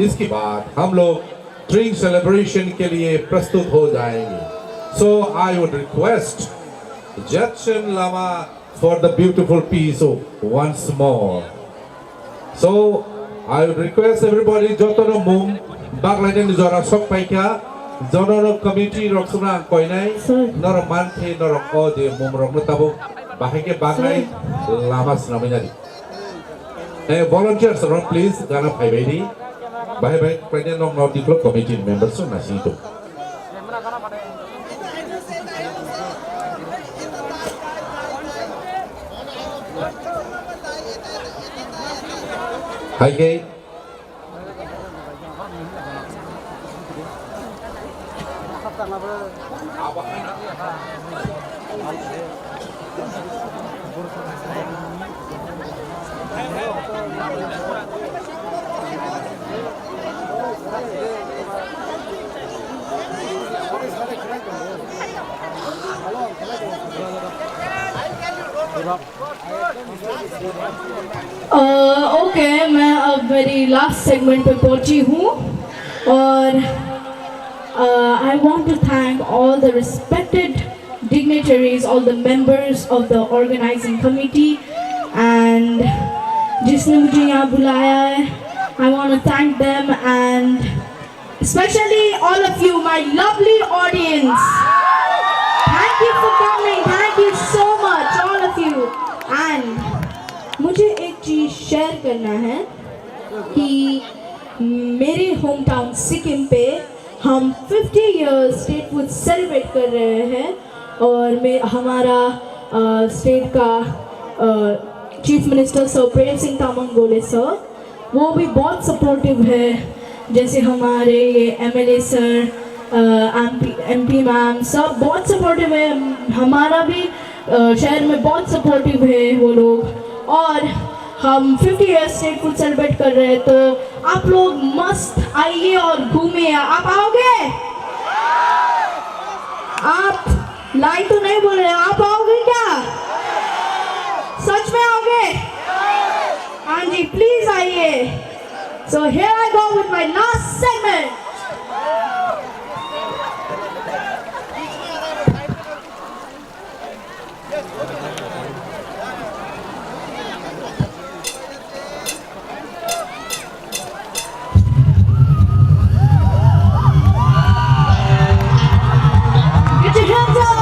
इसके बाद हम लोग drink celebration के लिए प्रस्तुत हो जाएंगे। So I would request Jetchen Lama for the beautiful piece once more. So I would request everybody, jotono mum baglainani jora sok paikha, jotono committee rok sumna ang koinai, Sir. Norok mankhe norok o je mum rokno tabuk bahai khe bagnai Sir. Lama swnamwi nadi. Eh, volunteers rok please gana phaibai di. Bahai bai paine nok nok diklo committee members rok nasing tung. Hai khe. अ, ओके, मैं अब मेरी last segment पे पहुंची हूँ और, uh, I want to thank all the respected dignitaries, all the members of the organizing committee, and जिसने मुझे यहाँ बुलाया है, I want to thank them and especially all of you, my lovely audience. Thank you for coming. Thank you so much, all of you. And मुझे एक चीज शेयर करना है कि मेरे होम टाउन सिक्किम पे हम फिफ्टी ईयर्स स्टेटहुड सेलिब्रेट कर रहे हैं और मैं हमारा स्टेट का चीफ मिनिस्टर सर प्रेम सिंह तामांग गोले सर, वो भी बहुत सपोर्टिव है। जैसे हमारे ये MLA sir, MP MP ma'am, सब बहुत सपोर्टिव है। हमारा भी अ, शहर में बहुत सपोर्टिव है वो लोग। और हम फिफ्टी ईयर्स स्टेटहुड सेलिब्रेट कर रहे हैं, तो आप लोग मस्त आइए और घूमिए। आप आओगे? आप लाई तो नहीं बोल रहे, आप आओगे क्या? सच में आओगे? हाँ जी, प्लीज आइए। So here I go with my last segment. Get your hands up!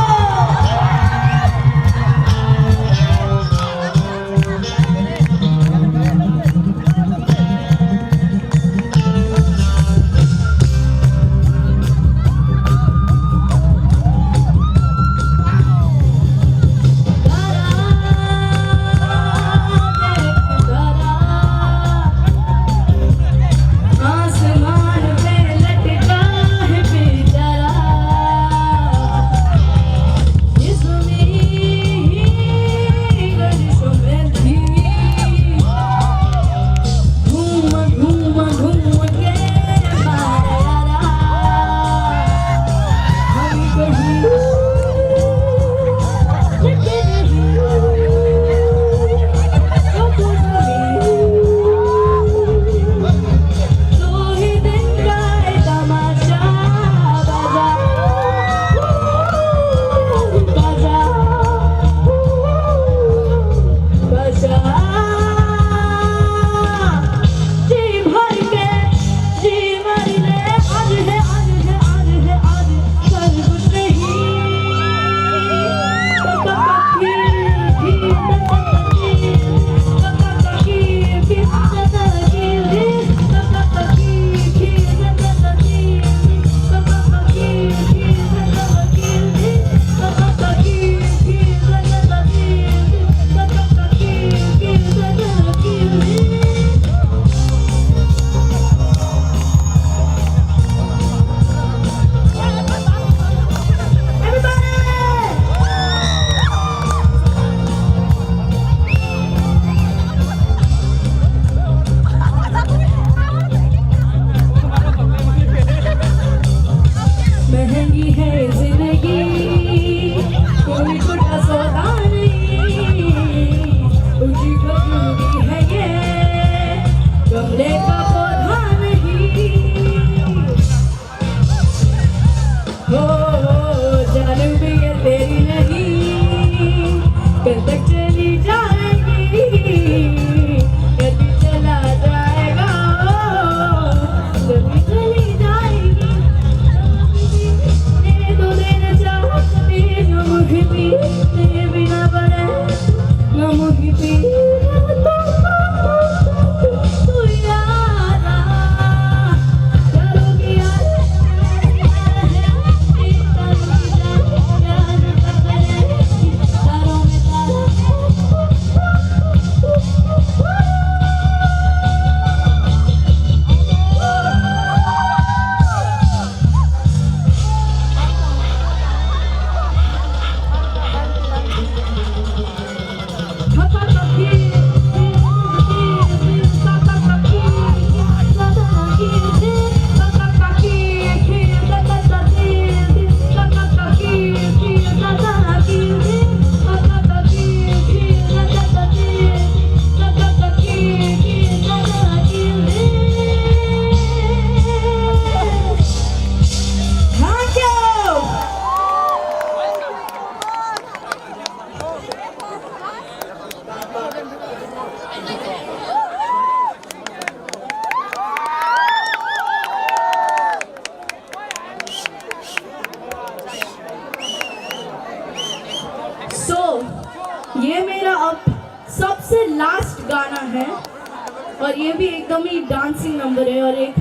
और ये भी एकदम ही डांसिंग नंबर है और एक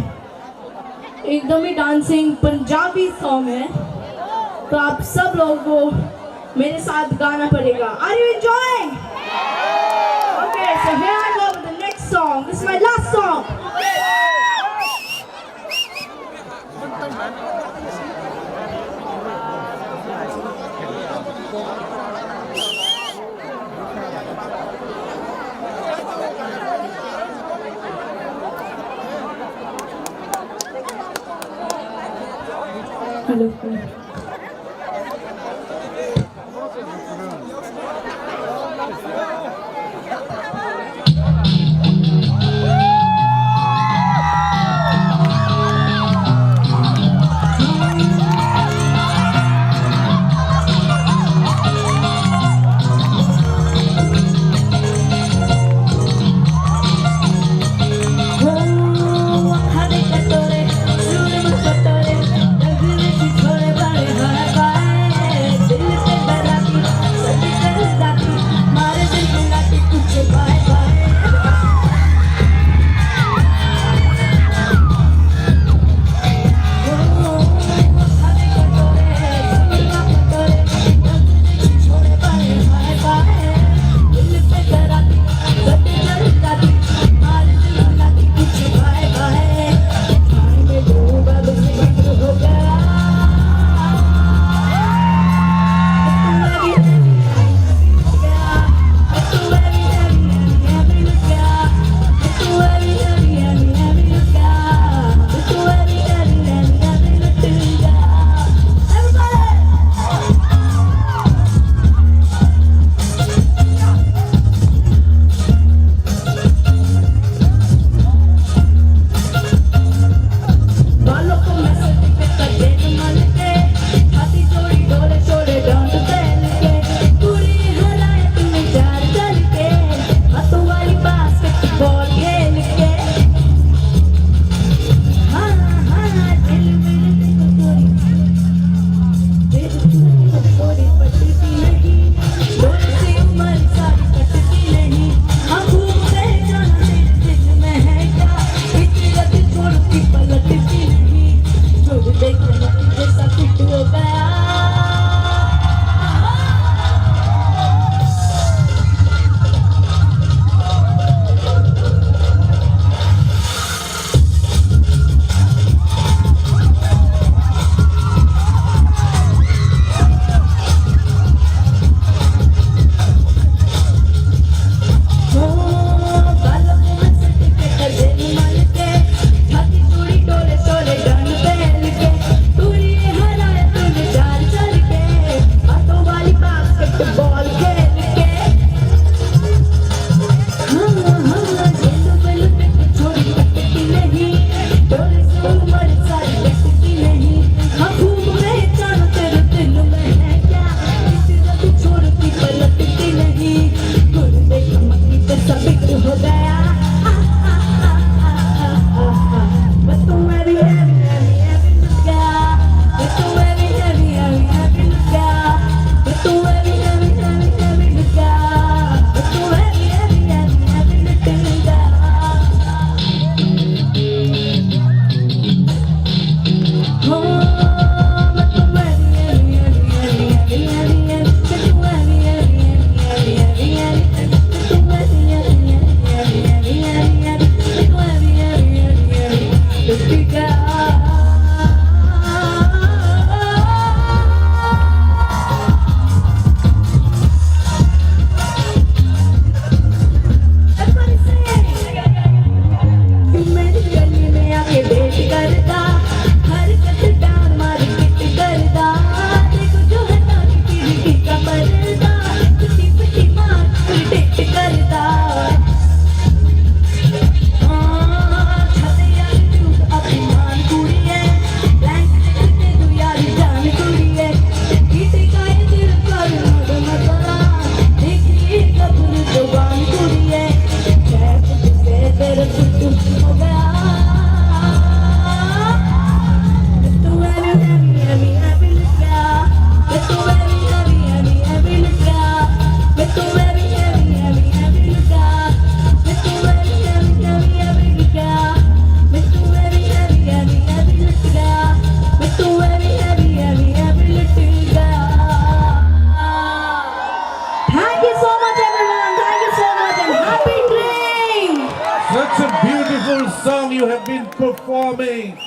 एकदम ही डांसिंग पंजाबी सॉन्ग है। तो आप सब लोगों को मेरे साथ गाना पड़ेगा। Are you enjoying? Okay, so here I go with the next song. This is my last song. Hello. Such a beautiful song you have been performing.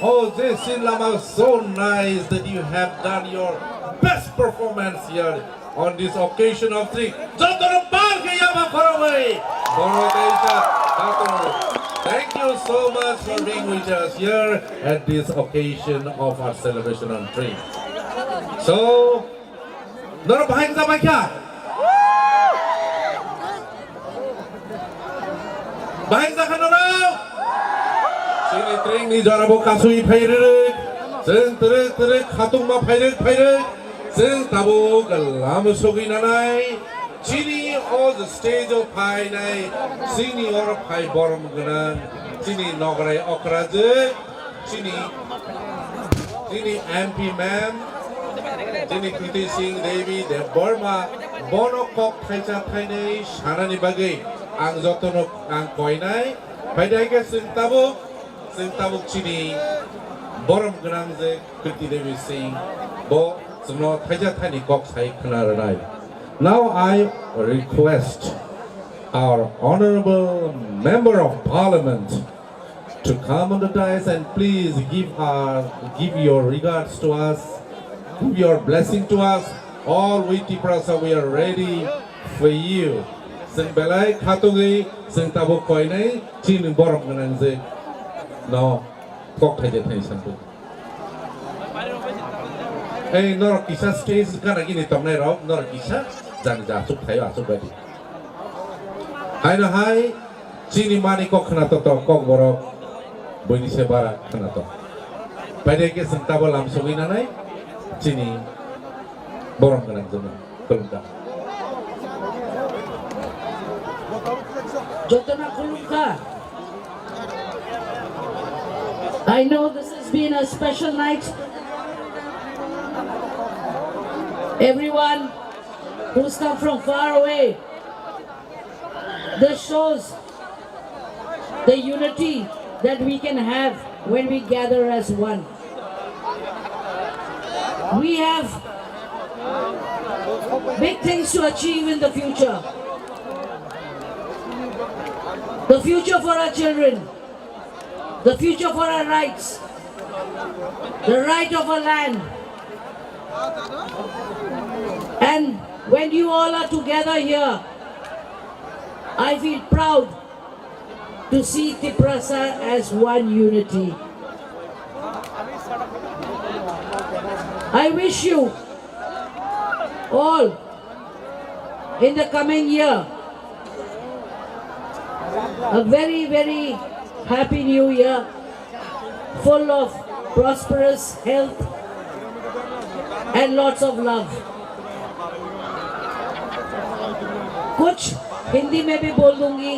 Oh, Jason Lama, so nice that you have done your best performance here on this occasion of three. Jotono par khe yaba khoroknwi. Borok kaisa khatung. Thank you so much for being with us here at this occasion of our celebration on three. So, norok bahai wngjabai kha? Bahai jakha norok? Chini tringni jorabo kasui phairwk. Chwng twrwk twrwk khatungma phairwk phairwk. Chwng tabuk lama sogwi nanai. Chini o stage o phainai. Chini oro phai borom gwnang. Chini nograi okrajwk. Chini, chini M P ma'am, chini Kriti Singh Devi Debbarma, bono kok thaisa thainwi sanani bagwi ang jotono ang koinai. Phaidai khe chwng tabuk, chwng tabuk chini borom gwnang je Kriti Devi Singh, bo chwngno thaisa thaini kok sai khna rwnai. Now I request our Honorable Member of Parliament to come on the dais and please give our, give your regards to us, give your blessing to us. All we Tiprasa, we are ready for you. Chwng belai khatungwi, chwng tabuk koinai, chini borom gwnang je no kok thaide thai sandu. Ei norok kisa stage gana gini tongnai rok, norok kisa jani ja achuk thaio, achuk baidi. Haino hai, chini mani kok khna to to, kok borok buini se bara khna to. Paide ke chwng tabo lam sogwi nanai, chini borom gwnang jwnang. Khulumkha. Jotona khulumkha. I know this has been a special night. Everyone who's come from far away, this shows the unity that we can have when we gather as one. We have big things to achieve in the future. The future for our children, the future for our rights, the right of our land. And when you all are together here, I feel proud to see Tiprasa as one unity. I wish you all in the coming year a very, very happy new year, full of prosperous health and lots of love. कुछ हिंदी में भी बोल दूंगी।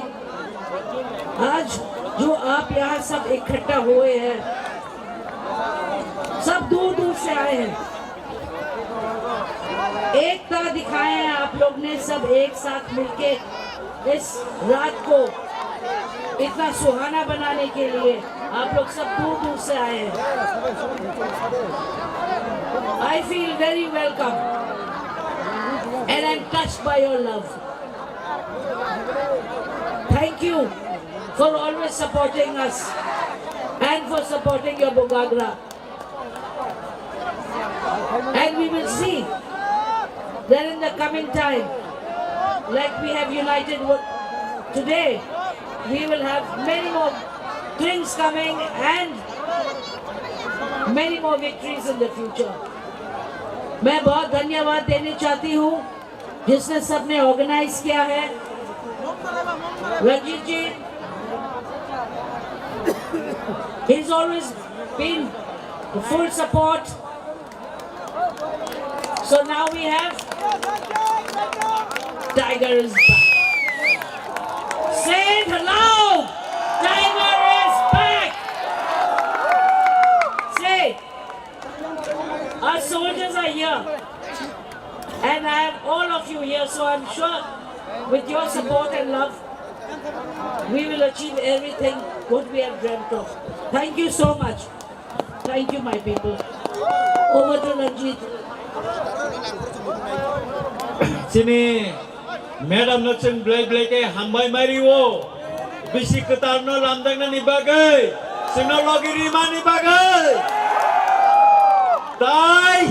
आज जो आप यहाँ सब इकट्ठा हुए हैं, सब दूर दूर से आए हैं। एकता दिखाए हैं आप लोग ने, सब एक साथ मिलके इस रात को इतना सुहाना बनाने के लिए। आप लोग सब दूर दूर से आए हैं। I feel very welcome and I'm touched by your love. Thank you for always supporting us and for supporting your Bugagra. And we will see that in the coming time, like we have united with today, we will have many more things coming and many more victories in the future. मैं बहुत धन्यवाद देना चाहती हूँ जिसने सबने ऑर्गेनाइज किया है। रंजीत जी, he's always been full support. So now we have Tiger is back. Say it loud. Tiger is back. Say, our soldiers are here. And I have all of you here, so I'm sure with your support and love, we will achieve everything what we have dreamt of. Thank you so much. Thank you, my people. Over to Ranjit. Chini madam no chwng blai blai khe hambai mari o. Bisi kwtalno lamjaknani bagwi, chwngno logi rimani bagwi. Tai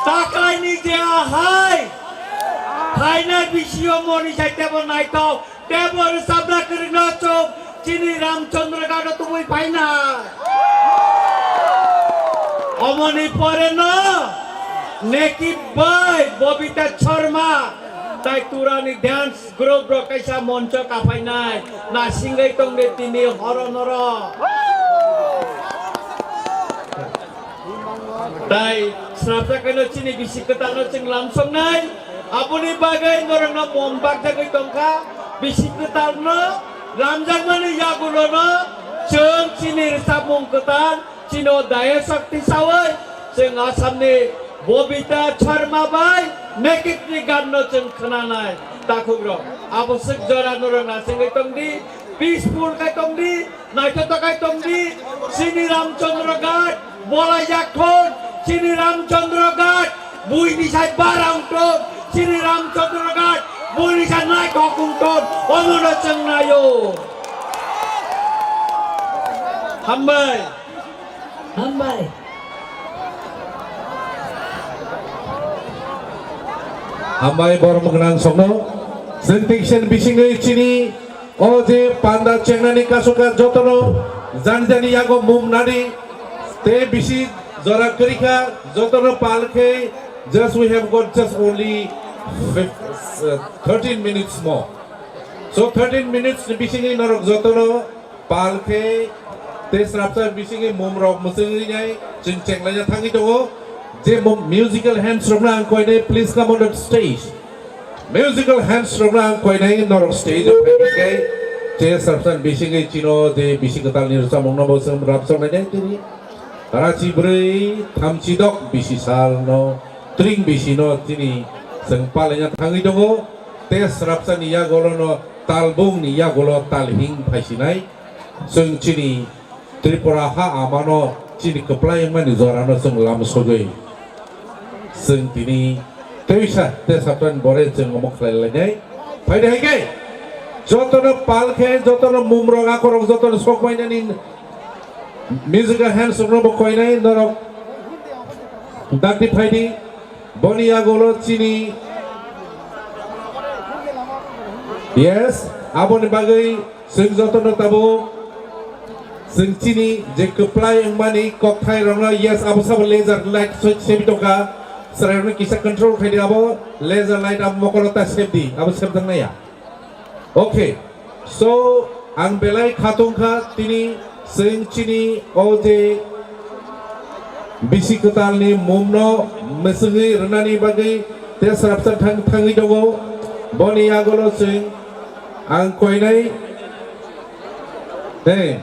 taklaini je ahai phainai bisio moni sai tebo naithok, tebo rwchapna kwrwngno chwng chini Ramchandra Ghat-o tubui phainai. Omoni poreno Nekip bai Bobita Sharma tai Turani dance group rok kaisa moncho kaphainai, nasingwi tongde tini horo noro. Tai srapsa kaino chini bisi kwtalno chwng lamsoknai, aboni bagwi norokno mom bakjagwi tongkha, bisi kwtalno lamjakmani yagulono chwng chini rwchapmung kwtal, chini o dayasok tisawi chwng Assamni Bobita Sharma bai Nekipni ganno chwng khwnanai takhukrok. Abo swk jora norok nasingwi tongdi, peaceful khai tongdi, naithotok khai tongdi, chini Ramchandra Ghat, bola yakhon, chini Ramchandra Ghat, buini sai bara wngton, chini Ramchandra Ghat, buini sai naithok wngton, omono chwng naio. Hambai. Hambai. Hambai borok mwkwnang songno. Chwng tei kisa bisingwi chini o je panda chengnani kasoka jotono jani jani yago mum nadi. Tei bisi jora kwrwikha jotono pal khe just we have got just only fif-, uh, thirteen minutes more. So thirteen minutes ni bisingwi norok jotono pal khe tei srapsa bisingwi mum rok mwchwngwi nai chwng chenglaina thangwi tongo. Je mum musical hands rokno ang koinai, please come on the stage. Musical hands rokno ang koinai norok stage o phaikhe je srapsa bisingwi chino je bisi kwtalni rwchapmungno bo chwng rap chongnai nai tini. Rachi bwrwi thamchi dok bisi salno tring bisino chini chwng palaina thangwi tongo. Tei srapsani yagolono talbungni yagulo talhing phaisinai. Chwng chini Tripura ha amano chini kwplai wngmani jorano chwng lamsogwi chwng tini teisa tei saprani bore chwng omo khlai lainai. Phaidi hai khe jotono pal khe, jotono mumrok akorok jotono sok mainani musical hands rokno bo koinai norok dakti phaidi. Boni yagulo chini, yes, aboni bagwi chwng jotono tabuk chwng chini je kwplai wngmani kokthai rokno, yes, abo sabo laser light switch sebi tongkha, chwrairokno kisa control khaidi, abo laser light abo mokolo ta sebdi, abo sebjaknai ya. Okay, so ang belai khatung kha tini chwng chini o je bisi kwtalni mumno mwswgwi rwnani bagwi tei srapsa thang-, thangwi tongo. Boni yagulo chwng ang koinai, eh,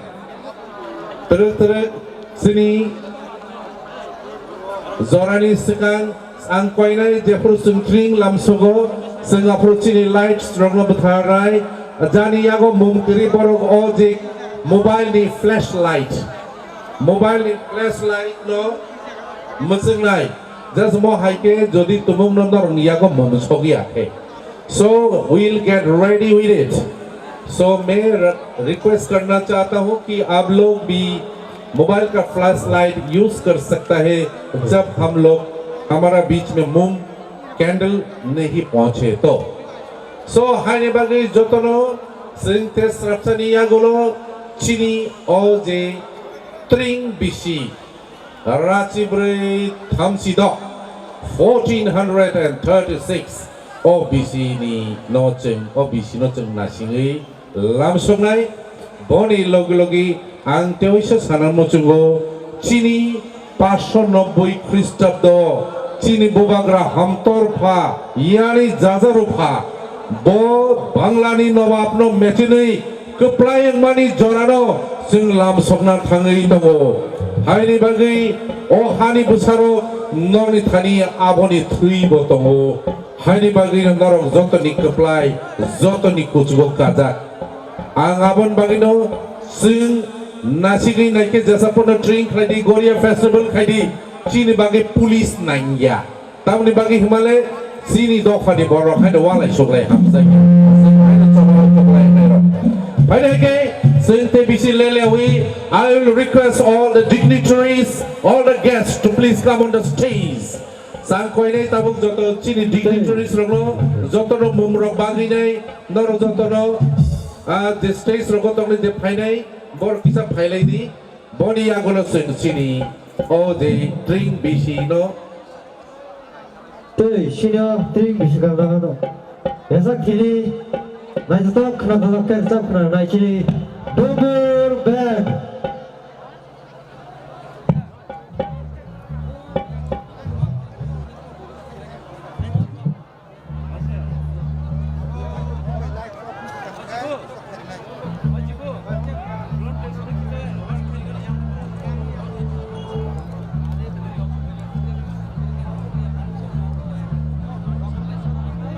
twrwk twrwk chini jorani swkang ang koinai jephuru chwng tring lamsogo, chwng aphuru chini lights rokno bwtharnai, jani yago mum kwrwi borok o je mobile ni flashlight, mobile ni flashlight no mwchwngnai, just mo hai khe jodi tumungno norokni yago mum sogwi ya khe. So we'll get ready with it. So मैं र-, रिक्वेस्ट करना चाहता हूँ कि आप लोग भी मोबाइल का flash light use कर सकता है, जब हम लोग हमारा बीच में मूंग कैंडल नहीं पहुँचे तो। So haini bagwi jotono chwng tei srapsani yagulo chini o je tring bisi Rachi bwrwi thamchi dok, fourteen hundred and thirty-six, o bisi ni no chwng, o bisi no chwng nasingwi lamsoknai. Boni logi logi ang teoisa sana muchungo chini paanch sho nobboi Khristabdo chini bubagra hamtor pha yani jajaru pha bo Banglani nobabno mechinwi kwplai wngmani jorano chwng lamsokna thangwi tongo. Haini bagwi o hani bwsarok nokni thani aboni thwibo tongo. Haini bagwino norok jotoni kwplai, jotoni kuchugo kajak. Ang aboni bagwino chwng nasigwi naikhe jesa pono train khlaidi, Goria festival khaidi, chini bagwi police nangya. Tamni bagwi himale chini dophani borok haino walai suklai hamjakya. Chwng haino choklai choklai nairok. Hai hai khe, chwng tei bisi lelewi, I will request all the dignitaries, all the guests to please come on the stage. Chang koinai tabuk joto chini dignitaries rokno, jotono mung rok bagwi nai, norok jotono, ah, je stage rogo tongwi je phainai, borok kisa phailai di. Boni yagulo chwng chini o je tring bisi no. Tei sini o tring bisi kal rano. Esa khili nai joto khna dodok khe rwchap khna nai chini Dumbur Band.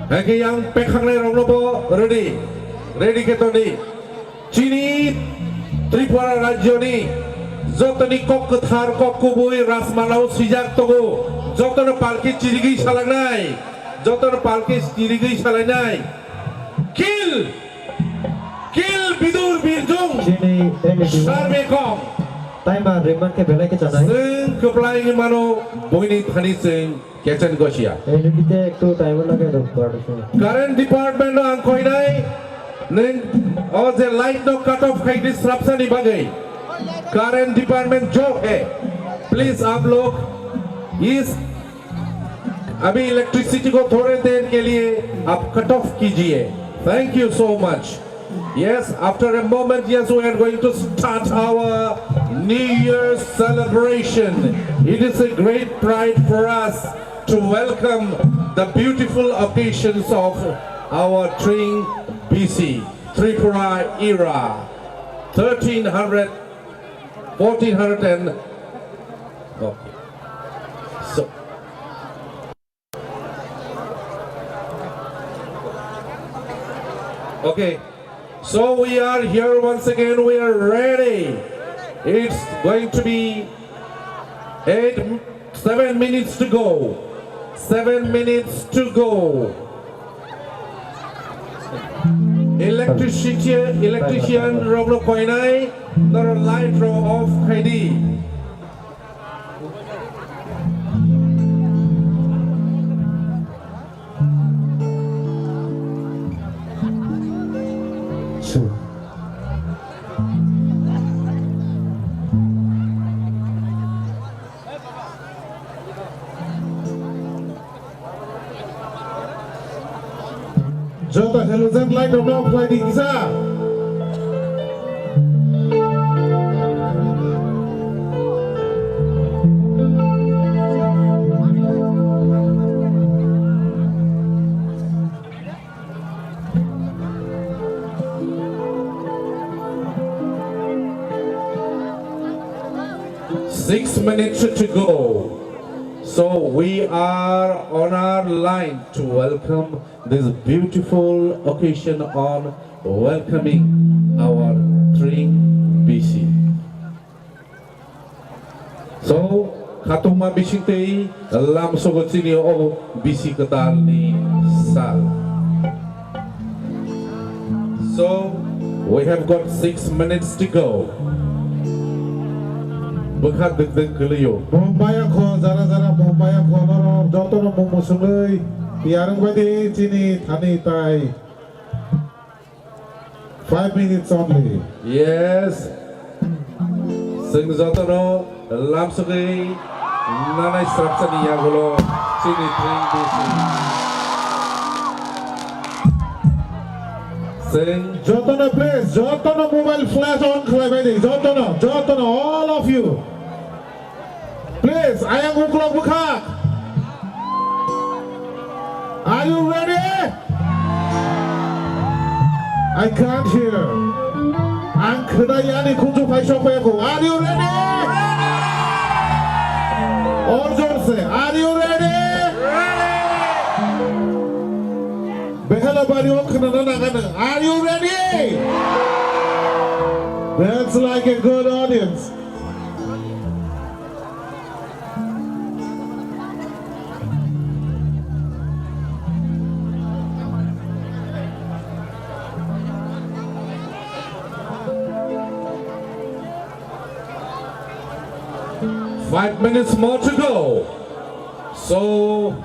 Hake yang pekhangnai rokno bo ready, ready khe toni. Chini Tripura rajyoni jotoni kok kwthar, kok kubui Rajmalao swijak tongo, jotono palki chirigwi salangnai, jotono palki chirigwi salainai. Kill! Kill Bidur Birjung! Chini M D Sarbe kong! Timer rimang khe belai khe chanai. Chwng kwplai wngwi mano, buini thani chwng Kechen Gosia. Elite ektu time lage do production. Current department no ang koinai, neng o je light no cut off khai disruption ni bagwi. Current department jo hai. Please aap log is abhi electricity ko thore der ke liye aap cut off kijiye. Thank you so much. Yes, after a moment, yes, we are going to start our New Year celebration. It is a great pride for us to welcome the beautiful occasions of our Tring B C, Tripura era, thirteen hundred, fourteen hundred and, okay. So, okay, so we are here once again, we are ready. It's going to be eight, seven minutes to go. Seven minutes to go. Electricity, electrician rokno koinai, noro light rok off khaidi. Joto halogen light rok no off khlai di kisa. Six minutes to go. So we are on our line to welcome this beautiful occasion on welcoming our Tring B C. So, khatungma bisingtwi lamsogo chini o bisi kwtalni sal. So, we have got six minutes to go. Bwkha dwkdwk kwlwio. Bombaya kho, jara jara bombaya kho, norok jotono mung mwswngwi tiyar wngbai di chini thani tai. Five minutes only. Yes. Chwng jotono lamsogwi nanai srapsani yagulo chini Tring B C. Chwng jotono please, jotono mobile flash on khlaibai di, jotono, jotono, all of you. Please, ayang uklok bwkha. Are you ready? I can't hear. Ang khwnai ani khunju phai sok phai kho. Are you ready? Or jor se, are you ready? Behela bari o khwnana nangano. Are you ready? That's like a good audience. Five minutes more to go. So,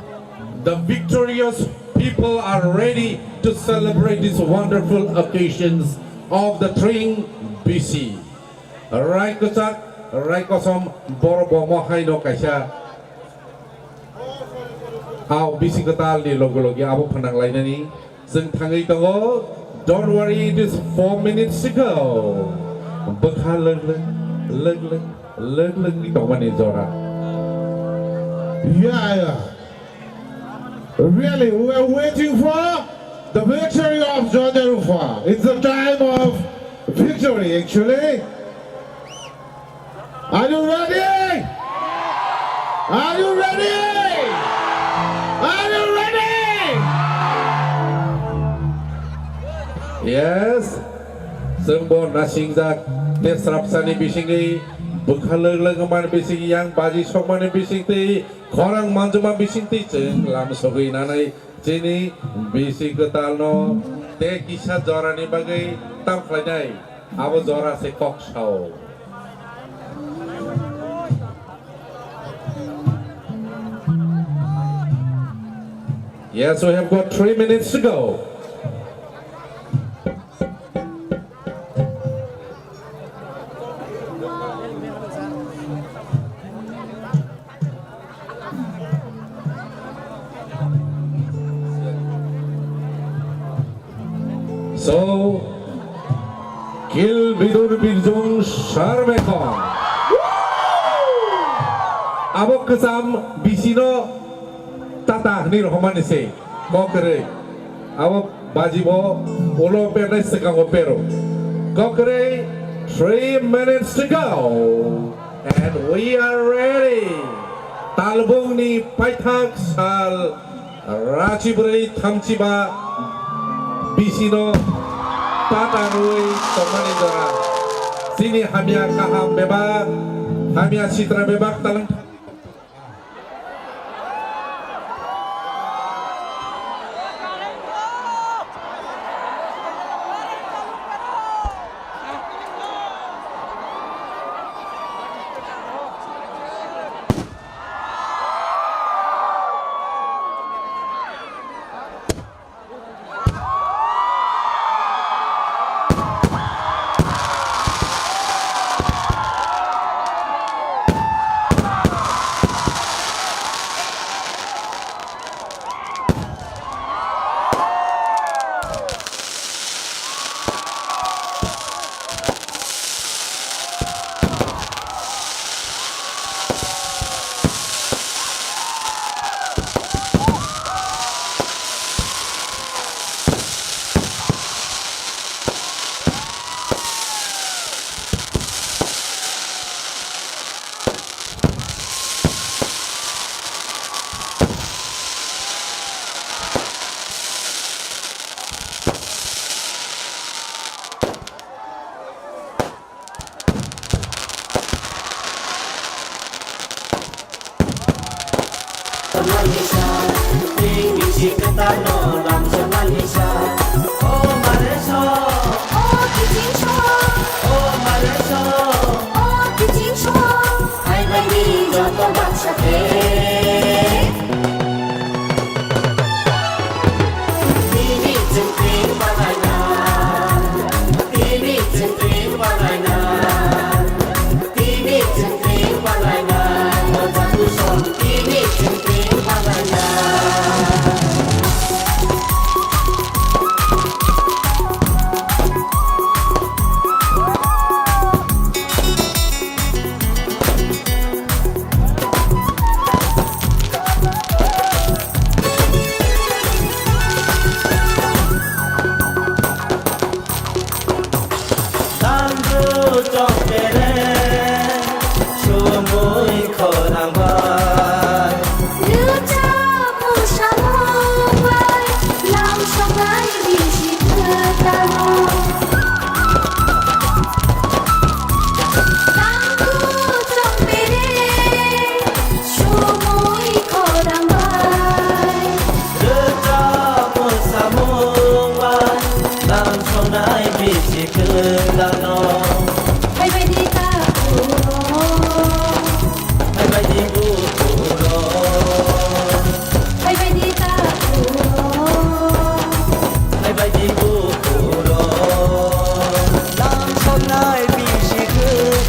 the victorious people are ready to celebrate these wonderful occasions of the Tring B C. Rai kwchak, rai kosom, borok bo mo haino kaisa. Hao bisi kwtal ni loge loge abo phanang lainani. Chwng thangwi tongo. Don't worry, it is four minutes to go. Bwkha lwk lwk, lwk lwk, lwk lwk ni tongmani jora. Yeah, yeah. Really, we are waiting for the victory of Jodha Rupa. It's the time of victory, actually. Are you ready? Are you ready? Are you ready? Yes. Chwng bo nasingjak tei srapsani bisingwi bwkha lwk lwk wngmani bisingwi yang baji sokmani bisingtwi khorang manjuma bisingtwi chwng lam sogwi nanai chini bisi kwtalno tei kisa jorani bagwi tam khlainai abo jora se kok sao. Yes, we have got three minutes to go. So, Kil Bidur Birjung Sarmekong. Abo kwcham bisino tata hwnwi rohormani se. Kokrwi. Abo bajibo ulo pernai swkango pero. Kokrwi, three minutes to go. And we are ready. Talbungni paithak sal rachi bwrwi thamchiba bisino tata rwi tongmani jora. Chini hamya kaham bebak, hamya sitra bebak talang.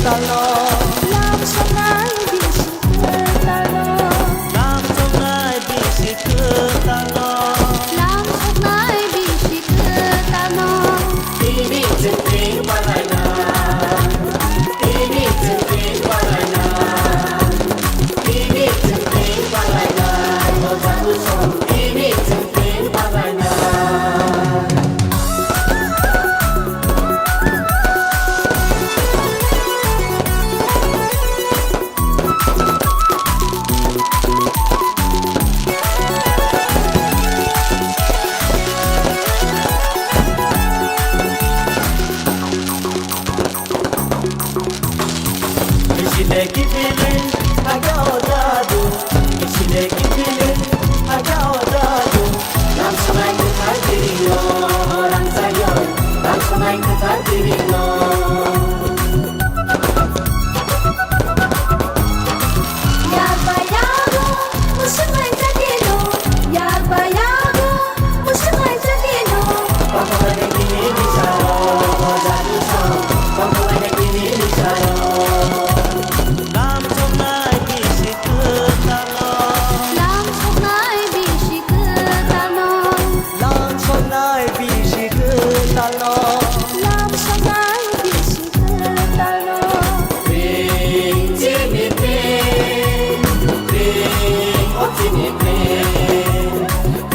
kwtalo. Lam soknai bisi kwtalo. Lam soknai bisi kwtalo. Lam soknai bisi kwtalo. Tini chwng twi palaina. Tini chwng twi palaina. Tini chwng twi palaina. Ojak song tini chwng twi palaina. Bisile kiphilwi aga o jadu, bisile kiphilwi aga o jadu. Lam swnai kwthar twi ringo, rang sayo, lam swnai kwthar twi ringo. Yarba yago, musubai jageno, yarba yago, musubai jageno. Papa bai kini ni saro, jadu song, papa bai kini ni saro. Lam soknai bisi kwtalo. Lam soknai bisi kwtalo. Lam soknai bisi kwtalo. Lam soknai bisi kwtalo. Ring chini ring, ring o chini ring,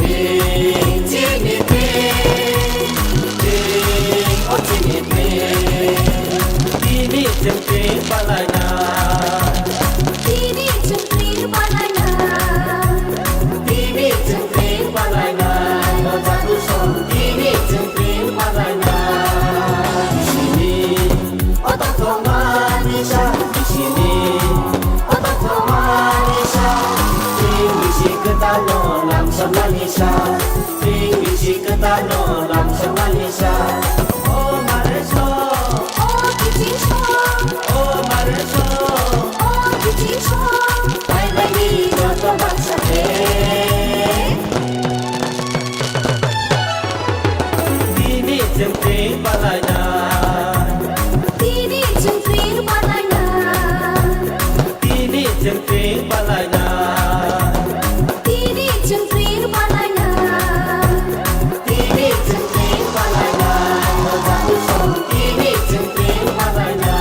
ring chini ring, ring o chini ring. Tini chwng twi palaina. Tini chwng twi palaina. Tini chwng twi palaina. Ojak song tini chwng twi palaina. Bisini otok thoma nisa, bisini otok thoma nisa. Tini bisi kwtalo lam soknai nisa. Tini bisi kwtalo lam soknai nisa. O mare so. O kiching so. O mare so. O kiching so. Bai bai ni joto baksa te. Tini chwng twi palaina. Tini chwng twi palaina. Tini chwng twi palaina. Tini chwng twi palaina. Tini chwng twi palaina. Ojak song tini chwng twi palaina.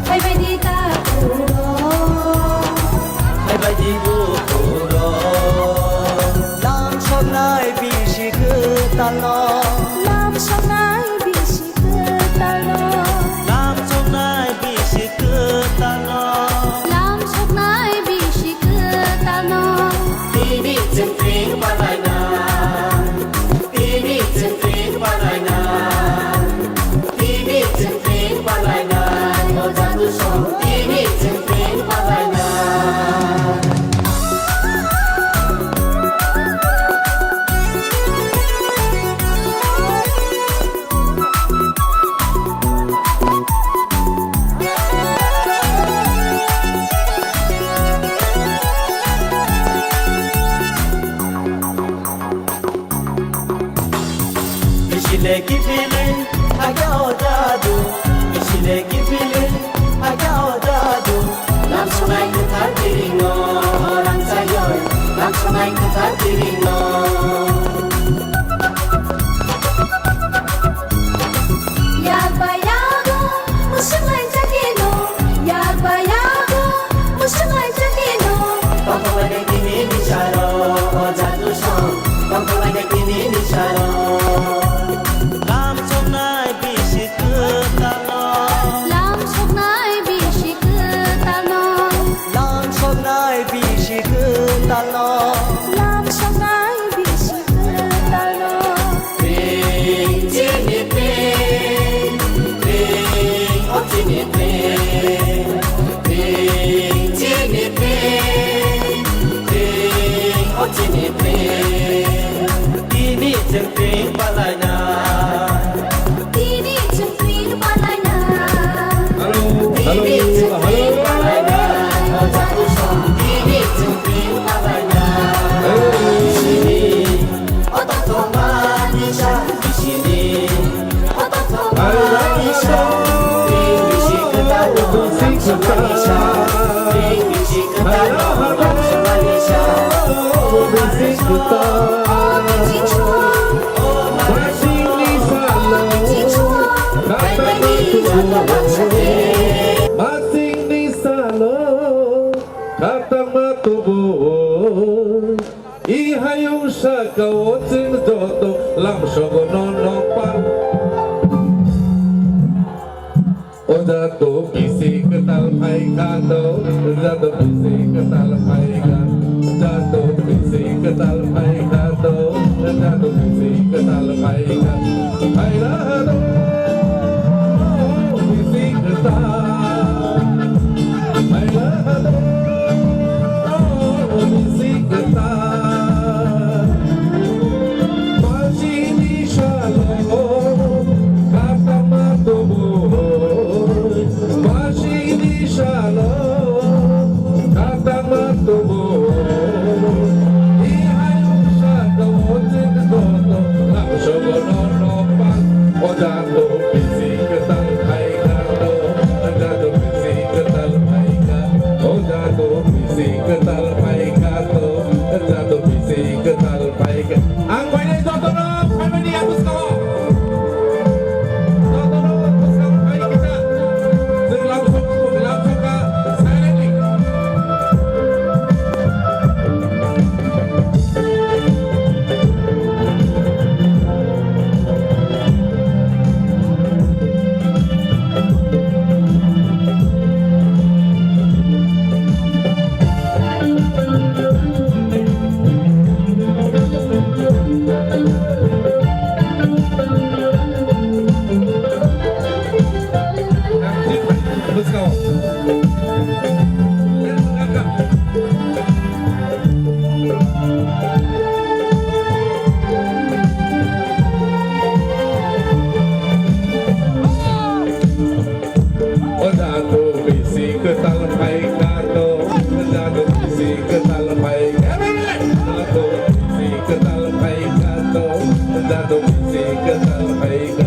Phaibaidi takhuk rok. Phaibaidi bukhuk rok. Lam soknai bisi kwtal no. Lam soknai bisi kwtal no. Lam soknai bisi kwtal no. Lam soknai bisi kwtal no. Tini chwng twi palaina. Tini chwng twi palaina. Tini chwng twi palaina. O jadu song tini chwng twi palaina. Bisile kiphilwi aga o jadu, bisile kiphilwi aga o Chini pring, pring, chini pring, pring, o chini pring. Tini chwng pring palaina. Tini chwng pring palaina. Hello, hello, hello. Tini chwng pring palaina. Hey. Chini, o to to ma ni sa, chini. Masingni salo khatang ma tubu. I hayung saka o chwng joto lamsogo no nokpa. O jato bisi kwtal phaikha to, jato bisi kwtal phaikha, jato bisi kwtal phaikha to, jato bisi kwtal phaikha. Phaila hado bisi kwtal. O jato bisi kwtal phaikha to, o jato bisi kwtal phaikha, o jato bisi kwtal phaikha to, o jato bisi kwtal phaikha. Ang bainai jotono phaimani ang bwskango. Jotono bwskango phai kisa. Chwng lamsok, lamsokha silently. O jato bisi kwtal phaikha to, o jato bisi kwtal phaikha. Jato bisi kwtal phaikha to, jato bisi kwtal phaikha.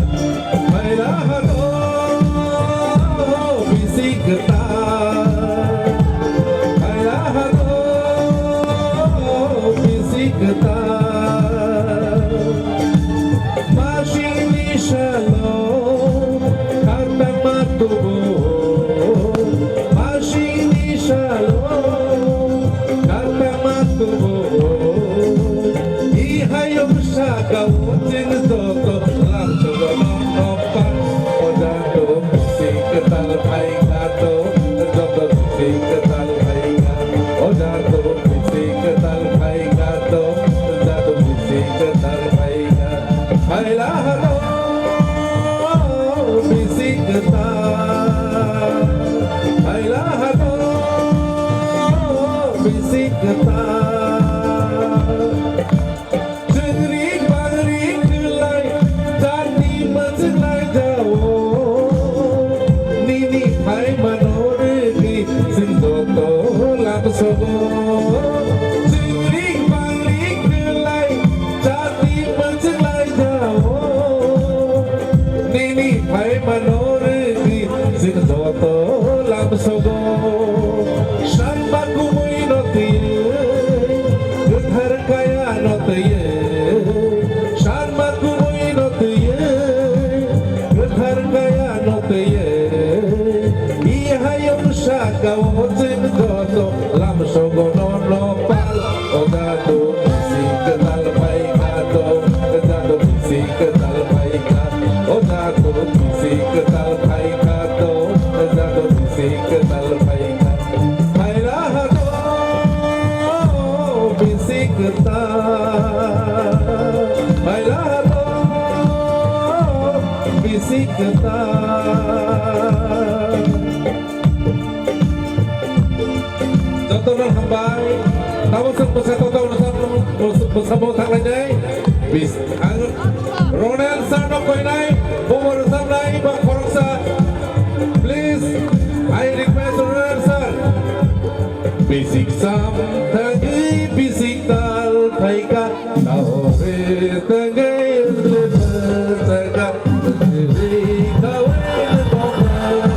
Phaila hado bisi kwtal, phaila hado bisi kwtal. Masingni salo khatang ma tubu, masingni salo khatang ma tubu. I hayung saka o chwng joto lamsogo no nokpa. O jato bisi kwtal phaikha to, joto bisi kwtal phaikha. O jato bisi kwtal phaikha to, jato bisi kwtal phaikha. Phaila hado bisi kwtal, phaila hado bisi kwtal. Chwngri bangri khwlai jati mwchwklai jao. Nini phaimano rwgwi chwng joto lamsogo. Chwngri bangri khwlai jati mwchwklai jao. Nini phaimano rwgwi chwng joto lamsogo. Sanma kumui no twiwi, kwthar kaya no twiwi, sanma kumui no twiwi, kwthar kaya no twiwi. I hayung saka o chwng joto lamsogo no nokpal. O jato bisi kwtal phaikha to, jato bisi kwtal phaikha. O jato bisi kwtal phaikha to, jato bisi kwtal phaikha. Phaila hado bisi kwtal, phaila hado bisi kwtal. Hambai, tamo chwng bwsa totong rwchapmung, bwsa bo thanglainai. Bis-, ang Ronen sir no koinai, bobo rwchapnai, ba khoroksa. Please, I request Ronen sir. Bising sam thangwi bising tal phaikha, tahore thangwi le bwsakha, ri khawi le bwsakha.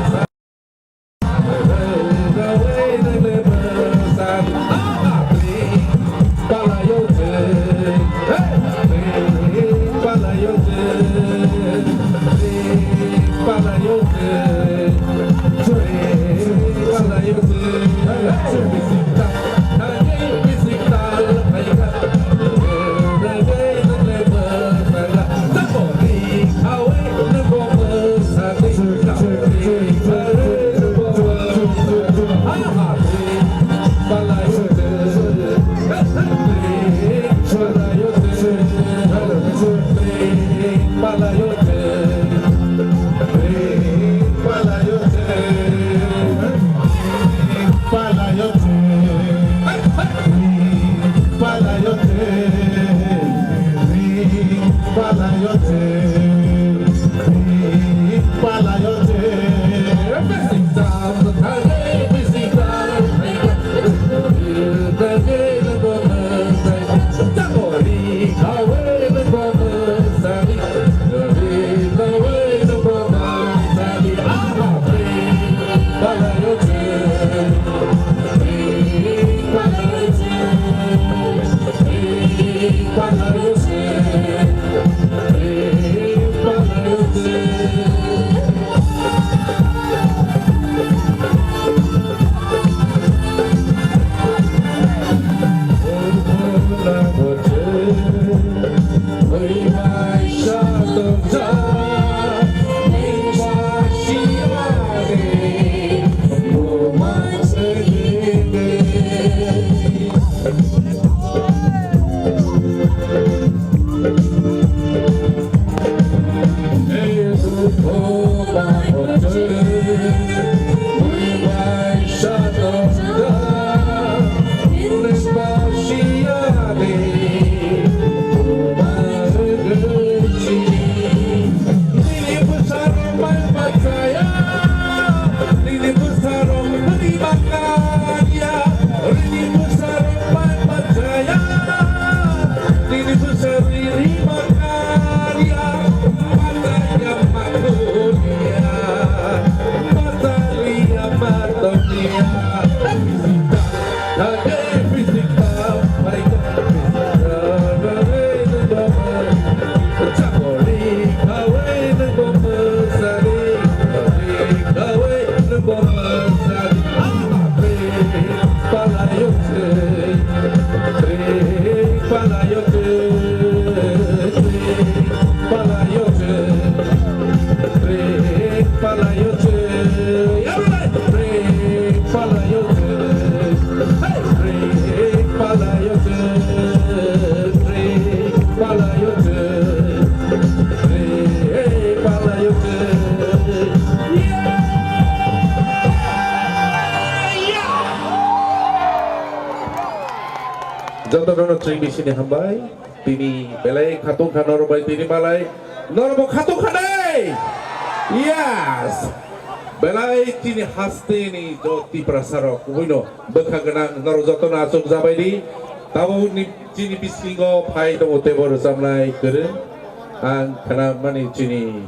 Joto no chwng bisini hambai. Tini belai khatung kha norok bai tini malai norok bo khatung kha dei. Yes. Belai tini haste ni jo Tiprasa rok kubuino bwkha gwnang norok joto no achuk jabai di. Tabuk ni chini bisingo phai tongo tebo rwchapnai kwrwng. Ang khana mani chini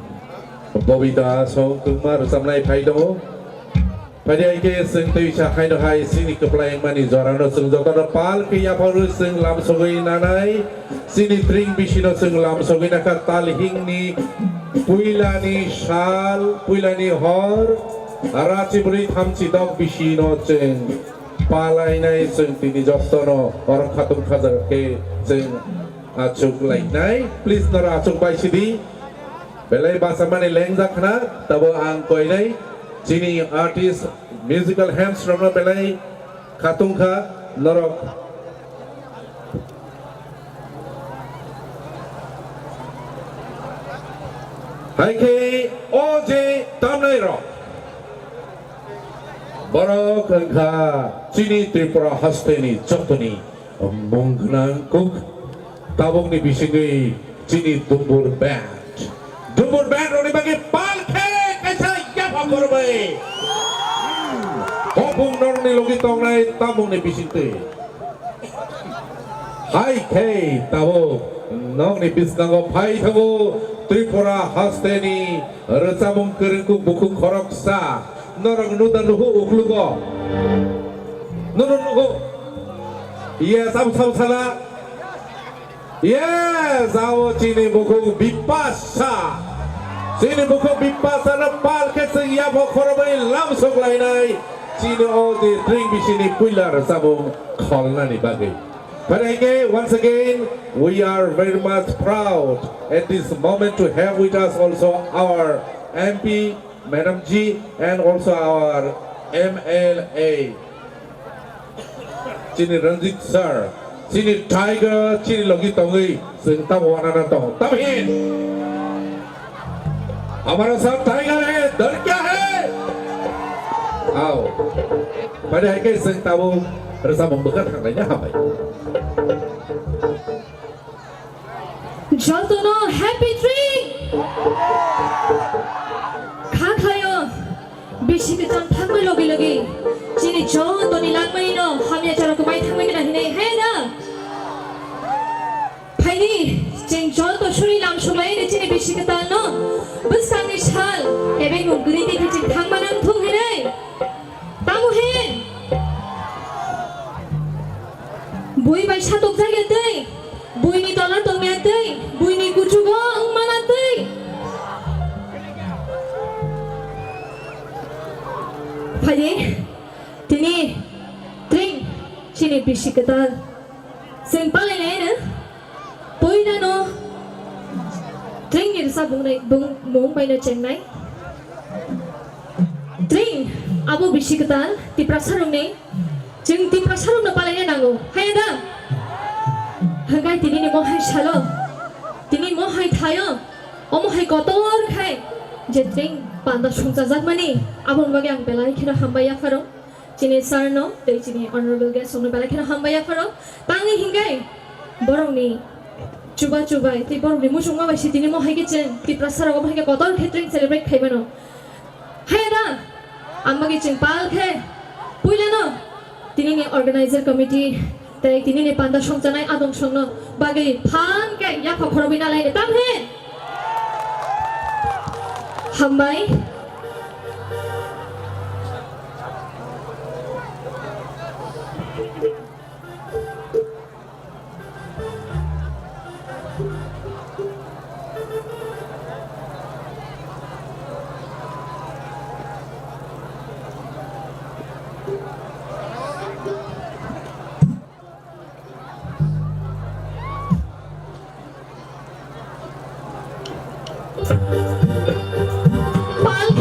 Bobita song kwbangma rwchapnai phai tongo. Phaidi hai khe chwng twi sa khaino hai chini kwplai wngmani jorano chwng jotono pal khe yapharwi chwng lamsogwi nanai. Chini tring bisino chwng lamsogwi nakha talhingni puilani sal, puilani hor, rachi bwrwi thamchi dok bisino chwng palainai chwng tini jotono oro khatung khajak khe chwng achuk lainai. Please noro achuk bai sidi. Belai basamani lengjak khna, tabo ang koinai chini artist musical hands romno belai khatung kha norok. Hai khe o je tamnai rok. Borok wngkha chini Tripura hasteni jotoni mung gwnang kuk. Tabukni bisingwi chini Dumbur Band. Dumbur Band rokni bagwi pal khe kaisa yapha khorokbai. Hopung norokni logi tongnai tabukni bisingtwi. Hai khe tabuk nokni biskango phai thango Tripura hasteni rwchapmung kwrwngkuk bukhuk khoroksa. Norok nuda nuhu uklugo. Nuno nuhu. Yes, abo sabo sala. Yes, abo chini bukhuk Bipasa. Chini bukhuk Bipasa no pal khe chwng yapha khorokbai lamsok lainai. Chini o di tring bisini puila rwchapmung kholnani bagwi. But again, once again, we are very much proud at this moment to have with us also our M P, Madam G, and also our M L A. Chini Ranjit sir, chini Tiger, chini logi tongwi, chwng tamo wanana tongo. Tamo hin? Hamara sab Tiger hai, dar kya hai? Ao. Pada hai ke seng tabu resam membuka thangnai nya hambai. Jotono happy trip. Kha khayo. Bisi kwchang thangma logi logi. Chini jotoni langmani no hamya chara kumai thangmani na hinai hai na. Phaini, chwng joto suri lam suklaini chini bisi kwtalno bwskangni sal ebe nung gwnwi tei khe chwng thangma nang thung hinwi. Tamo hin? Bui bai satok jakya twi, buini tola tongya twi, buini kuchugo wngmana twi. Phaini, tini tring chini bisi kwtal. Chwng palainai no puilano tring ni rwsa bung, bung, mung bai no chengnai. Tring abo bisi kwtal Tiprasa rokni, chwng Tiprasa rokno palaina nango, haya da? Hwnkhe tini ni mohai salo, tini mohai thaio, omo hai kotor khai je tring panda songchajakmani, aboni bagwi ang belai kheno hambai yapharo. Chini sir no tei chini honorable guest rokno belai kheno hambai yapharo. Tangwi hinkhai borokni chuba chubai tei borokni muchungma bai sitini mohai khe chwng Tiprasa rok omo hai khe kotor khe tring celebrate khai mano. Haya da? Ang bagwi chwng pal khe puilano tinini organizer committee tei tinini panda songchanai adong songno bagwi phan khe yapha khorobwi nalaini tam he. Hambai. Pal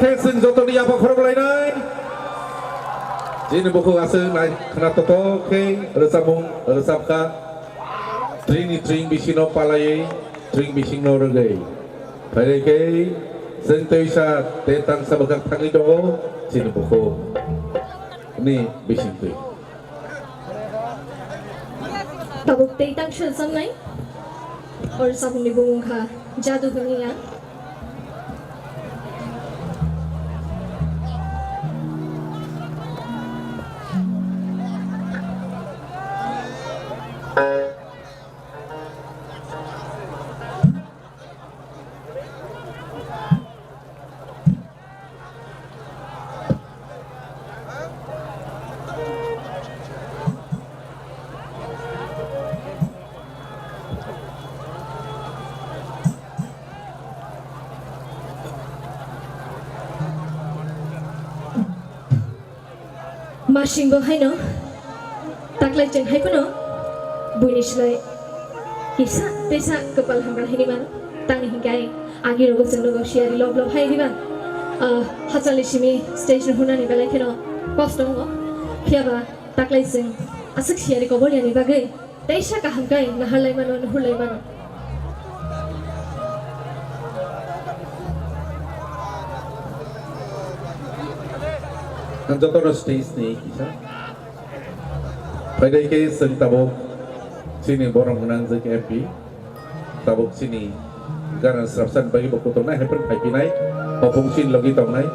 Khe chwng jotoni yapha khorok lainai. Chini bukhuk aswk nai khna totok khe rwchapmung rwchapkha. Tringni tring bisino palaiwi, tring bisingno rwgwi. Phailai khe chwng twisa tei tangsa bwkhak thangwi tongo chini bukhuk ni bisingtwi. Tabuk tei tang sel samnai. Or sabungni bumung kha Jadu Huniya. Masing bo haino taklai chwng hai phano buini slai kisa tesa kwpal hamkar hai mano. Tangni hinkhe agi rogo chwng logo siyari lob lob hai diba. Ah, hachal ni simi stage no hunani belai kheno kosto wngo. Phiya ba taklai chwng aswk siyari kobor yani bagwi teisa kaham khe naharlai mano, nuhurlai mano. Ang jotono stage ni kisa. Phaidai khe chwng tabuk chini borok gwnang jwk M P. Tabuk chini gana srapsani bagwi bo kutung nai, hai phano phai phinai, hopung chini logi tongnai.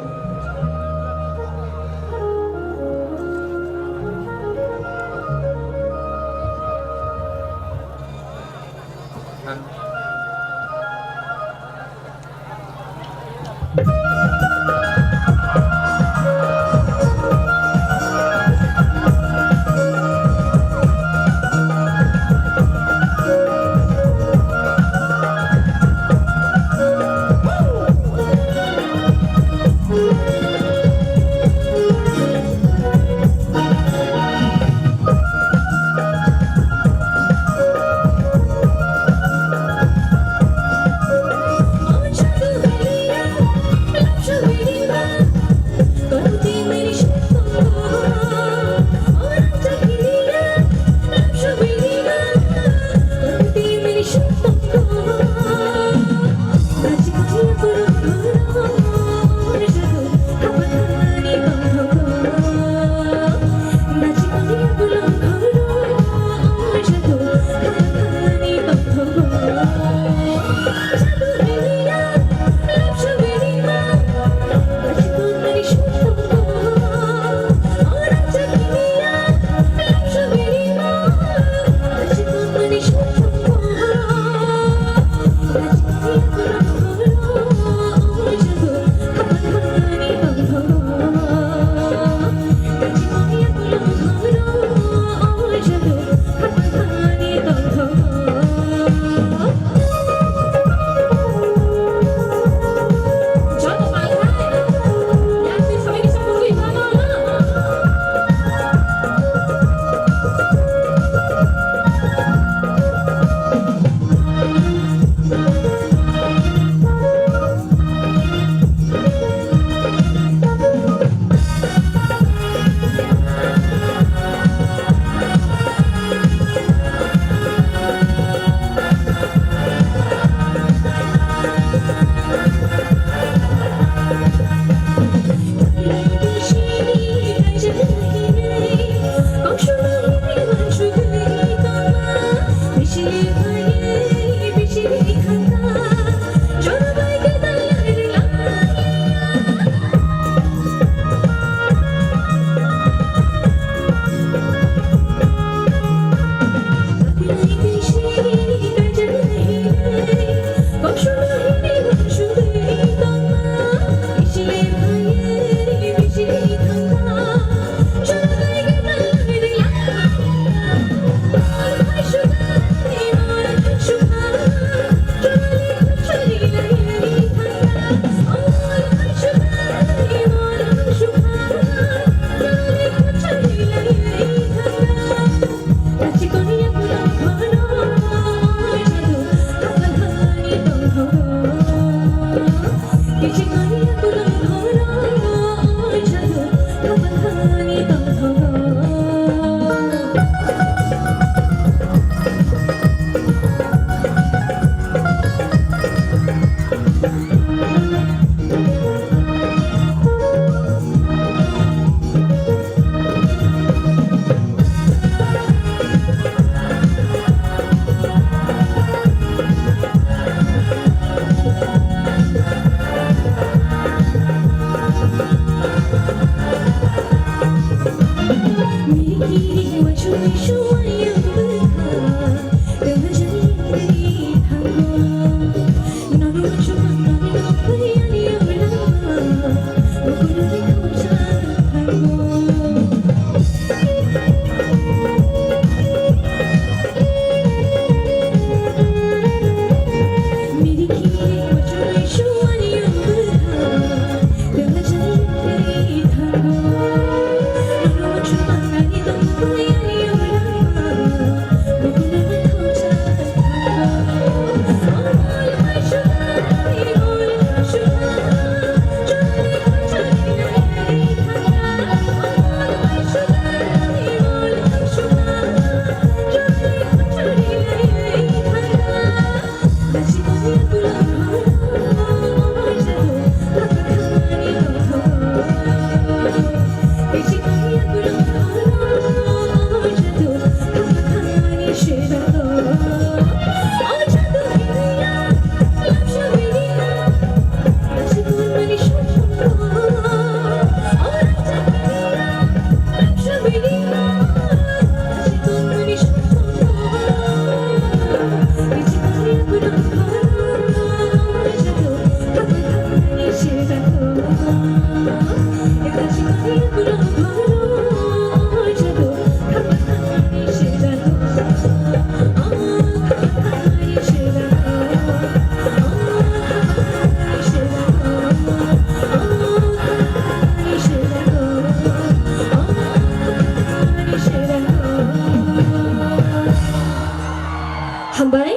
Hai.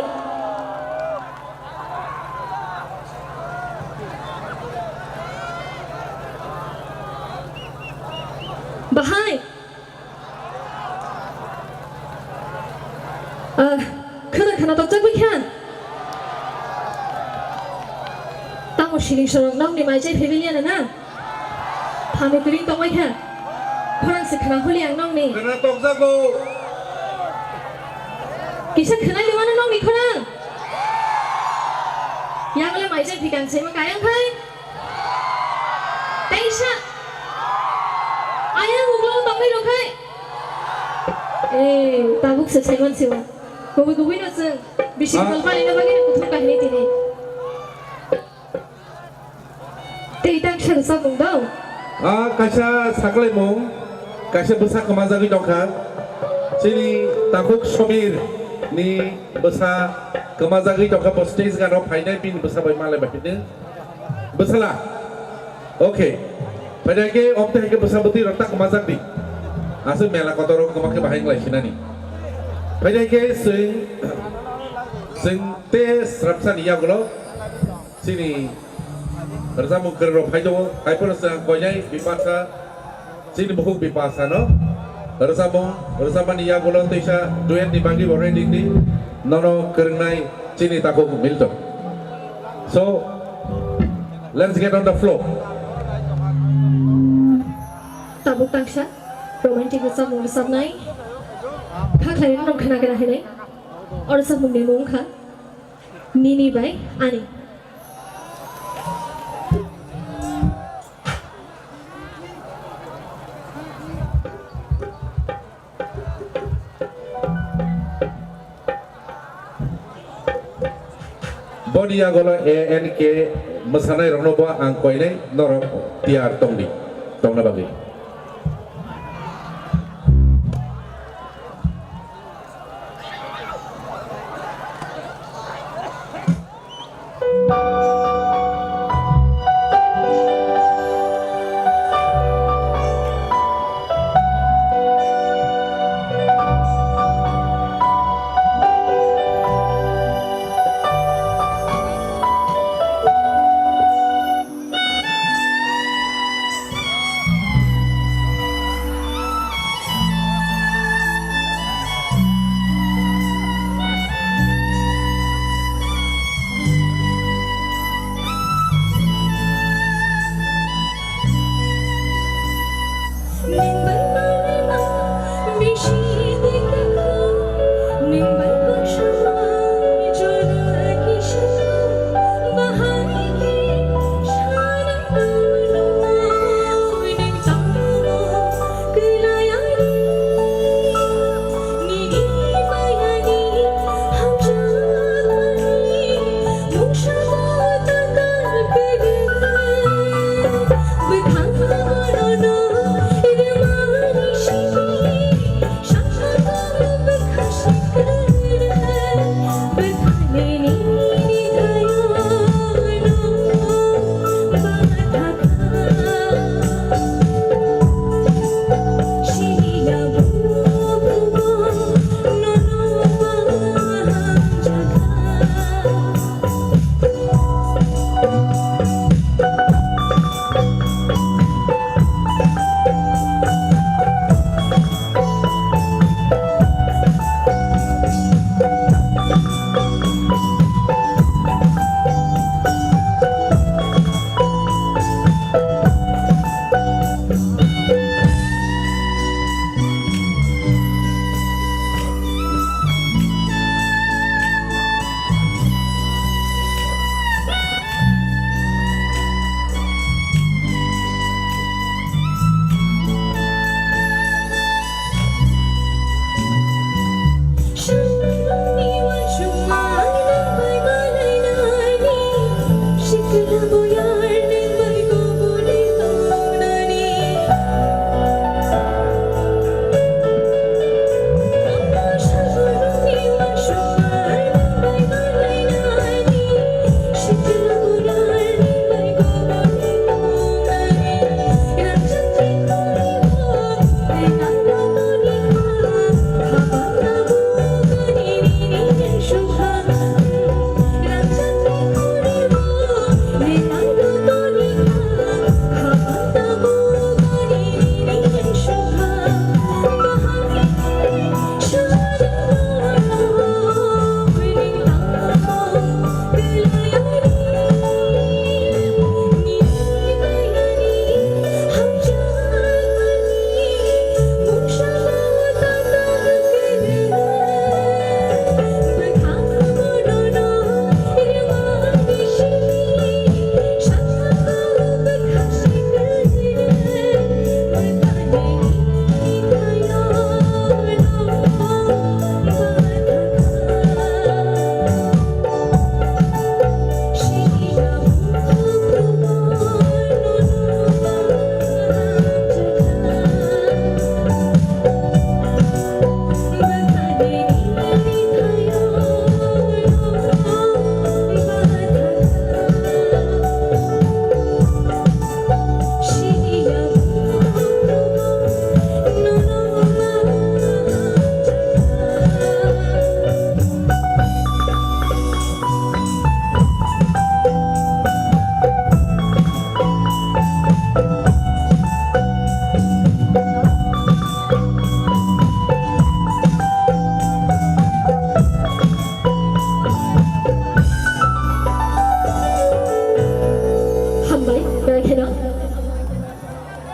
Bahai. Ah, khwna khwna tokjak bai kha. Tamo siling sorok nokni mai chai phaibai liya na? Phano kwrwng tongbai kha. Khorang se khwna holi ang nokni. Khwna tokjago. Kisa khwnai liya mano nokni khorang. Yang le mai chai phikang se ma kayang khai. Teisa. Ayang ulo tongwi rok hai. Eh, tabuk se saiman siwa. Kubui kubui no chwng. Bisi Ah. Kal pali na bagwi no kuthum kahini tini. Tei tang sar sa mung dao. Ah, kaisa saklaimung, kaisa bwsa kwmajagwi tongkha. Chini takhuk Somir ni bwsa kwmajagwi tongkha, bo stage gana phainai bini bwsa bai malai bai hino. Bwsala. Okay. Phaidai khe omte hai khe bwsa bwtwi rok ta kwmajak di. Aswk mela kotor rok kwma khe bahai wnglaisi nani. Phaidai khe chwng, chwng te srapsa ni yagulo chini rwchapmung kwrwng rok phai tongo. Hai phano chwng koinai bipasa Chini bukhuk Bipasa no rwchapmung, rwchapmani yagulo teisa duet ni bagwi bo ready di. Nono kwrwngnai chini takhuk Milton. So, let's get on the floor. Tabuk tangsa romantic rwchapmung rwchapnai. Kha khlai nong khna gra hinai. O rwchapmung ni mung kha Nini bai Ani. Boni yagulo A N K mwsanairokno bo ang koinai norok tiyar tongdi, tongna bagwi.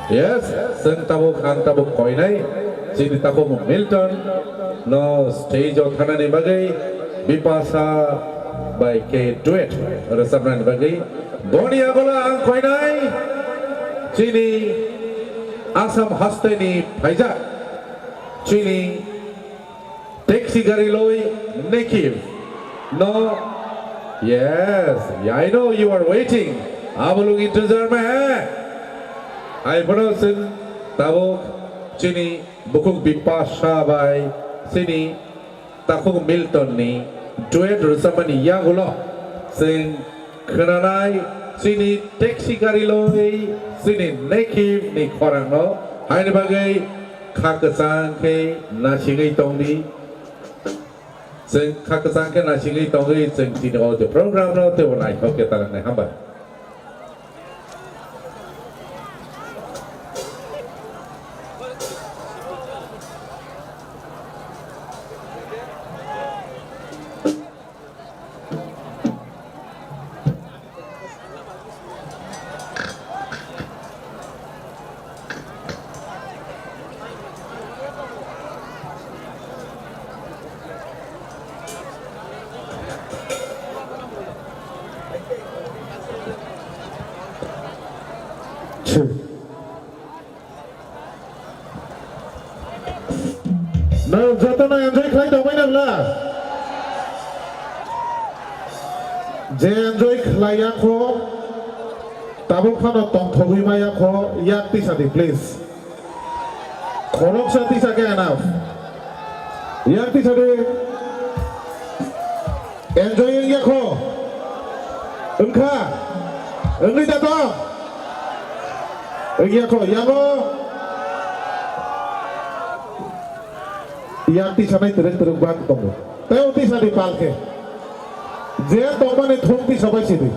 Yes, chwng tabuk, ang tabuk koinai, chini tabuk Milton no stage o thanani bagwi Bipasha bai khe duet rwchapnani bagwi. Boni yagulo ang koinai, chini Assam hasteni phaijak, chini taxi gari loi Nekib. No. Yes, I know you are waiting. Abolung intezar mein hai. Hai phano chwng tabuk chini bukhuk Bipasha bai chini takhuk Milton ni duet rwchapmani yagulo chwng khwnanai chini taxi gari loi chini Nekib ni khorang no haini bagwi kha kwchang khe nasingwi tongdi. Chwng kha kwchang khe nasingwi tongwi chwng chini o je program no teibo naithok khe ta wngnai. Hambai. Nwng jotono enjoy khlai tongbai nang la? Je enjoy khlai ya kho, tabuk phano tongthogwi ma ya kho, yak tisa di, please. Khoroksa tisa khe enough. Yak tisa di. Enjoy wngya kho? Wngkha? Wngwi da tong? Wngya kho, yango yak tisanai twrwk twrwk bang tongo. Tei o tisani pal khe je tongmani thung tisa bai sidi.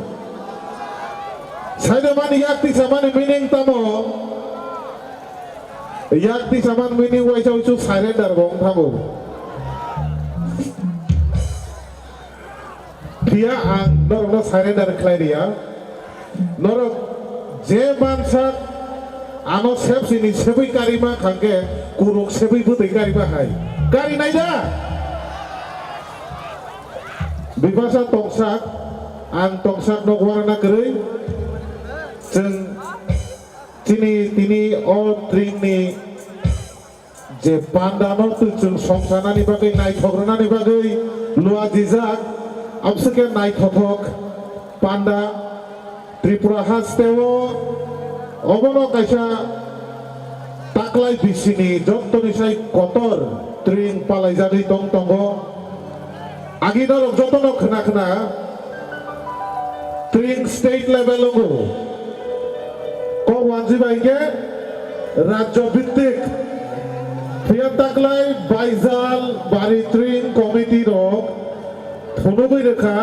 Saida mani yak tisamani meaning tamo? Yak tisaman meaning waisa uisu surrender bo wng thango. Phiya ang norokno surrender khlai riya. Norok je mansak ano sebsini sebwi karima khangkhe kuruk sebwi bwtwi karima hai. Kari nai da? Bipasha tongsak, ang tongsak nok warana kwrwi. Chwng chini tini o tringni je panda no twi chwng songsanani bagwi, naithok rwnani bagwi lua jijak, amswkhe naithothok panda Tripura hasteo obono kaisa taklai bisini jottoni sai kotor tring palaijagwi tong tongo. Agi norok jotono khna khna tring state level wngo. Kok wanji bai khe rajyo bhittik. Phiya taklai Baijal Bari Tring Committee rok phunugwi rwkha.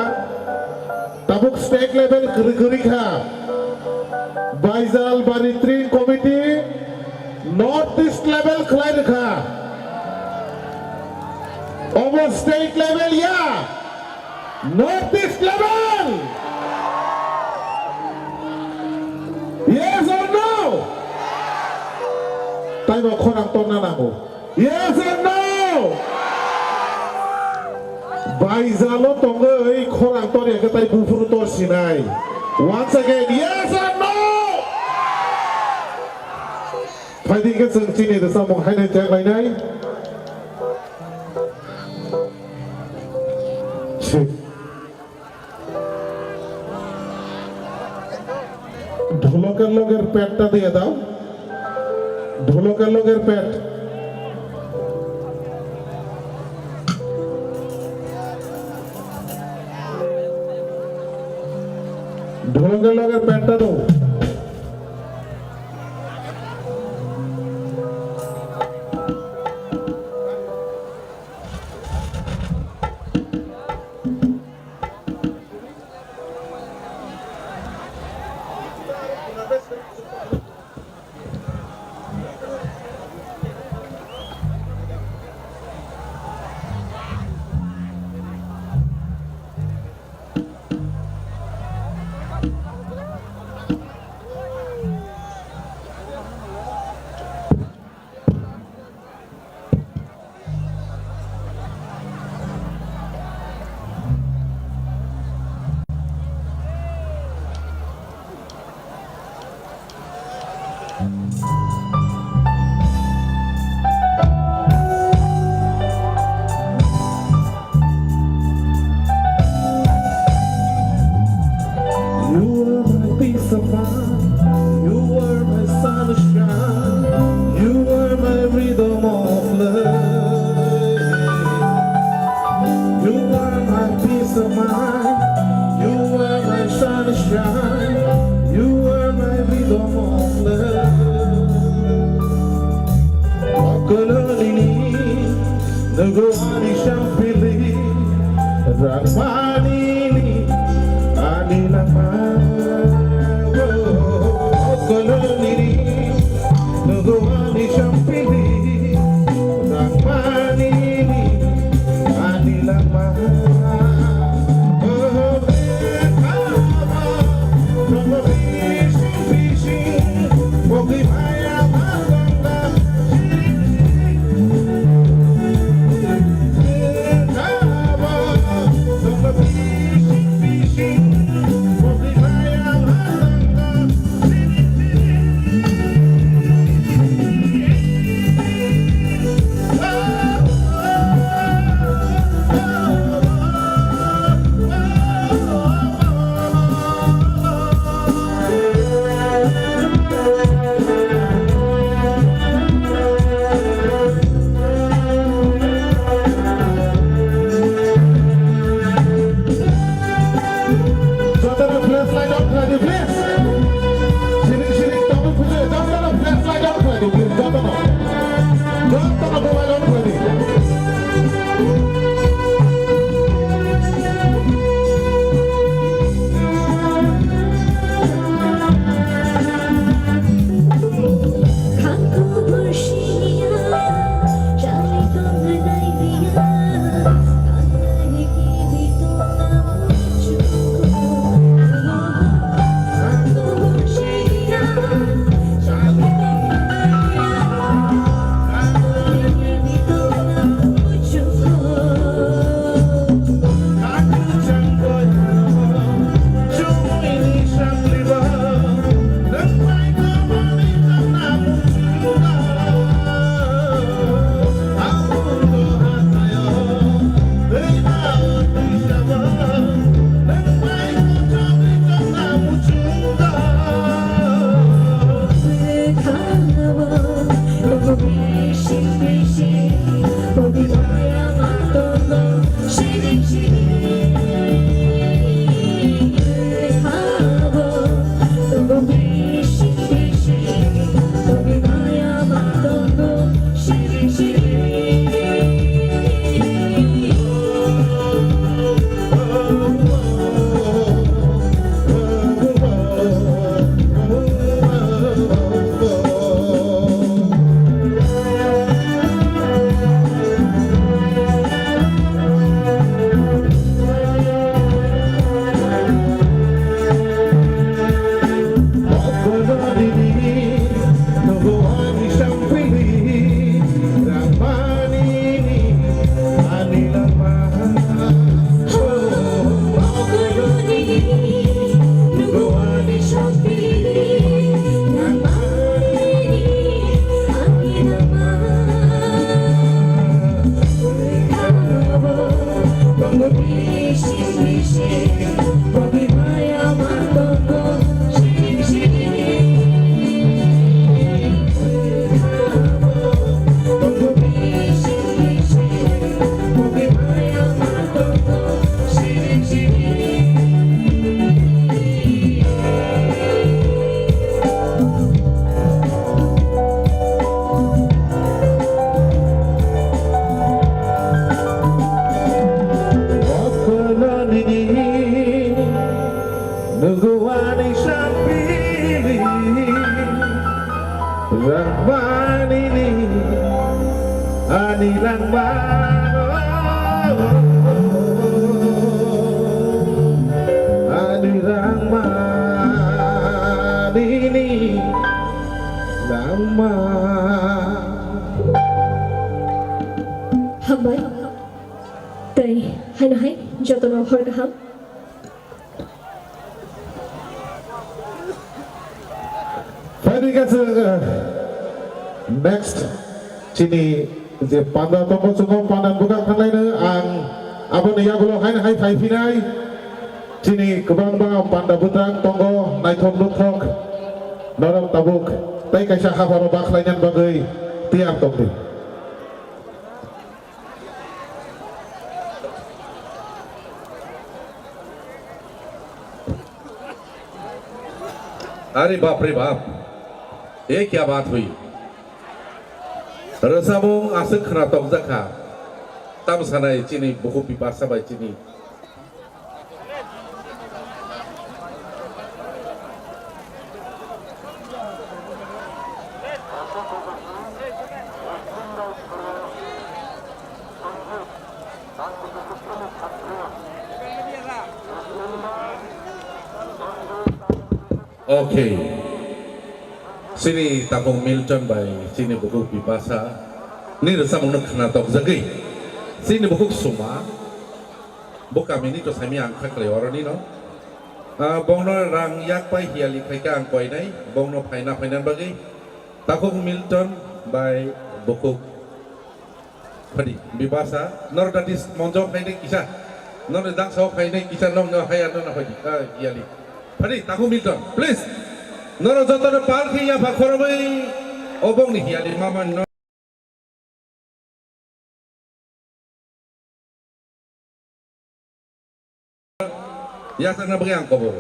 Tabuk state level kwrwi kwrwi kha. Baijal Bari Tring Committee North East level khlai rwkha. Obo state level ya. North East level! Yes or no? Taibo khorang torna nango. Yes or no? Baijalo tongwi khorang torya khe tai buphuru tor sinai. Once again, yes or no? Phaidi khe chwng chini rwchapmung haino teng lainai. ঢোলকের লগের প্যাডটা দিয়ে দাও। ঢোলকের লগের প্যাড। ঢোলকের লগের প্যাডটা দাও। Nugo ani sampili, rangmani ni ani lama. Oh, oh, oh, koloni ni, nugo ani sampili, rangmani ni ani lama. Oh, Jotono flashlight on khlai di, please. Siring siring tongwi phunukjak, jotono flashlight on khlai di, please, jotono. Jotono mobile on khlai di. Nugo ani sampili, rangmani ni ani langma. Ani rangmani ni langma. Hambai. Tei haino hai jotono hor kaham. Phaidi khe chwng, eh, next chini je panda tongo, chwng panda bwkha thanglaino ang aboni yagulo haino hai phai phinai. Chini kwbangma panda bwtang tongo, naithok nuthok, norok tabuk tei kaisa hapharo bakhlainani bagwi tiyar tongdi. Are bap re bap, ye kya baat hui? Rwchapmung aswk khwna tokjak kha. Tam sanai chini bukhuk Bipasa bai chini. Okay. Chini takhuk Milton bai chini bukhuk Bipasa ni rwchapmung no khna tokjagwi chini bukhuk Suma bo kami ni to saimanya ang kha khlai oro ni no. Ah, bongno rang yak pai hiyali khai khe ang koinai bongno phaina phaina bagwi takhuk Milton bai bukhuk Phadi, Bipasa, nor dati monjo phainai kisa, nor dangsa o phainai kisa, nong no haya no na phadi, ah, hiyali. Phadi, takhuk Milton, please. Nor joto no pal khe yapha khorobwi, obong ni hiyali mama no. Yasakna bagwi ang kobo.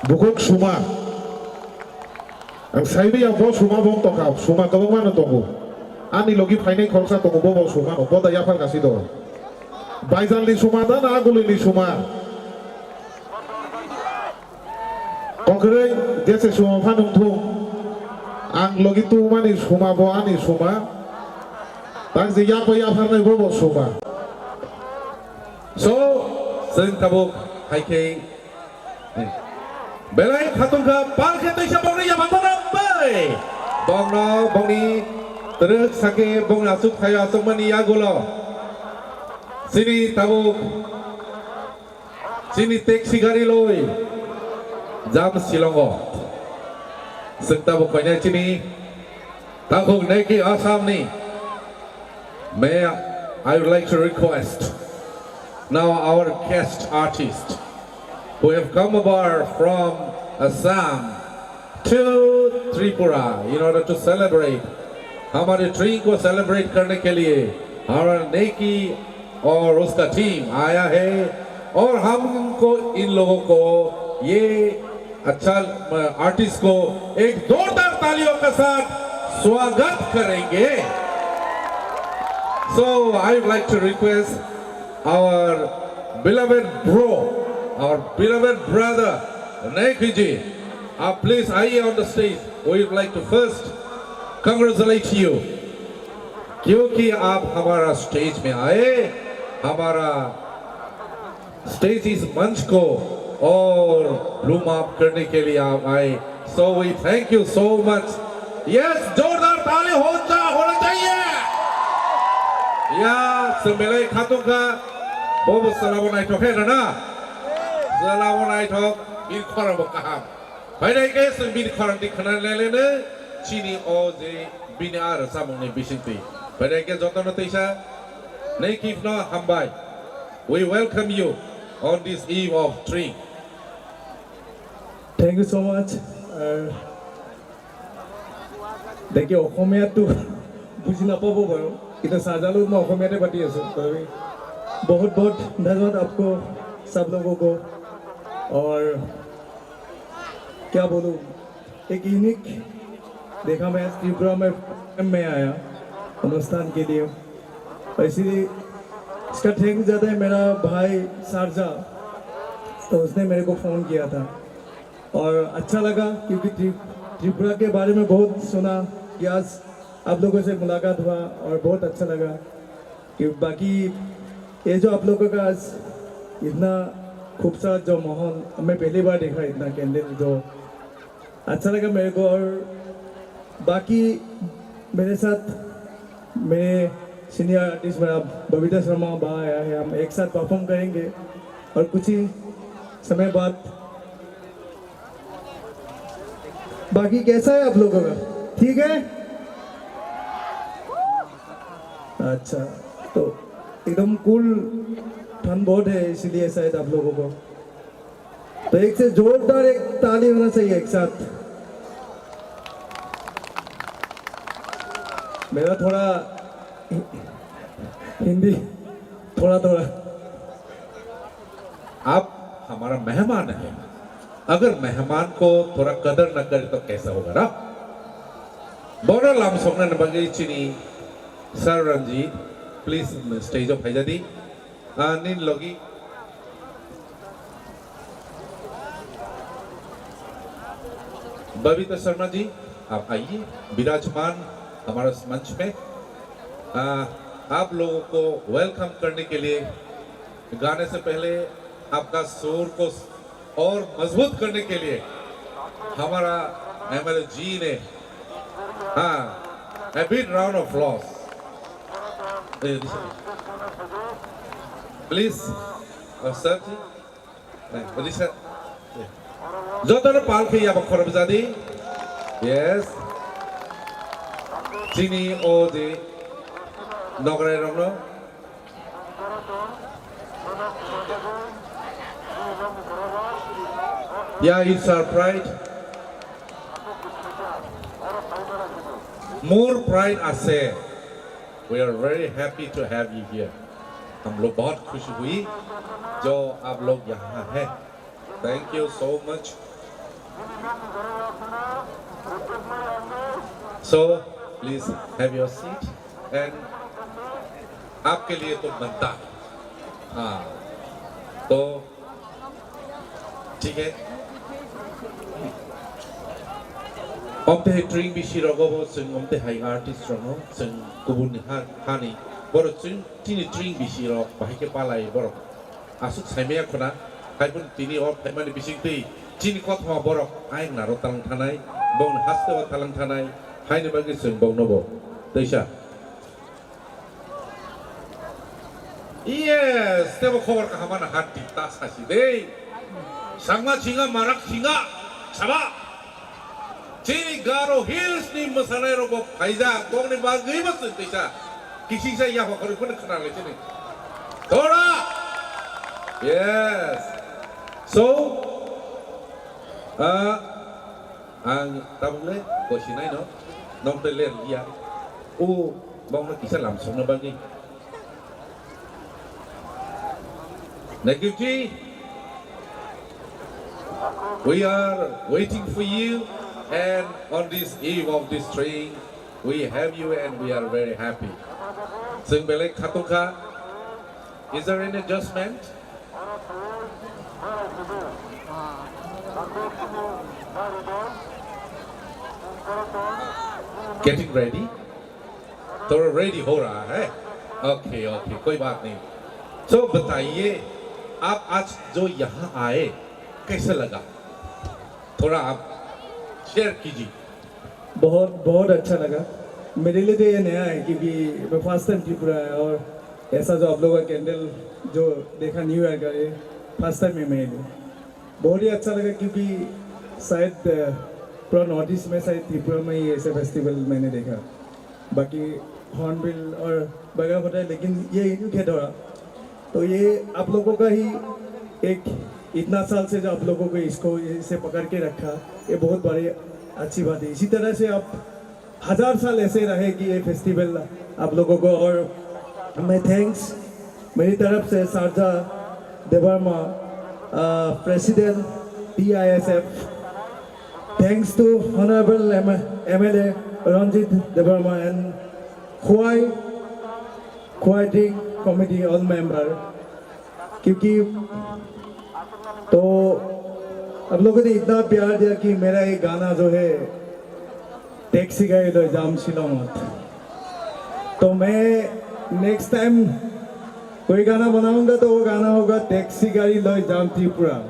Bukhuk Suma. Ang saidi ya bo Suma bong tokha, Suma kwbangma no tongo. Ani logi phainai khoroksa tongo, bo bo Suma no, bo da yaphar kasi do. Baijalni Suma da na Agulini Suma? Kokrwi jese Suma phanung thung. Ang logi tubumani Suma bo ani Suma. Tang je yapo yapharnai bo bo Suma. So, chwng tabuk hai khe belai khatungkha pal khe teisa bongni yapharmano bai. Bongno bongni twrwk sakhe bongni aswk thaio aswkmani yagulo. Chini tabuk Chini taxi gari loi jam Shillongo. Chwng tabuk koinai chini takhuk Nike Assam ni. May I, I would like to request now our guest artist who have come over from Assam to Tripura in order to celebrate हमारे ट्री को सेलिब्रेट करने के लिए हमारा नेकी और उसका टीम आया है और हमको इन लोगों को ये अच्छा आर्टिस्ट को एक जोरदार तालियों के साथ स्वागत करेंगे। So I would like to request our beloved bro, our beloved brother Neki ji, आप प्लीज आइए on the stage. We would like to first congratulate you क्योंकि आप हमारा स्टेज में आए, हमारा स्टेज इस मंच को और ब्लूम अप करने के लिए आप आए। So we thank you so much। Yes, जोरदार ताली हो जा, होना चाहिए। या, sembelai khatungkha, bobo salamo naithok khe rana. Salamo naithok, bir khorang bo kaham. Phaidai khe chwng bini khorang di khna lelene chini o je bini a rwchapmung ni bisingtwi. Phaidai khe jotono teisa nei kifno hambai. We welcome you on this eve of Tring. Thank you so much। Uh, দেখি অসমীয়াটো বুজি নাপাব বাৰু, কিন্তু চাৰ্জাৰ লগত মই অসমীয়াতে পাতি আছোঁ। তথাপি বহুত বহুত ধন্যবাদ आपको सब लोगों को। और क्या बोलूँ, एक यूनिक देखा मैं त्रिपुरा में, में आया अनुष्ठान के लिए। और इसीलिए इसका थैंक्स ज़्यादा है मेरा भाई शारजा, तो उसने मेरे को फ़ोन किया था। और अच्छा लगा क्योंकि त्रि-, त्रिपुरा के बारे में बहुत सुना कि आज आप लोगों से मुलाकात हुआ और बहुत अच्छा लगा। कि बाकी ये जो आप लोगों का आज इतना खूबसूरत जो माहौल, मैं पहली बार देखा इतना कैंडल जो अच्छा लगा मेरे को। और बाकी मेरे साथ मेरे सीनियर आर्टिस्ट मेरा बबीता शर्मा बा आया है, हम एक साथ परफॉर्म करेंगे और कुछ ही समय बाद। बाकी कैसा है आप लोगों का? ठीक है? अच्छा, तो एकदम कूल ठंड बहुत है, इसीलिए शायद आप लोगों को। तो एक से जोरदार एक ताली होना चाहिए एक साथ। मेरा थोड़ा हिंदी थोड़ा थोड़ा। आप हमारा मेहमान है, अगर मेहमान को थोड़ा कदर न करे तो कैसा होगा ना? Bono lamsokna bagwi chini Sir Ranjit, please stage o phaijadi. Ah, nin logi. Babita शर्मा जी, आप आइए, विराजमान हमारे मंच में। आ, आप लोगों को वेलकम करने के लिए गाने से पहले आपका सुर को और मजबूत करने के लिए हमारा एमएलए जी ने, हाँ, a big round of applause. Please, uh, sir ji. Eh, Odisha. Eh. Jotono pal khe yaba khorop jadi. Yes. Chini o je nograi rokno. Yeah, it's our pride. More pride ase. We are very happy to have you here. हम लोग बहुत खुश हुई जो आप लोग यहाँ हैं। Thank you so much. So, please have your seat and आपके लिए तो बनता है। हाँ, तो ठीक है। Omte hai tring bisi rogo bo chwng omte hai artist rogo chwng kubun ha hani borok chwng tini tring bisi rok bahai khe palai borok aswk saimaya khuna hai phun tini o phaimani bising twi chini kothoma borok ayang naro talang thanai bong haste o talang thanai haini bagwi chwng bongno bo teisa. Yes, tebo khobor kaham ano hati ta sasi dei. Sangma singa marak singa saba. Chini Garo Hills ni mwsanai rok bo phaijak, bokni bagwi bo chwng teisa kisingsa yapha khorwi phano khna lai chini. Thora. Yes. So, ah, ang tabuk le bosi nai no, nong tei ler ya. O, bokno kisa lam songna bagwi. Naguchi, we are waiting for you, and on this eve of this train, we have you and we are very happy. Chwng belai khatungkha. Is there any adjustment? Getting ready? थोड़ा रेडी हो रहा है? Okay, okay, कोई बात नहीं। तो बताइए, आप आज जो यहाँ आए, कैसे लगा? थोड़ा आप शेयर कीजिए। बहुत, बहुत अच्छा लगा। मेरे लिए तो ये नया है, क्योंकि मैं फर्स्ट टाइम त्रिपुरा आया और ऐसा जो आप लोगों का कैंडल जो देखा न्यू ईयर का, ये फर्स्ट टाइम है मेरे लिए। बहुत ही अच्छा लगा, क्योंकि शायद, अ, पूरा नॉर्थ ईस्ट में शायद त्रिपुरा में ही ऐसे फेस्टिवल मैंने देखा। बाकी हॉर्नबिल और बगैरह होता है, लेकिन ये यूनिक है थोड़ा। तो ये आप लोगों का ही एक इतना साल से जो आप लोगों को इसको इसे पकड़ के रखा, ये बहुत बड़ी अच्छी बात है। इसी तरह से आप हजार साल ऐसे रहे कि ये फेस्टिवल आप लोगों को। और मैं थैंक्स मेरी तरफ से Sharja Debbarma, uh, president TISF, thanks to Honorable M-, MLA Ranjit Debbarma and Khowai, Khowai District Committee all member, क्योंकि तो आप लोगों ने इतना प्यार दिया कि मेरा ये गाना जो है टैक्सी गाड़ी लो जाम शिलोंग। तो मैं नेक्स्ट टाइम कोई गाना बनाऊंगा तो वो गाना होगा टैक्सी गाड़ी लो जाम त्रिपुरा।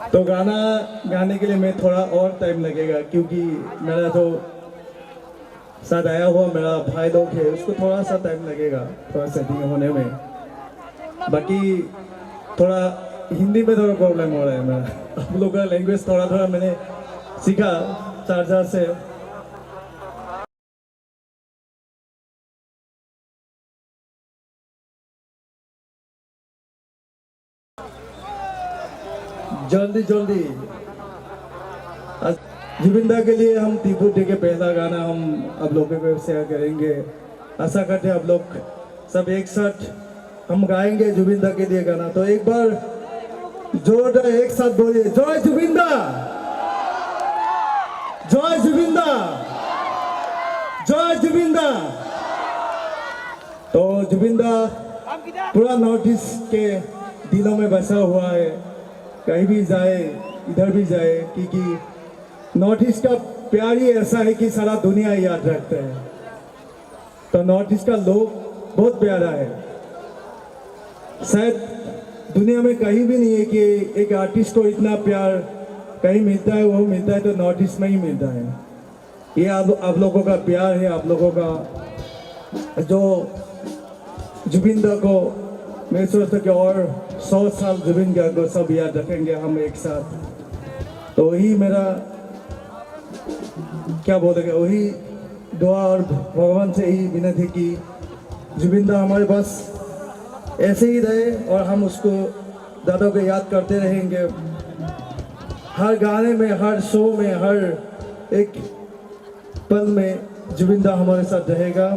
तो गाना गाने के लिए मैं थोड़ा और टाइम लगेगा, क्योंकि मेरा जो साथ आया हुआ मेरा भाई लोग है, उसको थोड़ा सा टाइम लगेगा थोड़ा सेटिंग होने में। बाकी थोड़ा हिंदी में थोड़ा प्रॉब्लम हो रहा है मेरा। आप लोग का लैंग्वेज थोड़ा थोड़ा मैंने सीखा शारजा से। जल्दी जल्दी। अस-, जुबिन दा के लिए हम दीपू डे के पहला गाना हम आप लोगों को शेयर करेंगे। आशा करते हैं आप लोग सब एक साथ हम गाएंगे जुबिन दा के लिए गाना। तो एक बार जोरदार एक साथ बोलिए, "जय जुबिन दा, जय जुबिन दा।" जय जुबिन दा। तो जुबिन दा पूरा नॉर्थ ईस्ट के दिलों में बसा हुआ है। कहीं भी जाए, इधर भी जाए, क्योंकि नॉर्थ ईस्ट का प्यार ही ऐसा है कि सारा दुनिया याद रखता है। तो नॉर्थ ईस्ट का लोग बहुत प्यारा है। शायद दुनिया में कहीं भी नहीं है कि एक आर्टिस्ट को इतना प्यार कहीं मिलता है, वो मिलता है तो नॉर्थ ईस्ट में ही मिलता है। ये आप, आप लोगों का प्यार है, आप लोगों का जो जुबिन दा को, मैं सोचता कि और सौ साल जुबिन गार्ग को सब याद रखेंगे हम एक साथ। तो वही मेरा, क्या बोलेंगे, वही दुआ और भगवान से ही विनती कि जुबिन दा हमारे पास ऐसे ही रहे और हम उसको दादा को याद करते रहेंगे। हर गाने में, हर शो में, हर एक पल में जुबिन दा हमारे साथ रहेगा।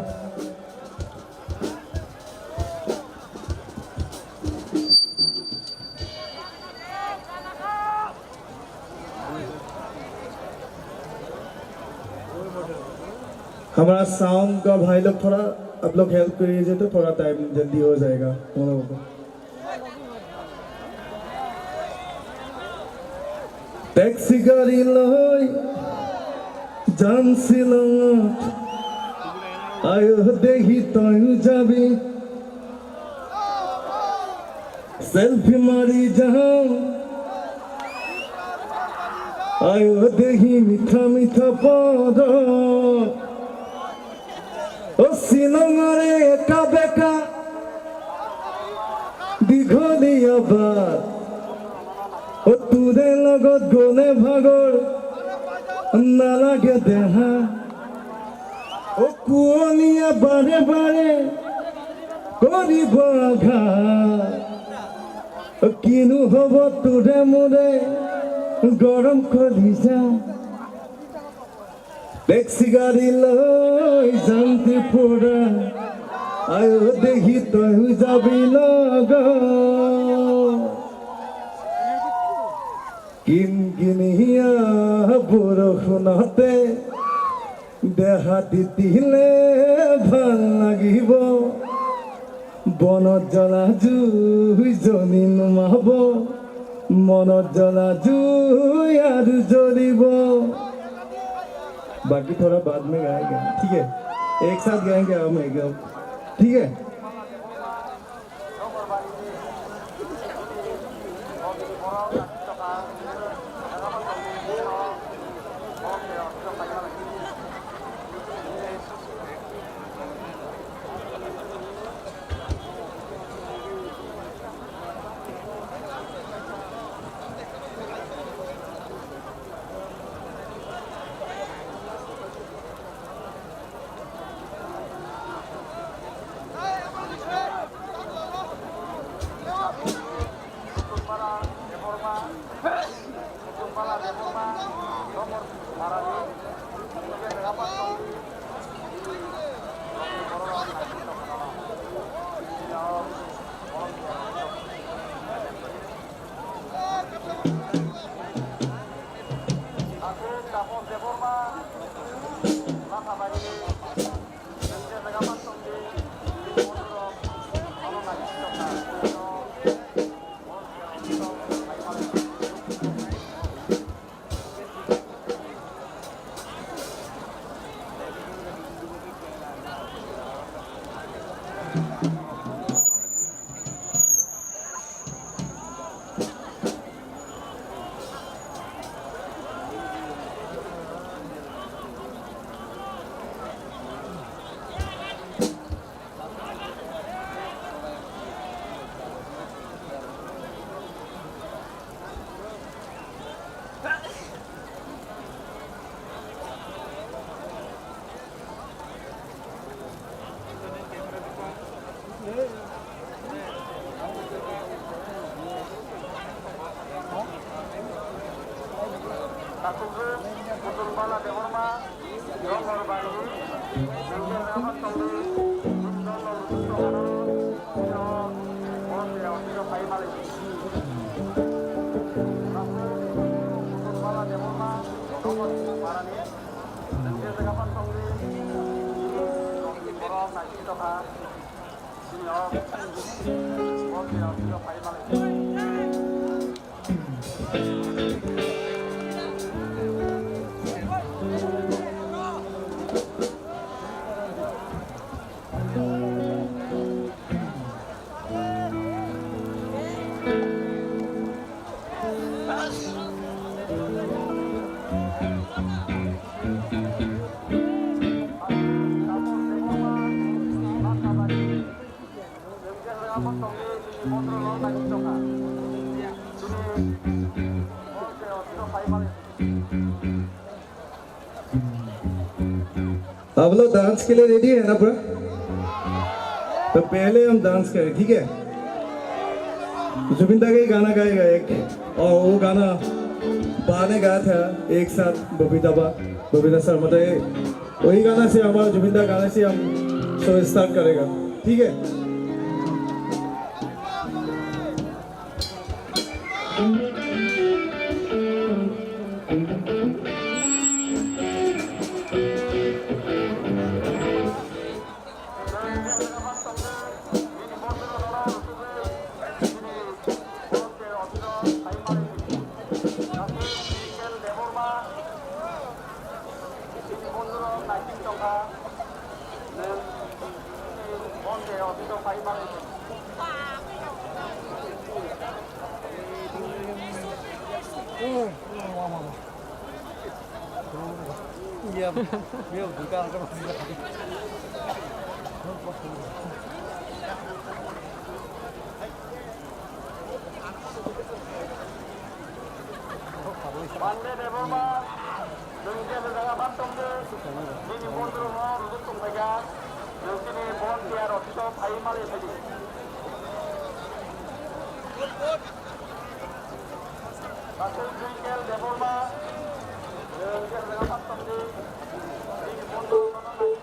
हमारा साउंड का भाई लोग, थोड़ा आप लोग हेल्प करिए, तो थोड़ा टाइम जल्दी हो जाएगा हम लोगों को। Taxi gari loi jansilong, ayo dehi toi jabi. Selfie mari jao, ayo dehi mitha mitha poro. O sinongore eka beka digholiya bad. O tude logot gole bhagor nalage deha. O kuonia bare bare koribo agha. O kinu hobo tude mude gorom kolija. Taxi gari loi janti pura, ayo dehi toi jabi logo. Kin giniya boro hunate, deha ditile bhal lagibo. Bono jala jui joni numabo, mono jala jui aru jolibo. बाकी थोड़ा बाद में गाएंगे, ठीक है? एक साथ गाएंगे हम एक, ठीक है? आप लोग डांस के लिए रेडी है ना ब्रो? तो पहले हम डांस करें, ठीक है? जुबिन दा का ही गाना गाएगा एक, और वो गाना बा ने गाया था एक साथ, बबीता बा, बबीता शर्मा, तो ये, वही गाना से, हमारा जुबिन दा गाने से हम शो स्टार्ट करेगा, ठीक है? Bande Debbarma, nwng je jaga ban tongdi, nini bondhurokno rwjak tongphaikha, nwng chini volunteer office-o phaiwi malai phaidi. Aswk Twinkle Debbarma, nwng je jaga ban tongdi, nini bondhurokno naiwi.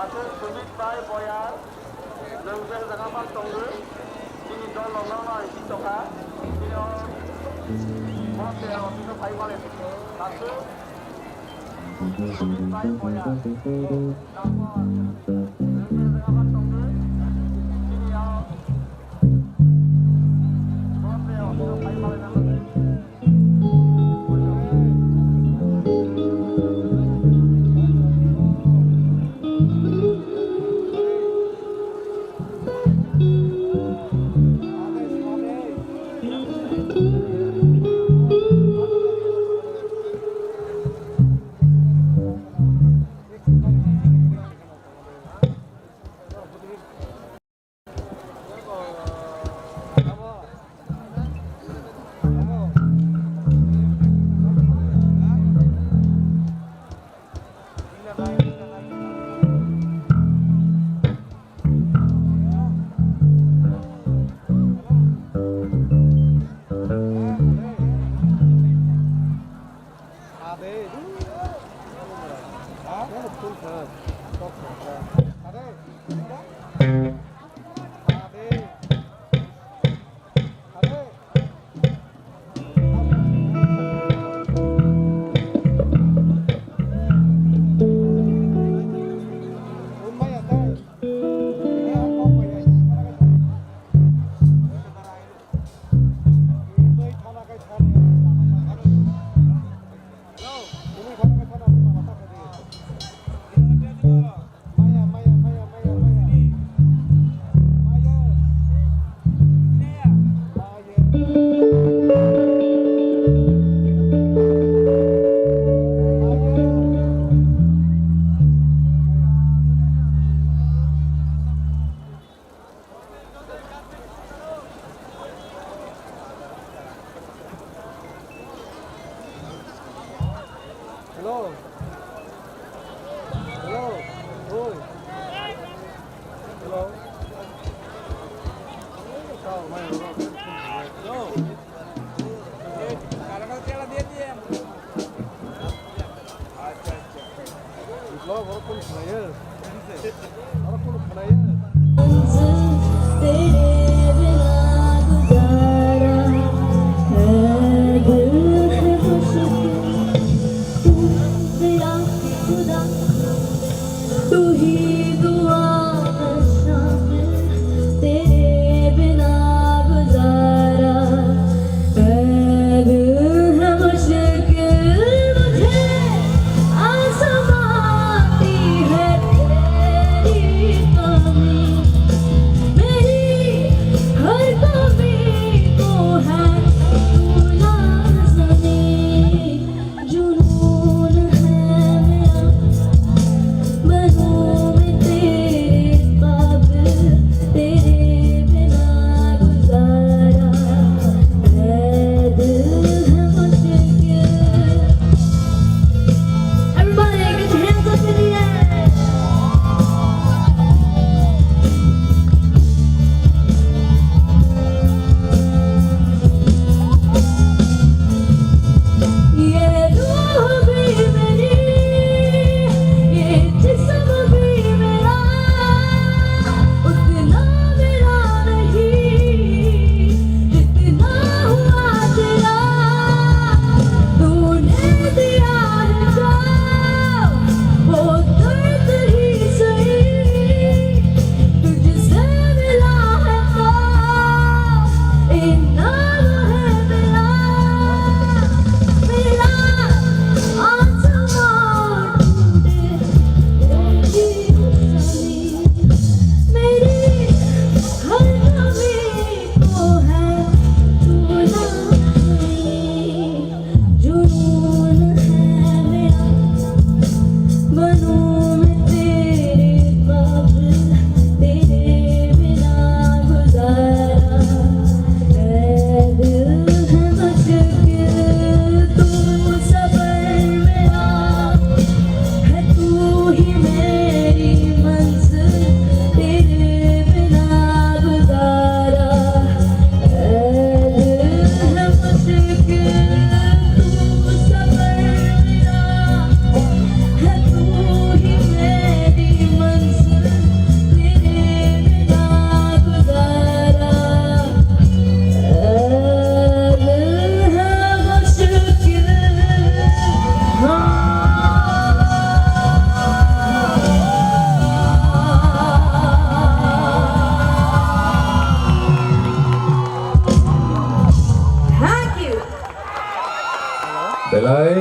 Aswk Sumit bai boya, nwng je jaga phang tongwi, chini dol rok no nai si tokha, chini o boss ya office o phai male, aswk Sumit bai boya, tampon, nwng je jaga phang tongwi, chini o boss ya office o phai male nang. Hello. Hello. Oi. Hello. Hello.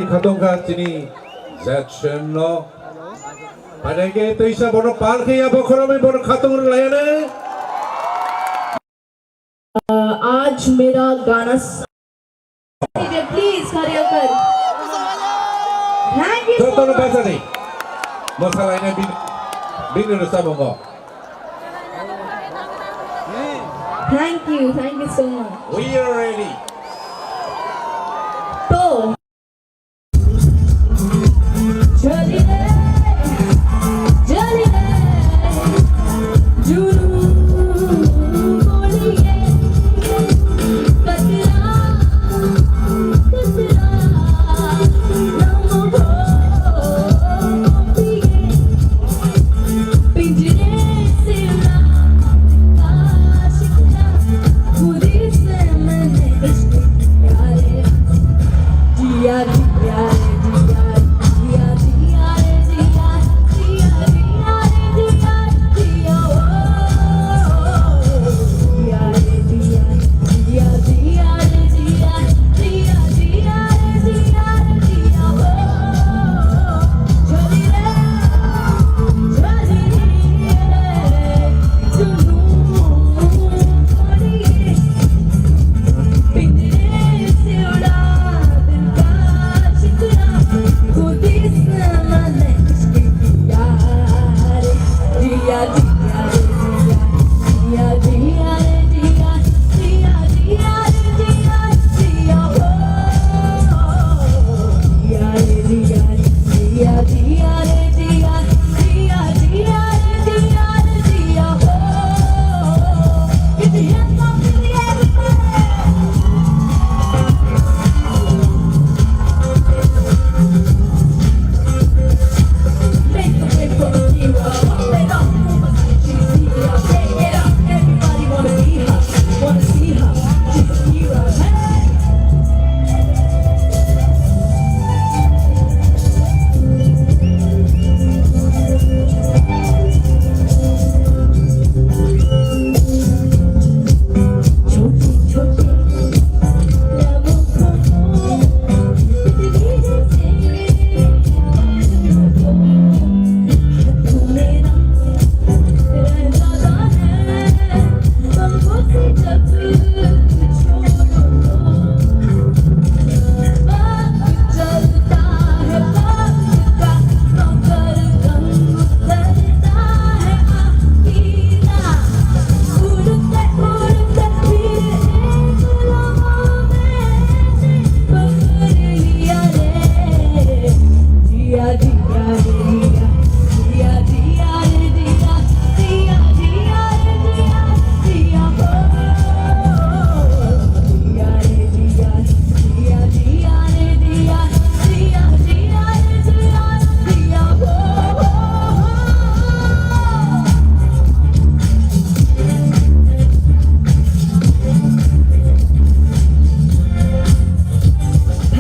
Khatungkha chini Jackson no. Phainai khe twisa bono pal khe ya bokhorogwi bono khatung rwlaiyani. Uh, आज मेरा गाना स-, प्लीज खड़े होकर। Thank you so much. Jotono bachani. Mosalai na bin, bini rwchapmung o. Thank you, thank you so much. We are ready. To.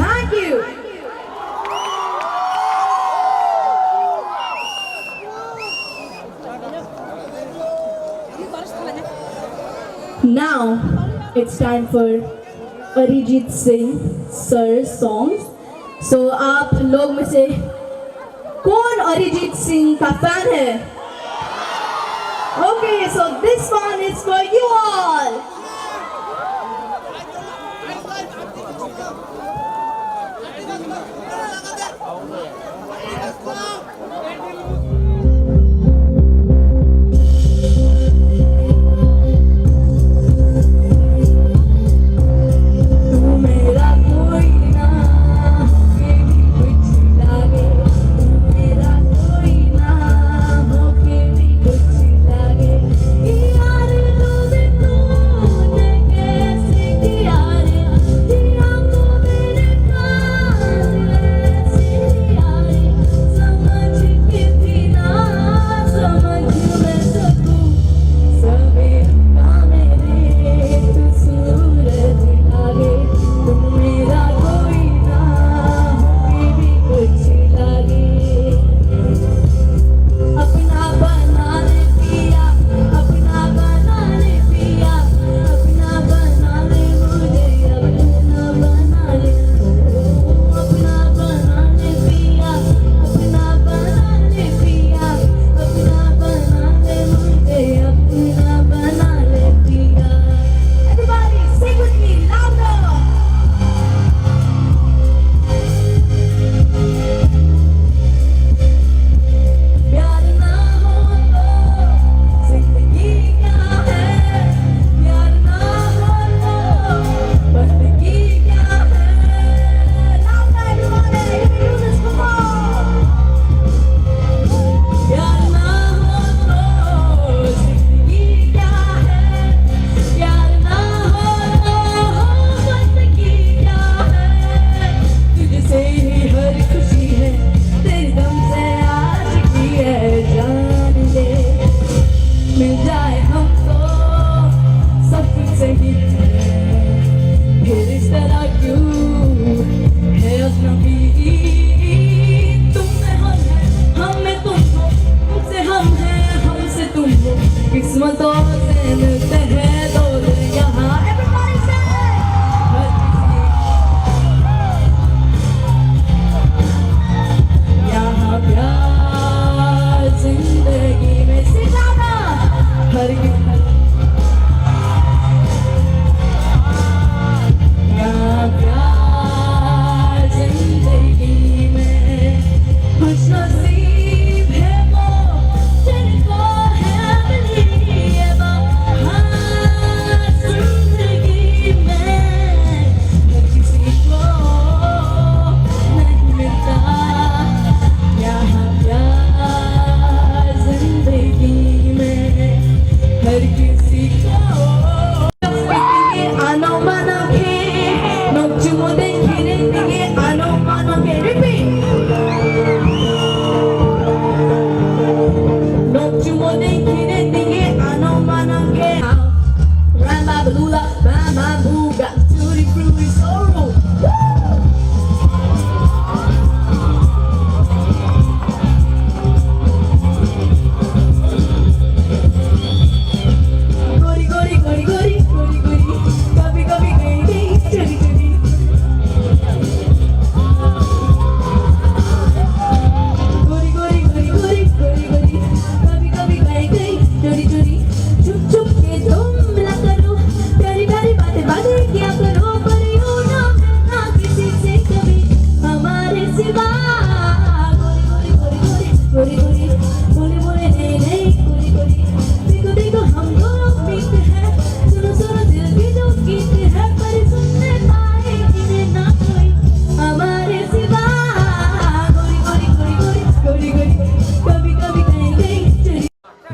Thank you. Now it's time for Arijit Singh sir songs. So आप लोग में से कौन अरिजीत सिंह का फैन है? Okay, so this one is for you all.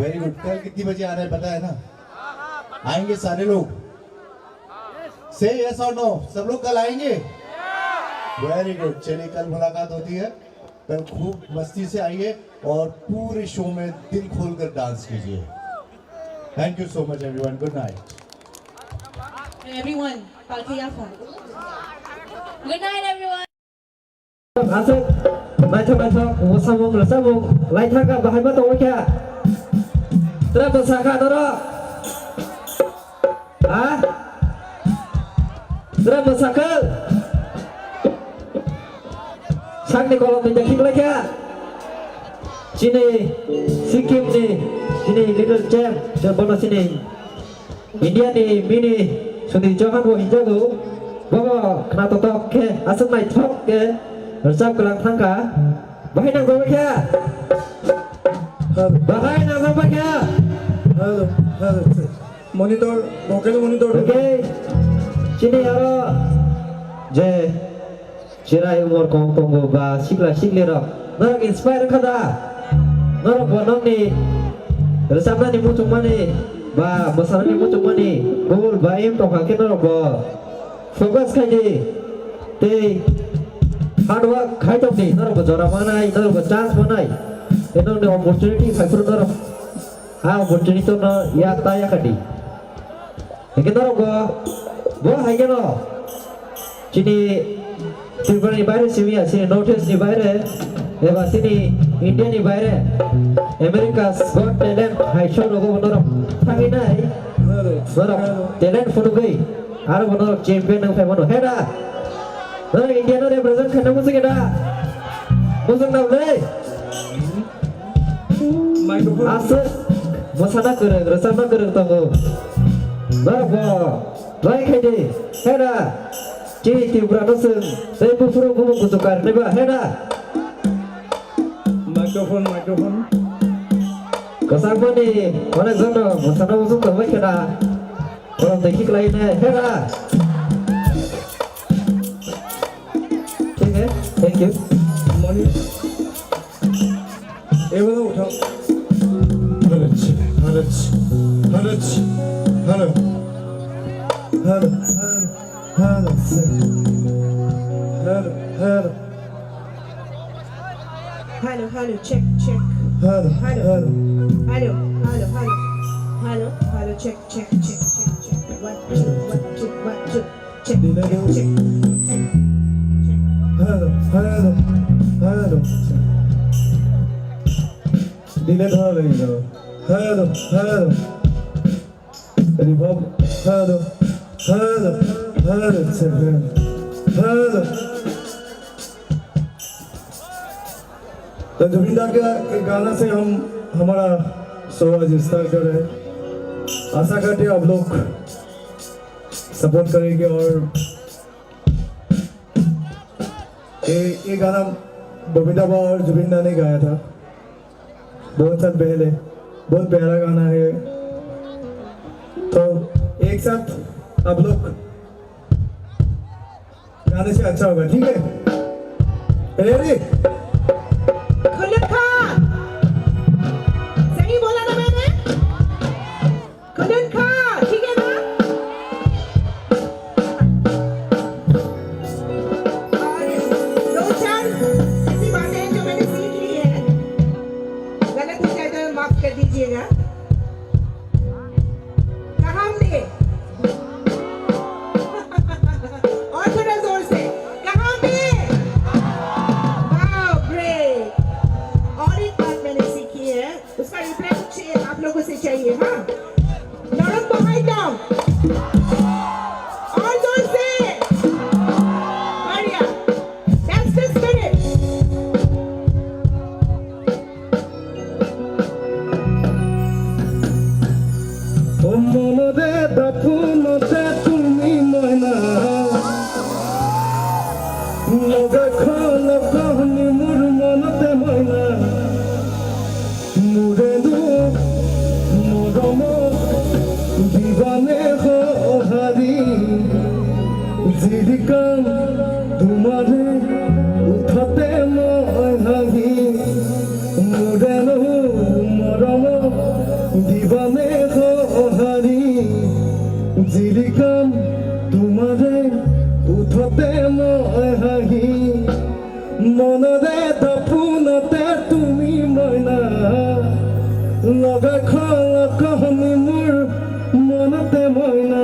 Very good. कल कितनी बजे आना है, पता है ना? आएंगे सारे लोग? से यस और नो, सब लोग कल आएंगे? Very good. चलिए, कल मुलाकात होती है। कल खूब मस्ती से आइए और पूरे शो में दिल खोलकर डांस कीजिए। Thank you so much everyone, good night। Everyone, palki yaphang. Good night everyone. Aswk naithok naithok mwsamung rwchapmung lai thangkha, bahai ma tongo khe? Tra bwsa kha norok? Ha? Tra bwsa kha? Sakni kolom ni dakhi lai kha? Chini Sikkim ni chini little champ, bono chini India ni bini Sudhir Chauhan bo hinjago, bobo khna totok khe aswk naithok khe rwchap kwlang thangkha. Bahai nangjakbai kha? Bahai nangjakbai kha? Hello, hello. Monitor, vocal monitor. Okay. Chini aro je Chirai umor kong tongo ba sikla sikli rok norok inspire wngkha da? Norok bo nokni rwchapnani muchungmani ba mwsanani muchungmani bubul ba aim tongkha khe norok bo focus khai di tei hard work khai tong di, norok bo jora manai, norok bo chance manai, tei nokni opportunity phaiphuru norok a opportunity no ya ta ya kha di. Hingke norok bo, bo hai khe no chini Tripura ni baire simi ya, chini North East ni baire, eba chini India ni baire, America's Got Talent hai show rogo bo norok thangwi nai, norok talent phunugwi aro bo norok champion wng phai mano, he da? Norok India no represent khaina muchung khe da? Muchung nang le? Microphone. Aswk mwsana kwrwng, rwchapna kwrwng tongo. Norok bo try khai di, he da? Chini Tripura no chwng tei buphuru bumo kuchuk karwi ba, he da? Microphone, microphone. Kwchangmani onek jano mwsana muchung tongbai khe da? Kolom tei khiklai ne, he da? Thik hai, thank you. Moni. Ei bolo uthao. Hello, hello, hello, hello, hello, hello, hello, sir. Hello, hello. Hello, hello, check, check. Hello, hello. Hello, hello, hello. Hello, hello, check, check, check, check, check. One, two, one, two, one, two. Check, check, check, check, check. Hello, hello, hello. Delay ধরা লাগি গেল। Hello, hello. Reverb, hello, hello, hello, check, hello, hello. तो जुबिन दा का एक गाना से हम हमारा शो आज स्टार्ट कर रहे हैं। आशा करते हैं आप लोग सपोर्ट करेंगे और ये, ये गाना बबीता बा और जुबिन दा ने गाया था बहुत साल पहले। बहुत प्यारा गाना है। तो एक साथ आप लोग गाने से अच्छा होगा, ठीक है? रेडी? खुलून खान, सही बोला ना मैंने? खुलून खान, ठीक है ना? और दो चार ऐसी बातें हैं जो मैंने सीख ली है, गलत हो जाए तो माफ कर दीजिएगा। कहाँ पे? और थोड़ा जोर से। कहाँ पे? Wow, great। और एक बात मैंने सीखी है, उसका रिप्लाई मुझे आप लोगों से चाहिए, हाँ? Norok bahai tong? All those there. Maria, that's the spirit. O mono de da phuno de tumi moina. Loga kholo kohni mur mono de moina. Murenu moromo dibane ho hari. Jirikam tumare uthate moi hagi. Murenu moromo Laga kha kahani mur mana te maina.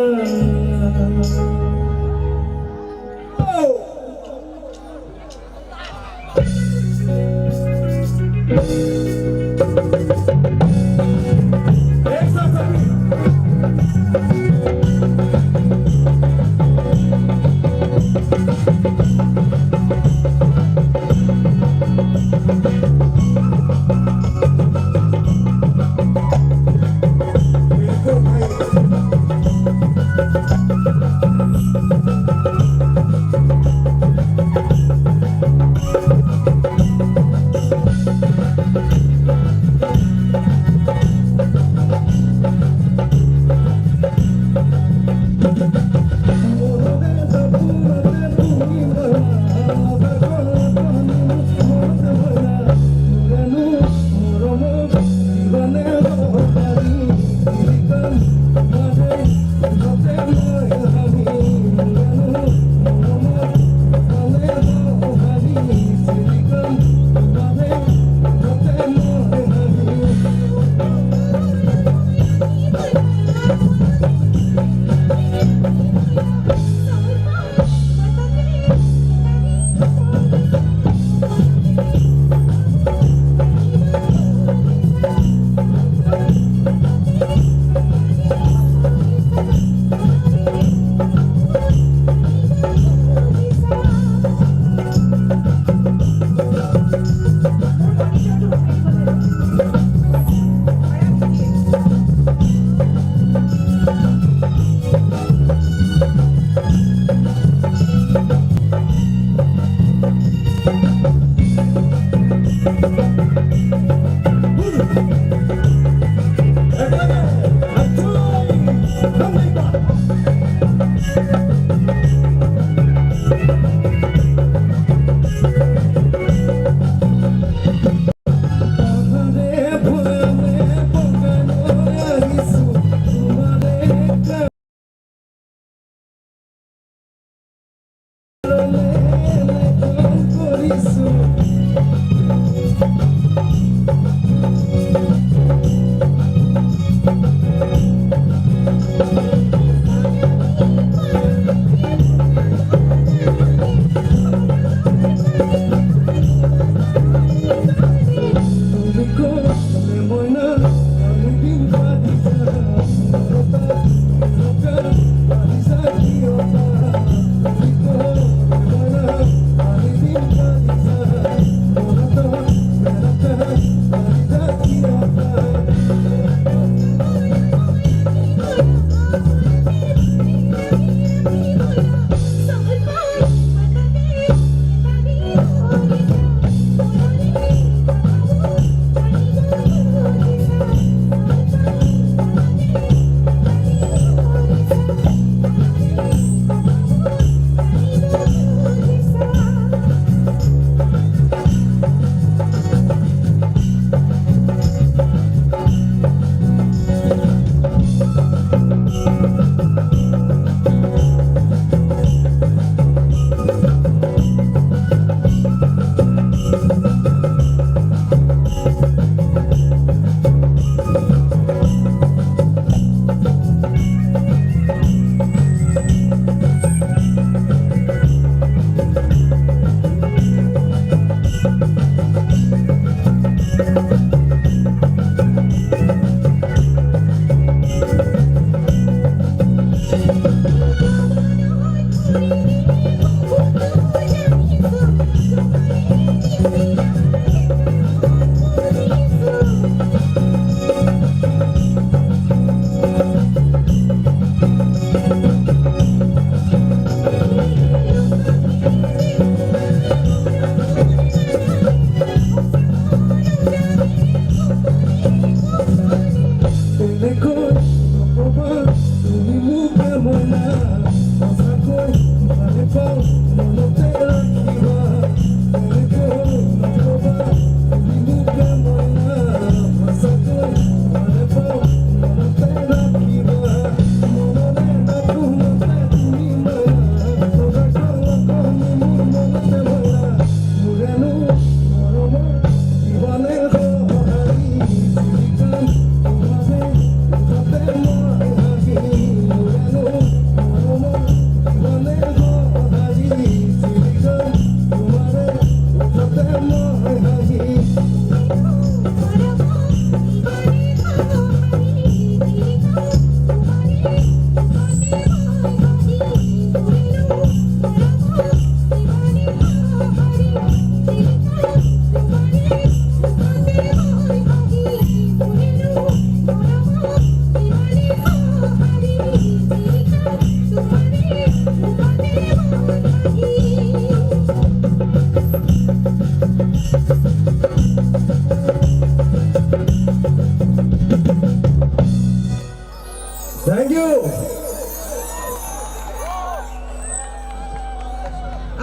you.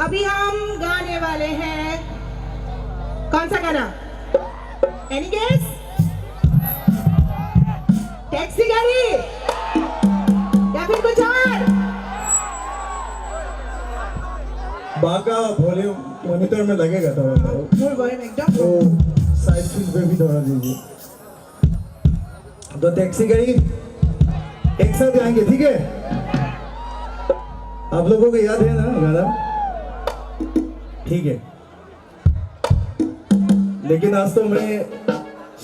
अभी हम गाने वाले हैं कौन सा गाना? Any guess? Taxi गाड़ी या फिर कुछ और? बाका वॉल्यूम मॉनिटर में लगेगा थोड़ा सा। फुल वॉल्यूम एकदम। वो साइड फील्ड पे भी थोड़ा दीजिए। तो टैक्सी गाड़ी एक साथ गाएंगे, ठीक है? आप लोगों को याद है ना गाना? ठीक है। लेकिन आज तो मैं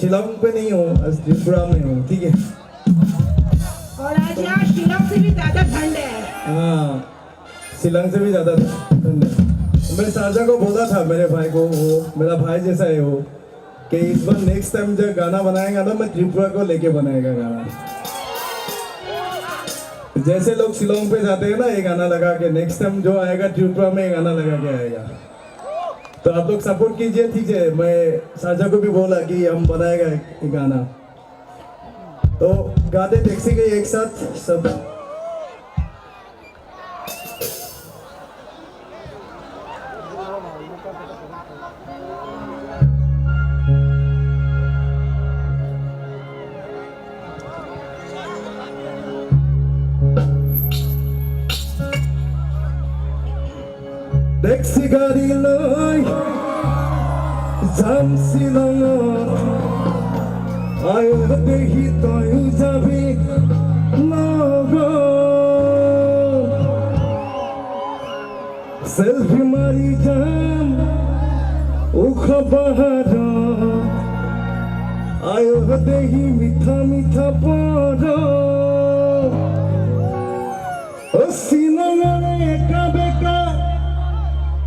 शिलोंग पे नहीं हूँ, आज त्रिपुरा में हूँ, ठीक है? और आज यहाँ शिलोंग से भी ज्यादा ठंड है। हाँ, शिलोंग से भी ज्यादा ठंड है। मैं शारजा को बोला था, मेरे भाई को, वो मेरा भाई जैसा है वो, कि इस बार नेक्स्ट टाइम जब गाना बनाएगा ना, मैं त्रिपुरा को लेके बनाएगा गाना। जैसे लोग शिलोंग पे जाते हैं ना, ये गाना लगा के, नेक्स्ट टाइम जो आएगा त्रिपुरा में, ये गाना लगा के आएगा। तो आप लोग सपोर्ट कीजिए, ठीक है? मैं शारजा को भी बोला कि हम बनाएगा एक गाना। तो गाते टैक्सी के एक साथ सब। Taxi gari loi jam Shillongo, ayo dehi toi jabi nogo. Selfie mari jam ukha baharo, ayo dehi mitha mitha poro. O Shillongore eka beka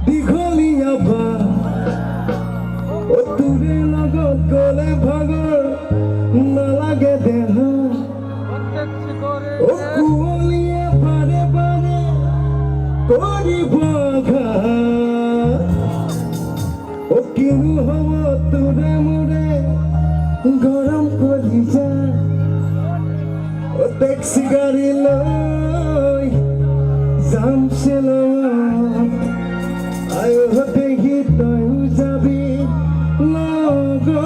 digholiya ba, o ture logot gole bhagor nalage deha. O kuliye bare bare koribo agha. O kinu hobo ture mure gorom kori ja. O taxi gari loi jam Shillong. Ayo hote hi toi jabi nogo.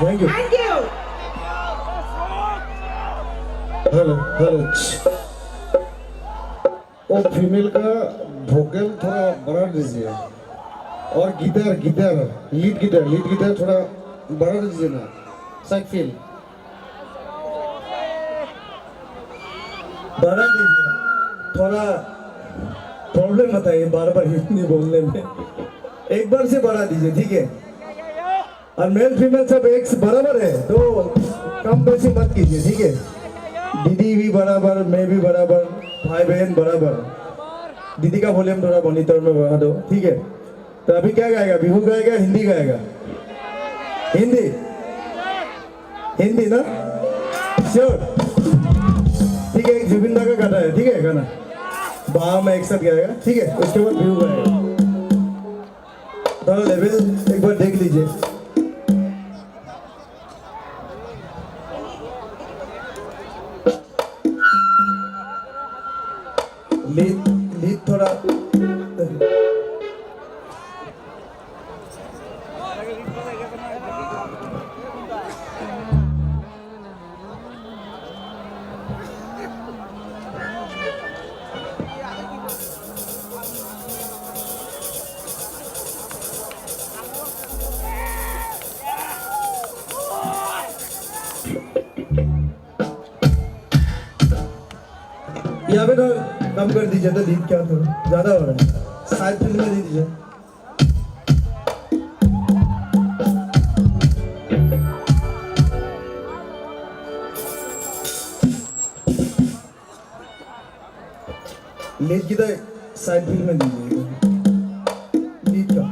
Thank you. Thank you. Hello, hello. वो फीमेल का वोकल थोड़ा बढ़ा दीजिए। और guitar, guitar, lead guitar, lead guitar थोड़ा बढ़ा दीजिए ना। Side feel. बढ़ा दीजिए। थोड़ा प्रॉब्लम आता है बार बार हिंदी बोलने में। एक बार से बढ़ा दीजिए, ठीक है? और मेल फीमेल सब एक बराबर है, तो कम बेसी मत कीजिए, ठीक है? दीदी भी बराबर, मैं भी बराबर, भाई बहन बराबर। दीदी का वॉल्यूम थोड़ा मॉनिटर में बढ़ा दो, ठीक है? तो अभी क्या गाएगा? बिहू गाएगा, हिंदी गाएगा? हिंदी? हिंदी ना? श्योर? ठीक है, एक जुबिन दा का गाना है, ठीक है, गाना। बाम एक साथ गाएगा, ठीक है? उसके बाद बिहू गाएगा। थोड़ा लेवल एक बार देख लीजिए। लीड, लीड थोड़ा। यहाँ पे तो कम कर दीजिए, तो लीड क्या था, ज़्यादा हो रहा है, साइड फील्ड में दे दीजिए। लीड की तो साइड फील्ड में दीजिए, लीड का।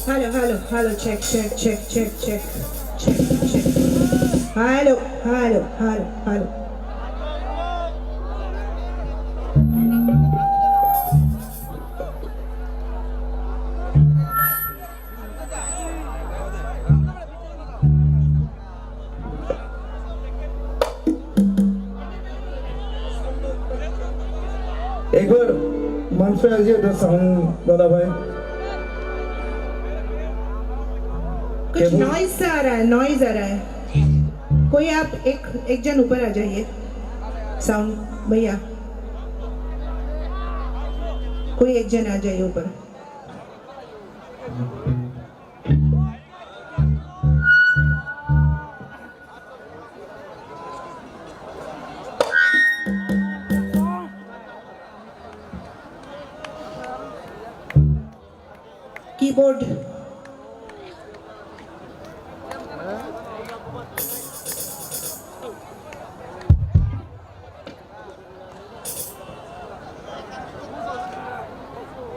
Hello, hello, hello, check, check, check, check, check, check, check. Hello, hello, hello, hello. एक बार मंच पे आ जाइए, तो साउंड वाला भाई। कुछ टेबल नॉइज सा आ रहा है, नॉइज आ रहा है। कोई आप एक, एक जन ऊपर आ जाइए, साउंड भैया, कोई एक जन आ जाइए ऊपर। Keyboard.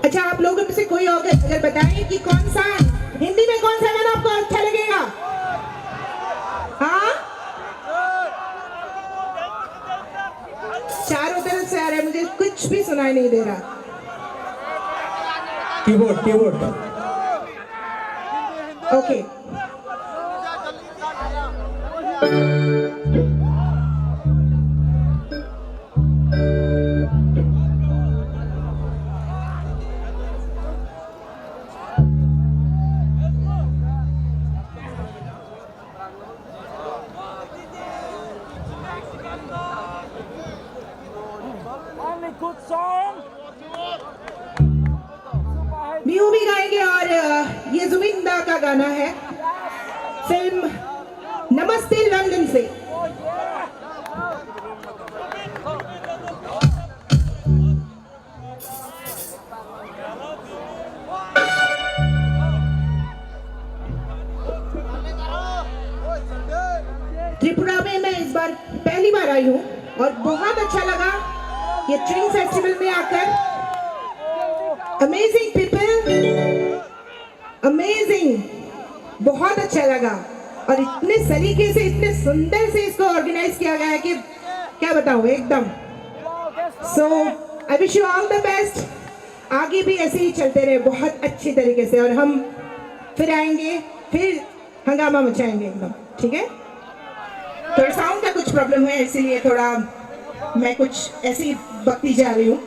अच्छा, आप लोगों में से कोई और अगर बताएं कि कौन सा, हिंदी में कौन सा गाना आपको अच्छा लगेगा? हाँ, चारों तरफ से आ रहा है, मुझे कुछ भी सुनाई नहीं दे रहा। Keyboard, keyboard. Okay. Only good song. Bihu भी गाएंगे और, अ, ये जुबिन दा का गाना है, फिल्म नमस्ते लंदन से। त्रिपुरा अभी मैं इस बार पहली बार आई हूँ और बहुत अच्छा लगा ये ट्रिंग फेस्टिवल में आकर। अमेजिंग पीपल, अमेजिंग, बहुत अच्छा लगा। और इतने सलीके से, इतने सुंदर से इसको ऑर्गेनाइज किया गया है कि क्या बताऊँ एकदम। So I wish you all the best. आगे भी ऐसे ही चलते रहे बहुत अच्छी तरीके से, और हम फिर आएंगे, फिर हंगामा मचाएंगे एकदम, ठीक है? थोड़ा साउंड का कुछ प्रॉब्लम है, इसीलिए थोड़ा मैं कुछ ऐसे ही बकती जा रही हूँ।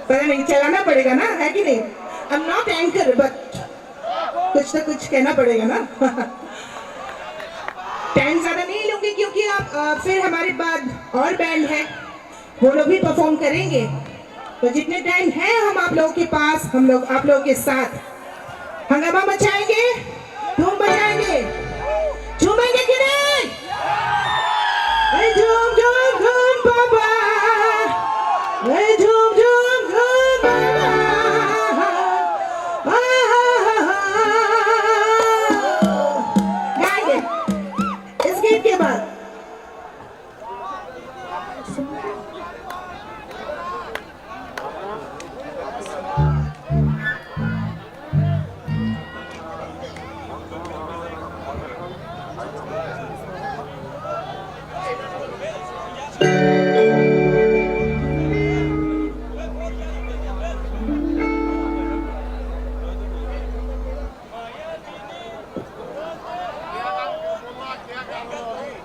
पता नहीं, चलाना पड़ेगा ना, है कि नहीं? I'm not anchor, but कुछ तो कुछ कहना पड़ेगा ना। टाइम ज्यादा नहीं लूंगी, क्योंकि आप, अ, फिर हमारे बाद और बैंड है, वो लोग भी परफॉर्म करेंगे। तो जितने टाइम है हम आप लोगों के पास, हम लोग आप लोगों के साथ हंगामा मचाएंगे, धूम मचाएंगे। झूमेंगे कि नहीं? ए झूम झूम झूम बाबा, ए झूम झूम झूम बाबा। आहा, हा, हा। गाएंगे इस गीत के बाद।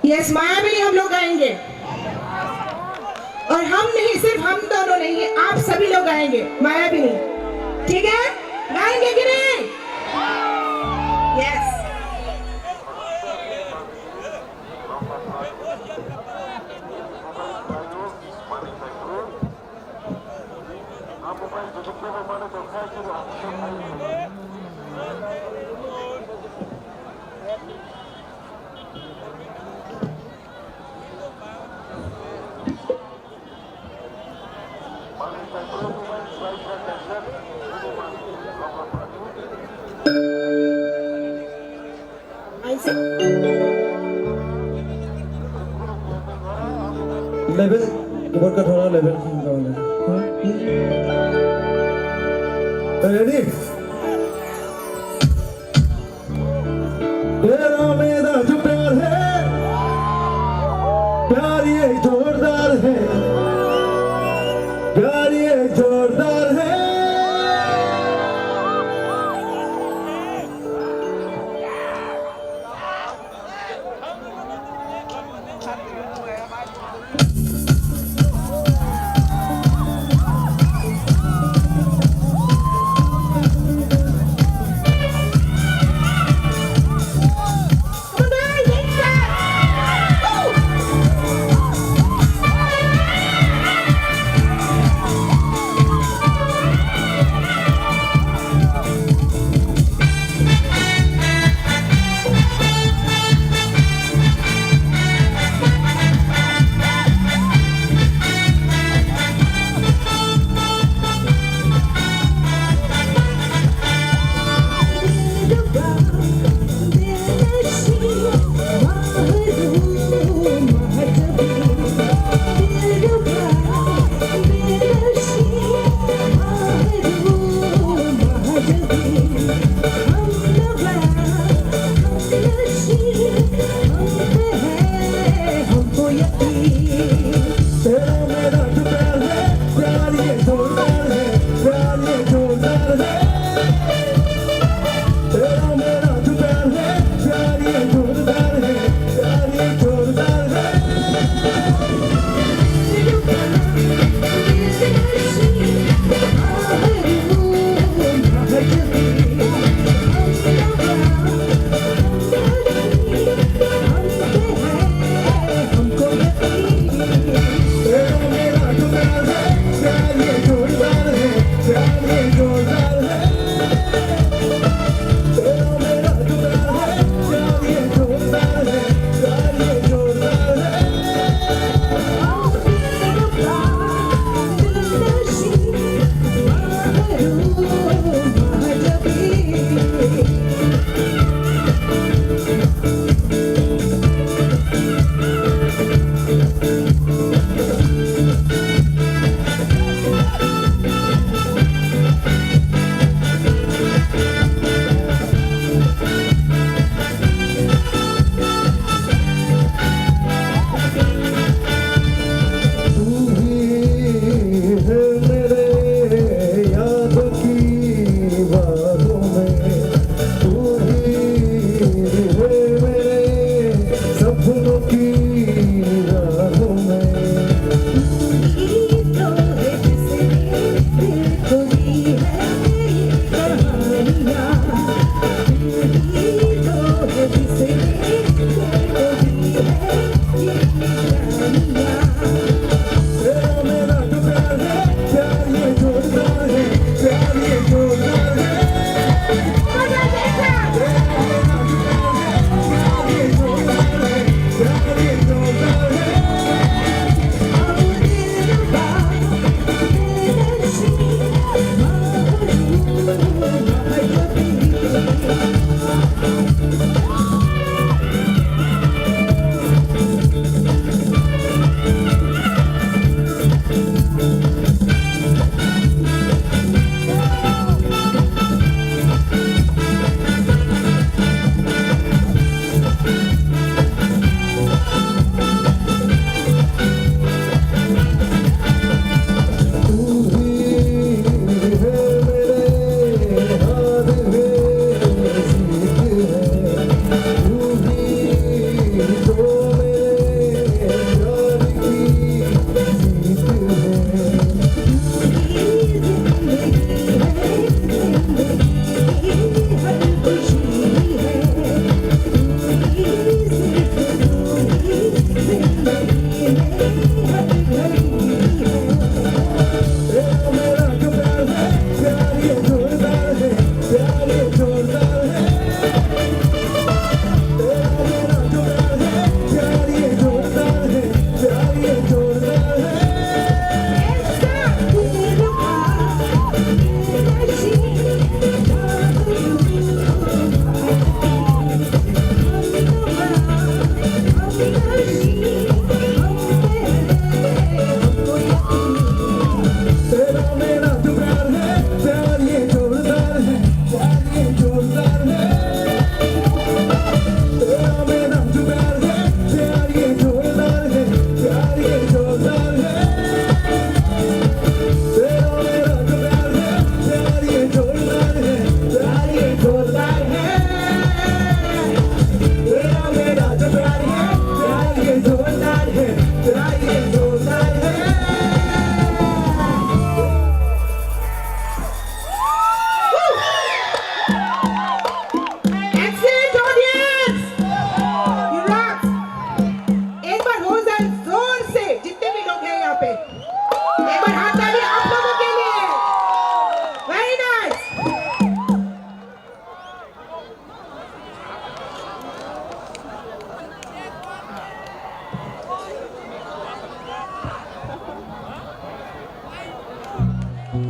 यस, मायाविनी हम लोग गाएंगे। और हम नहीं, सिर्फ हम दोनों नहीं, आप सभी लोग गाएंगे मायाविनी। ठीक है, गाएंगे कि नहीं? Yes. Level, keyboard ka thoda level khe kawle. Ready? तेरा मेरा जो प्यार है, प्यार ये जोरदार है, प्यार ये जोरदार है।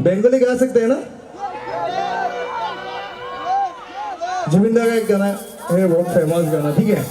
Bengali गा सकते हैं ना? जुबिन दा का एक गाना है, बहुत फेमस गाना, ठीक है?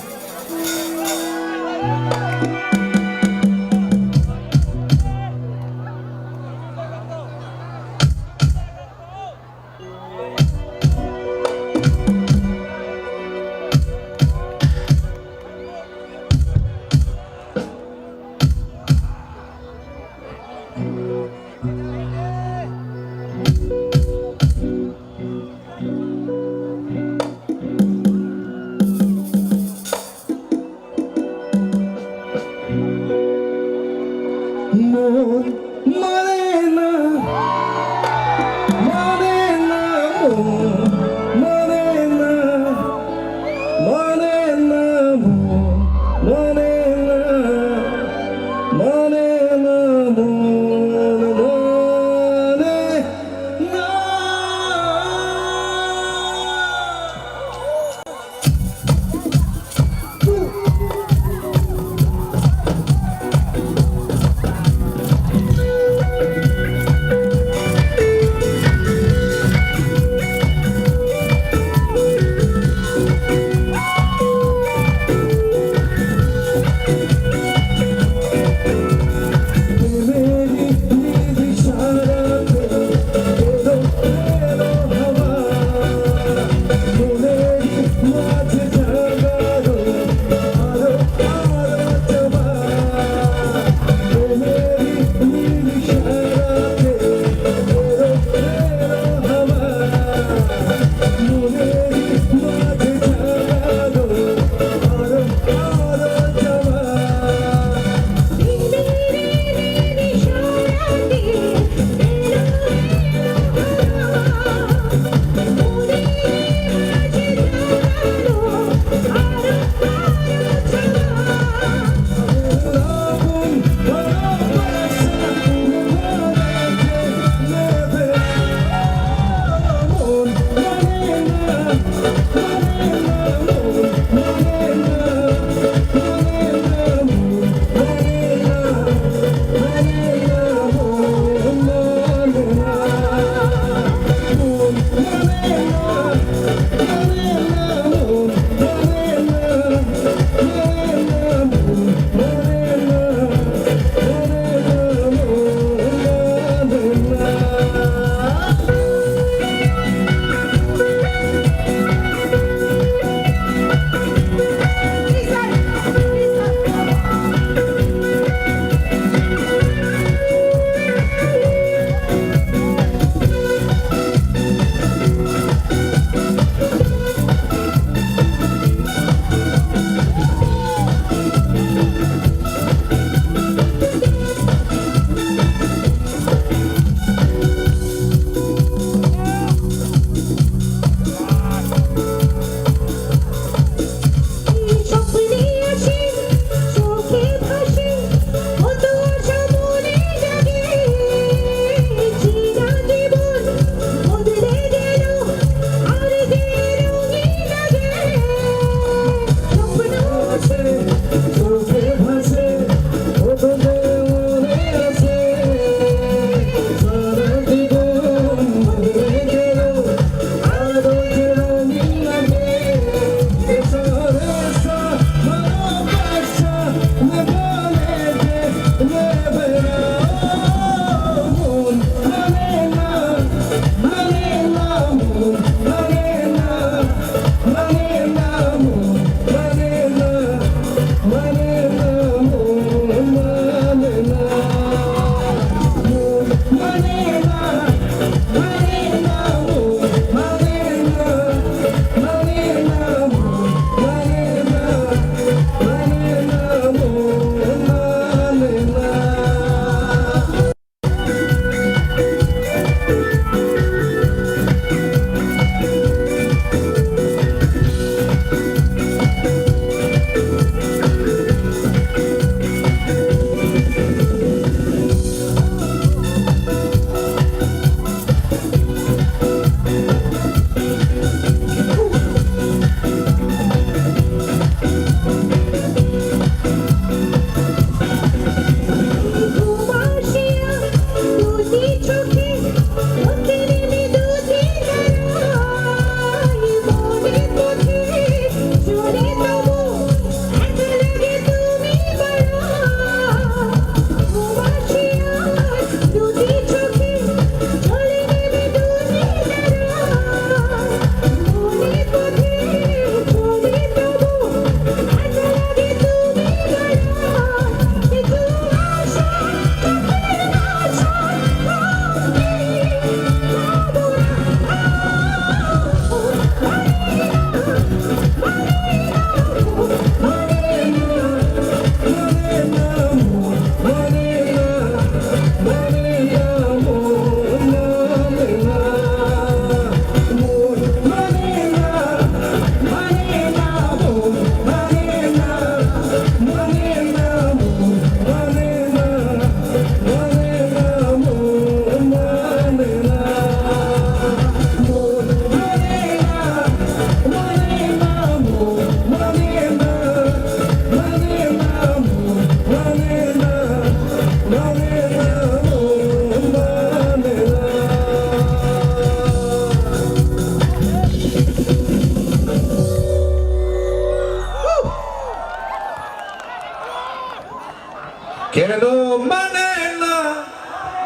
Keno mane na,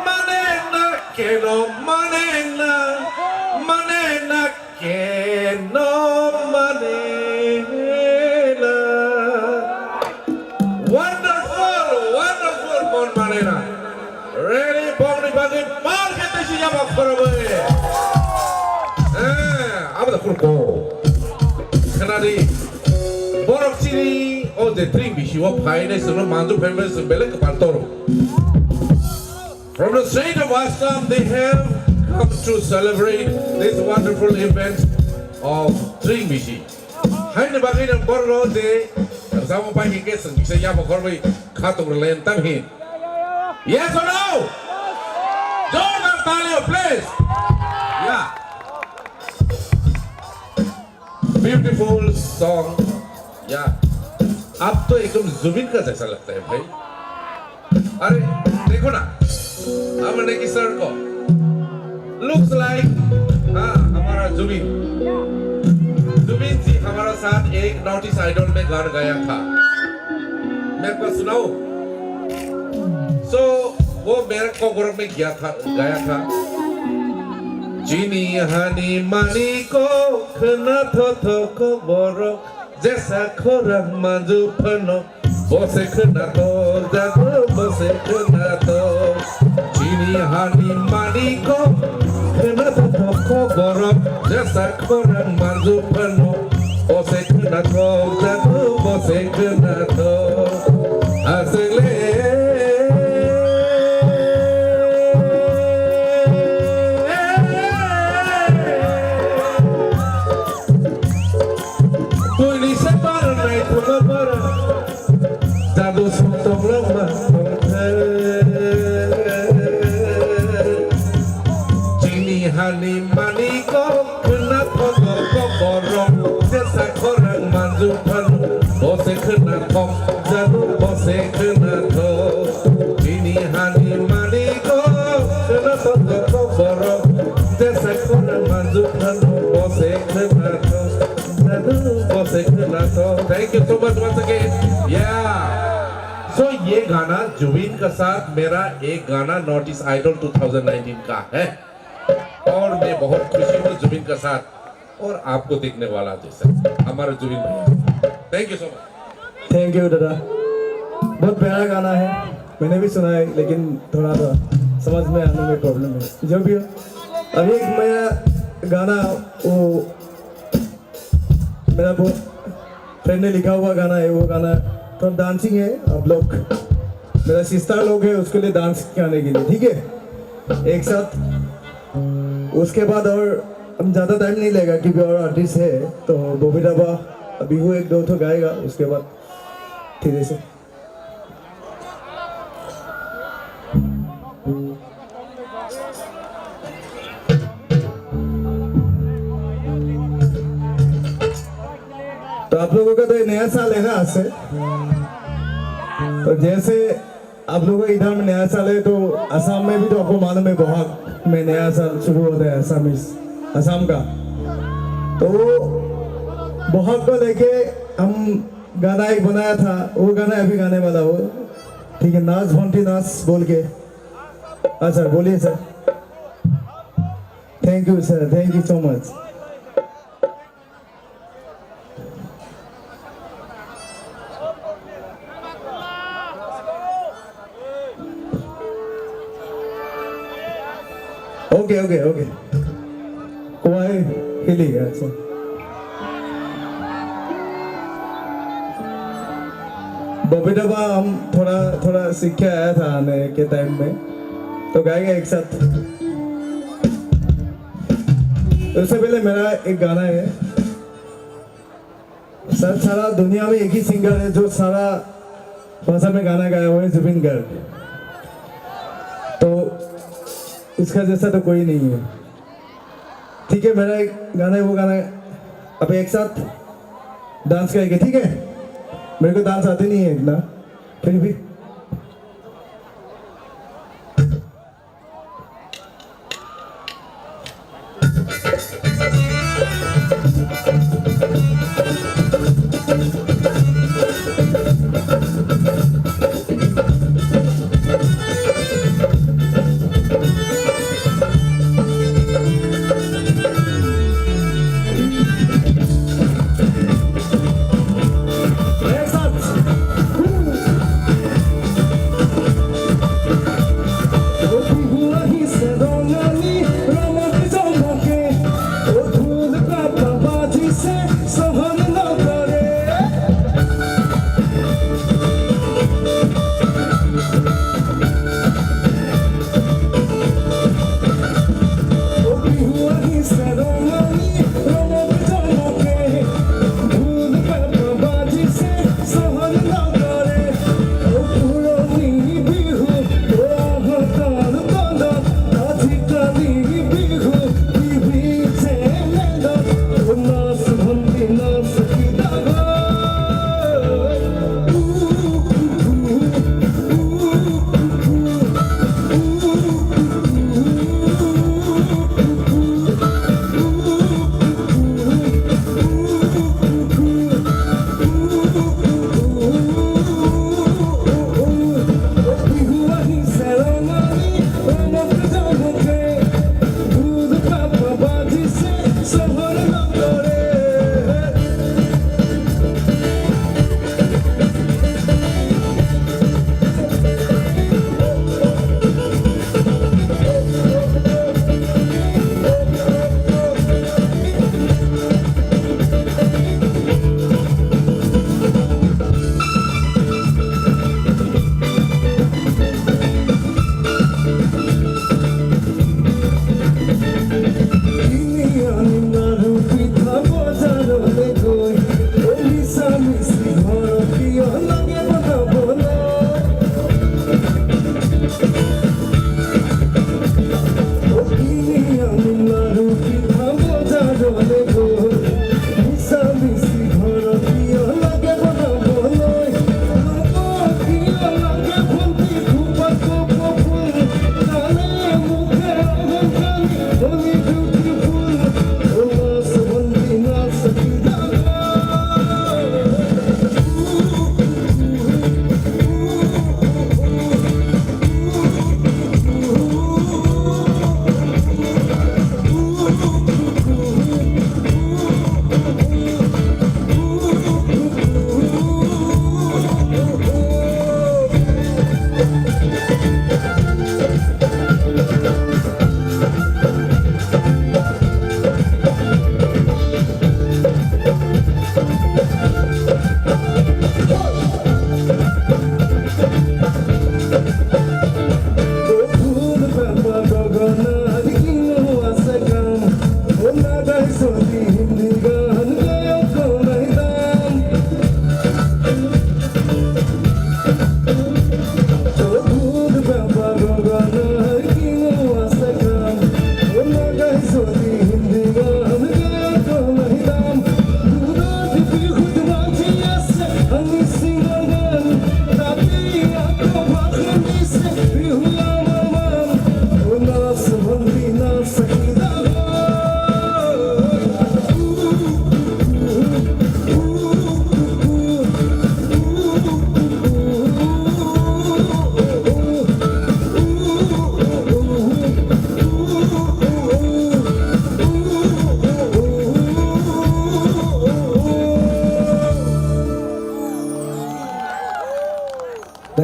mane na, keno mane na, mane na, keno mane na. Wonderful, wonderful, mon mane na. Ready, bomni bagwi mal khe tesi yaba khorobwi. Eh, abo da khurko. Khenadi. Borok chini o je tring bisi o phainai sino manju phainai sino belek kepal toro. From the state of Assam, they have come to celebrate this wonderful event of tring bisi. Haini bagwi no borok je samo pai hingke sing bisa yamo khorbai khatung len tam hin. Yes or no? Jordar tali, please. Yeah. Beautiful song. Yeah. Ab to ekdom Zubeen ka jaisa lagta hai bhai. Are, dekho na. Amar neki sir ko. Looks like, ha, hamara Zubeen. Zubeen ji hamara saath ek North East Idol mein gaan gaya tha. Mere paas sunao. So, wo mere ko gorok mein gaya tha, gaya tha. Chini hani mani ko khna tho tho ko borok jesa khorang manju phano. Bose khna tho jago, bose khna tho. Chini hani mani ko khna tho tho ko borok jesa khorang manju phano. Bose khna tho jago, bose khna tho. Asle. Buini se bar nai thuma bar. Jadu song tong lang ma tong the. Chini hani mani ko khna tho tho ko borok jesa khorang manju phano. Bose khna tho jadu, bose khna tho. Chini hani mani ko khna tho tho ko borok jesa khorang manju phano. Bose khna tho. Thank you so much once again. Yeah. So ये गाना जुबीन का साथ मेरा एक गाना North East Idol two thousand nineteen का है और मैं बहुत खुशी हूँ जुबीन का साथ और आपको देखने वाला जैसा हमारा जुबीन भैया। Thank you so much. Thank you दादा, बहुत प्यारा गाना है। मैंने भी सुना है, लेकिन थोड़ा सा समझ में आने में प्रॉब्लम है। जो भी हो, अभी एक मेरा गाना, वो मेरा बहुत फ्रेंड ने लिखा हुआ गाना है, वो गाना थोड़ा डांसिंग है। आप लोग, मेरा सिस्टर लोग है, उसके लिए डांस करने के लिए, ठीक है, एक साथ। उसके बाद और हम ज़्यादा टाइम नहीं लेगा क्योंकि और आर्टिस्ट है। तो बॉबी डाबा अभी वो एक दो तो गाएगा, उसके बाद धीरे से। तो आप लोगों का तो ये नया साल है ना, आज से। तो जैसे आप लोगों का इधर में नया साल है, तो असम में भी तो आपको मालूम है, बोहाग में नया साल शुरू होता है, असमीज, असम का। तो वो बोहाग को लेके हम गाना एक बनाया था, वो गाना अभी गाने वाला हो। ठीक है, नाच भंटी नाच बोल के। हाँ सर, बोलिए sir. Thank you sir, thank you so much. Okay, okay, okay. Why? Hili, अच्छा। बॉबी डाबा हम थोड़ा, थोड़ा सीख के आया था आने के टाइम में, तो गाएंगे एक साथ। उससे पहले मेरा एक गाना है। सर, सारा दुनिया में एक ही सिंगर है जो सारा भाषा में गाना गाया हुआ है, जुबिन गर्ग। तो उसका जैसा तो कोई नहीं है। ठीक है, मेरा एक गाना है, वो गाना आप एक साथ डांस करेंगे, ठीक है? मेरे को डांस आते नहीं है इतना, फिर भी।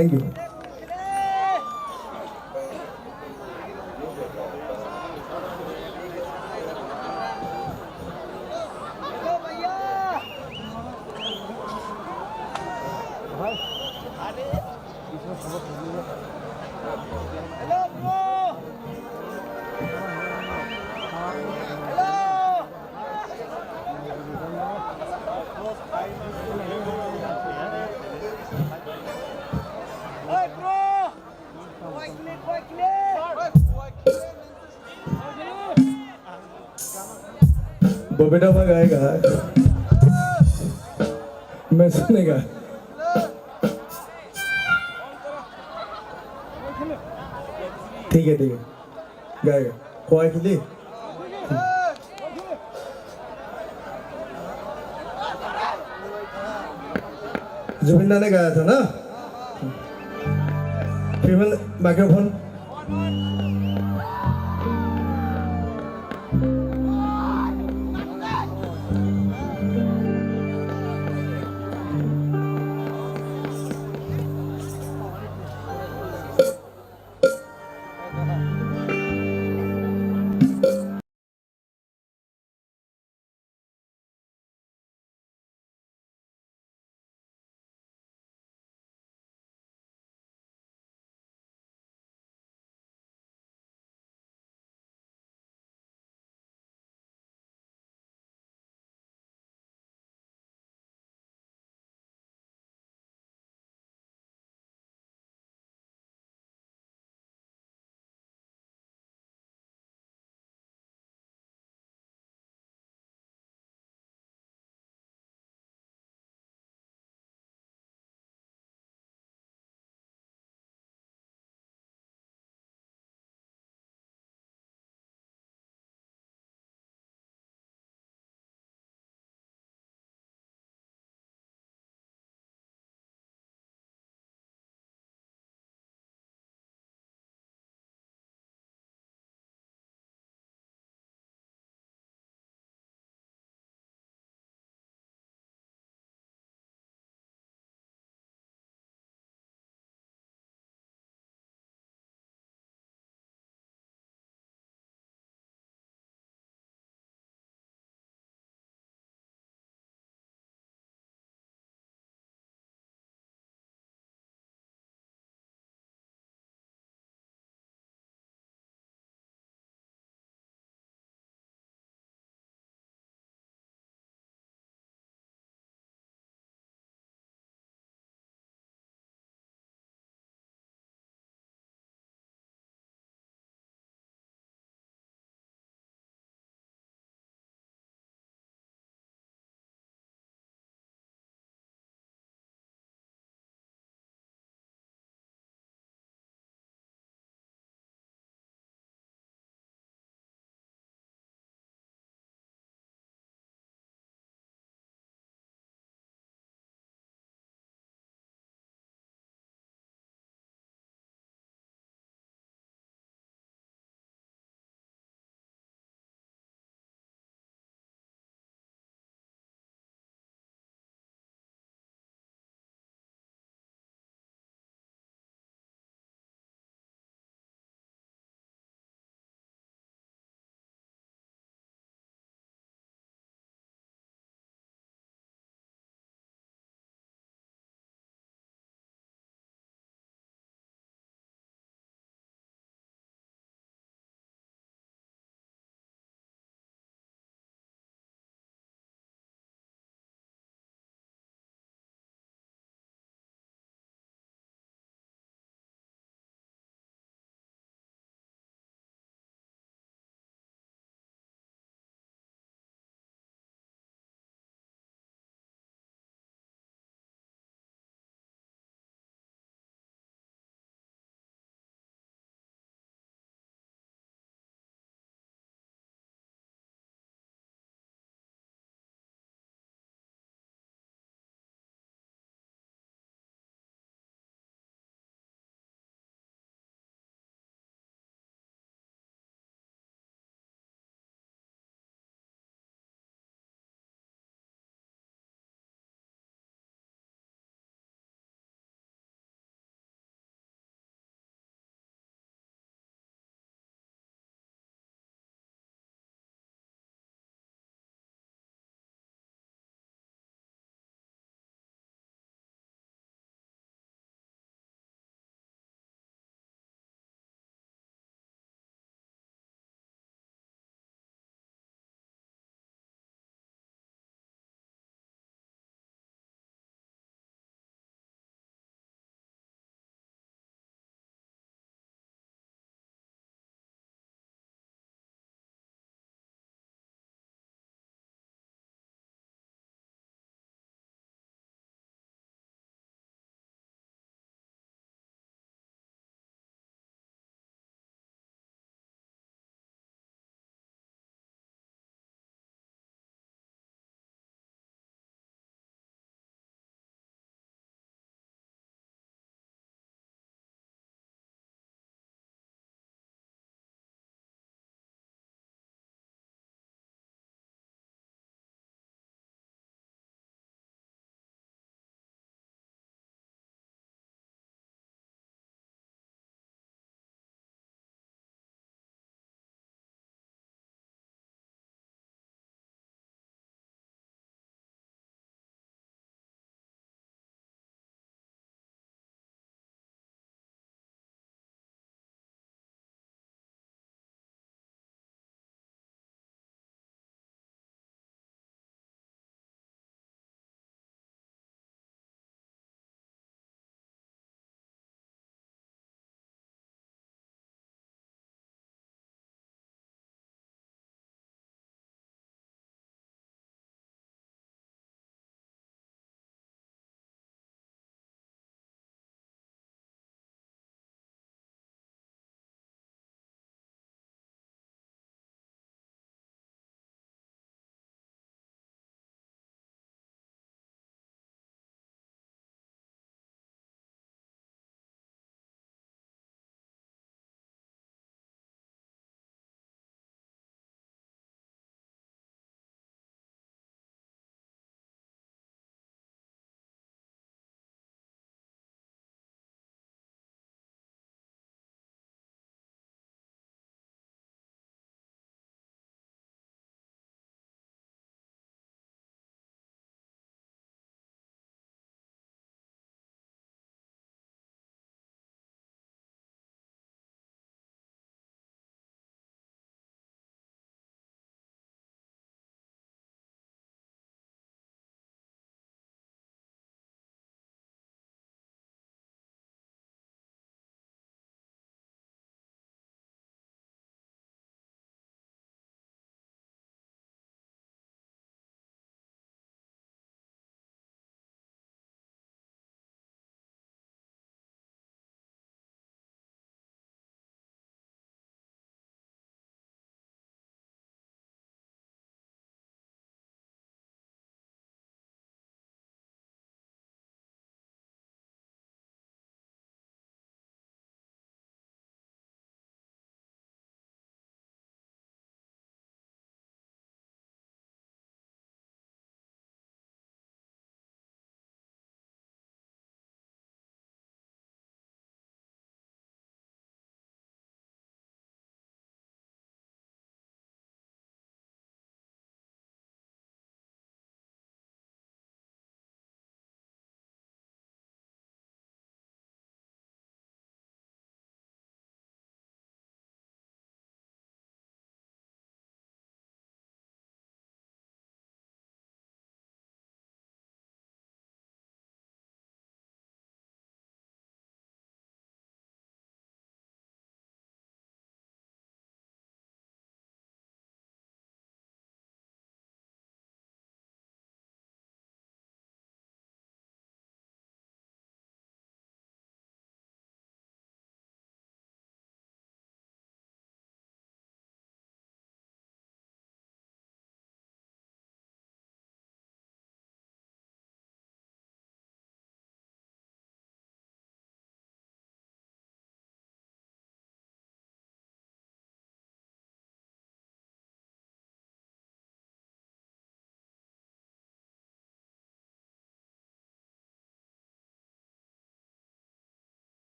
Thank you. Bobeda ba gai ga. Mesne ga. ठीक है, ठीक है। Gai ga. Koi kili. Zubin nane gaya tha na? Female microphone.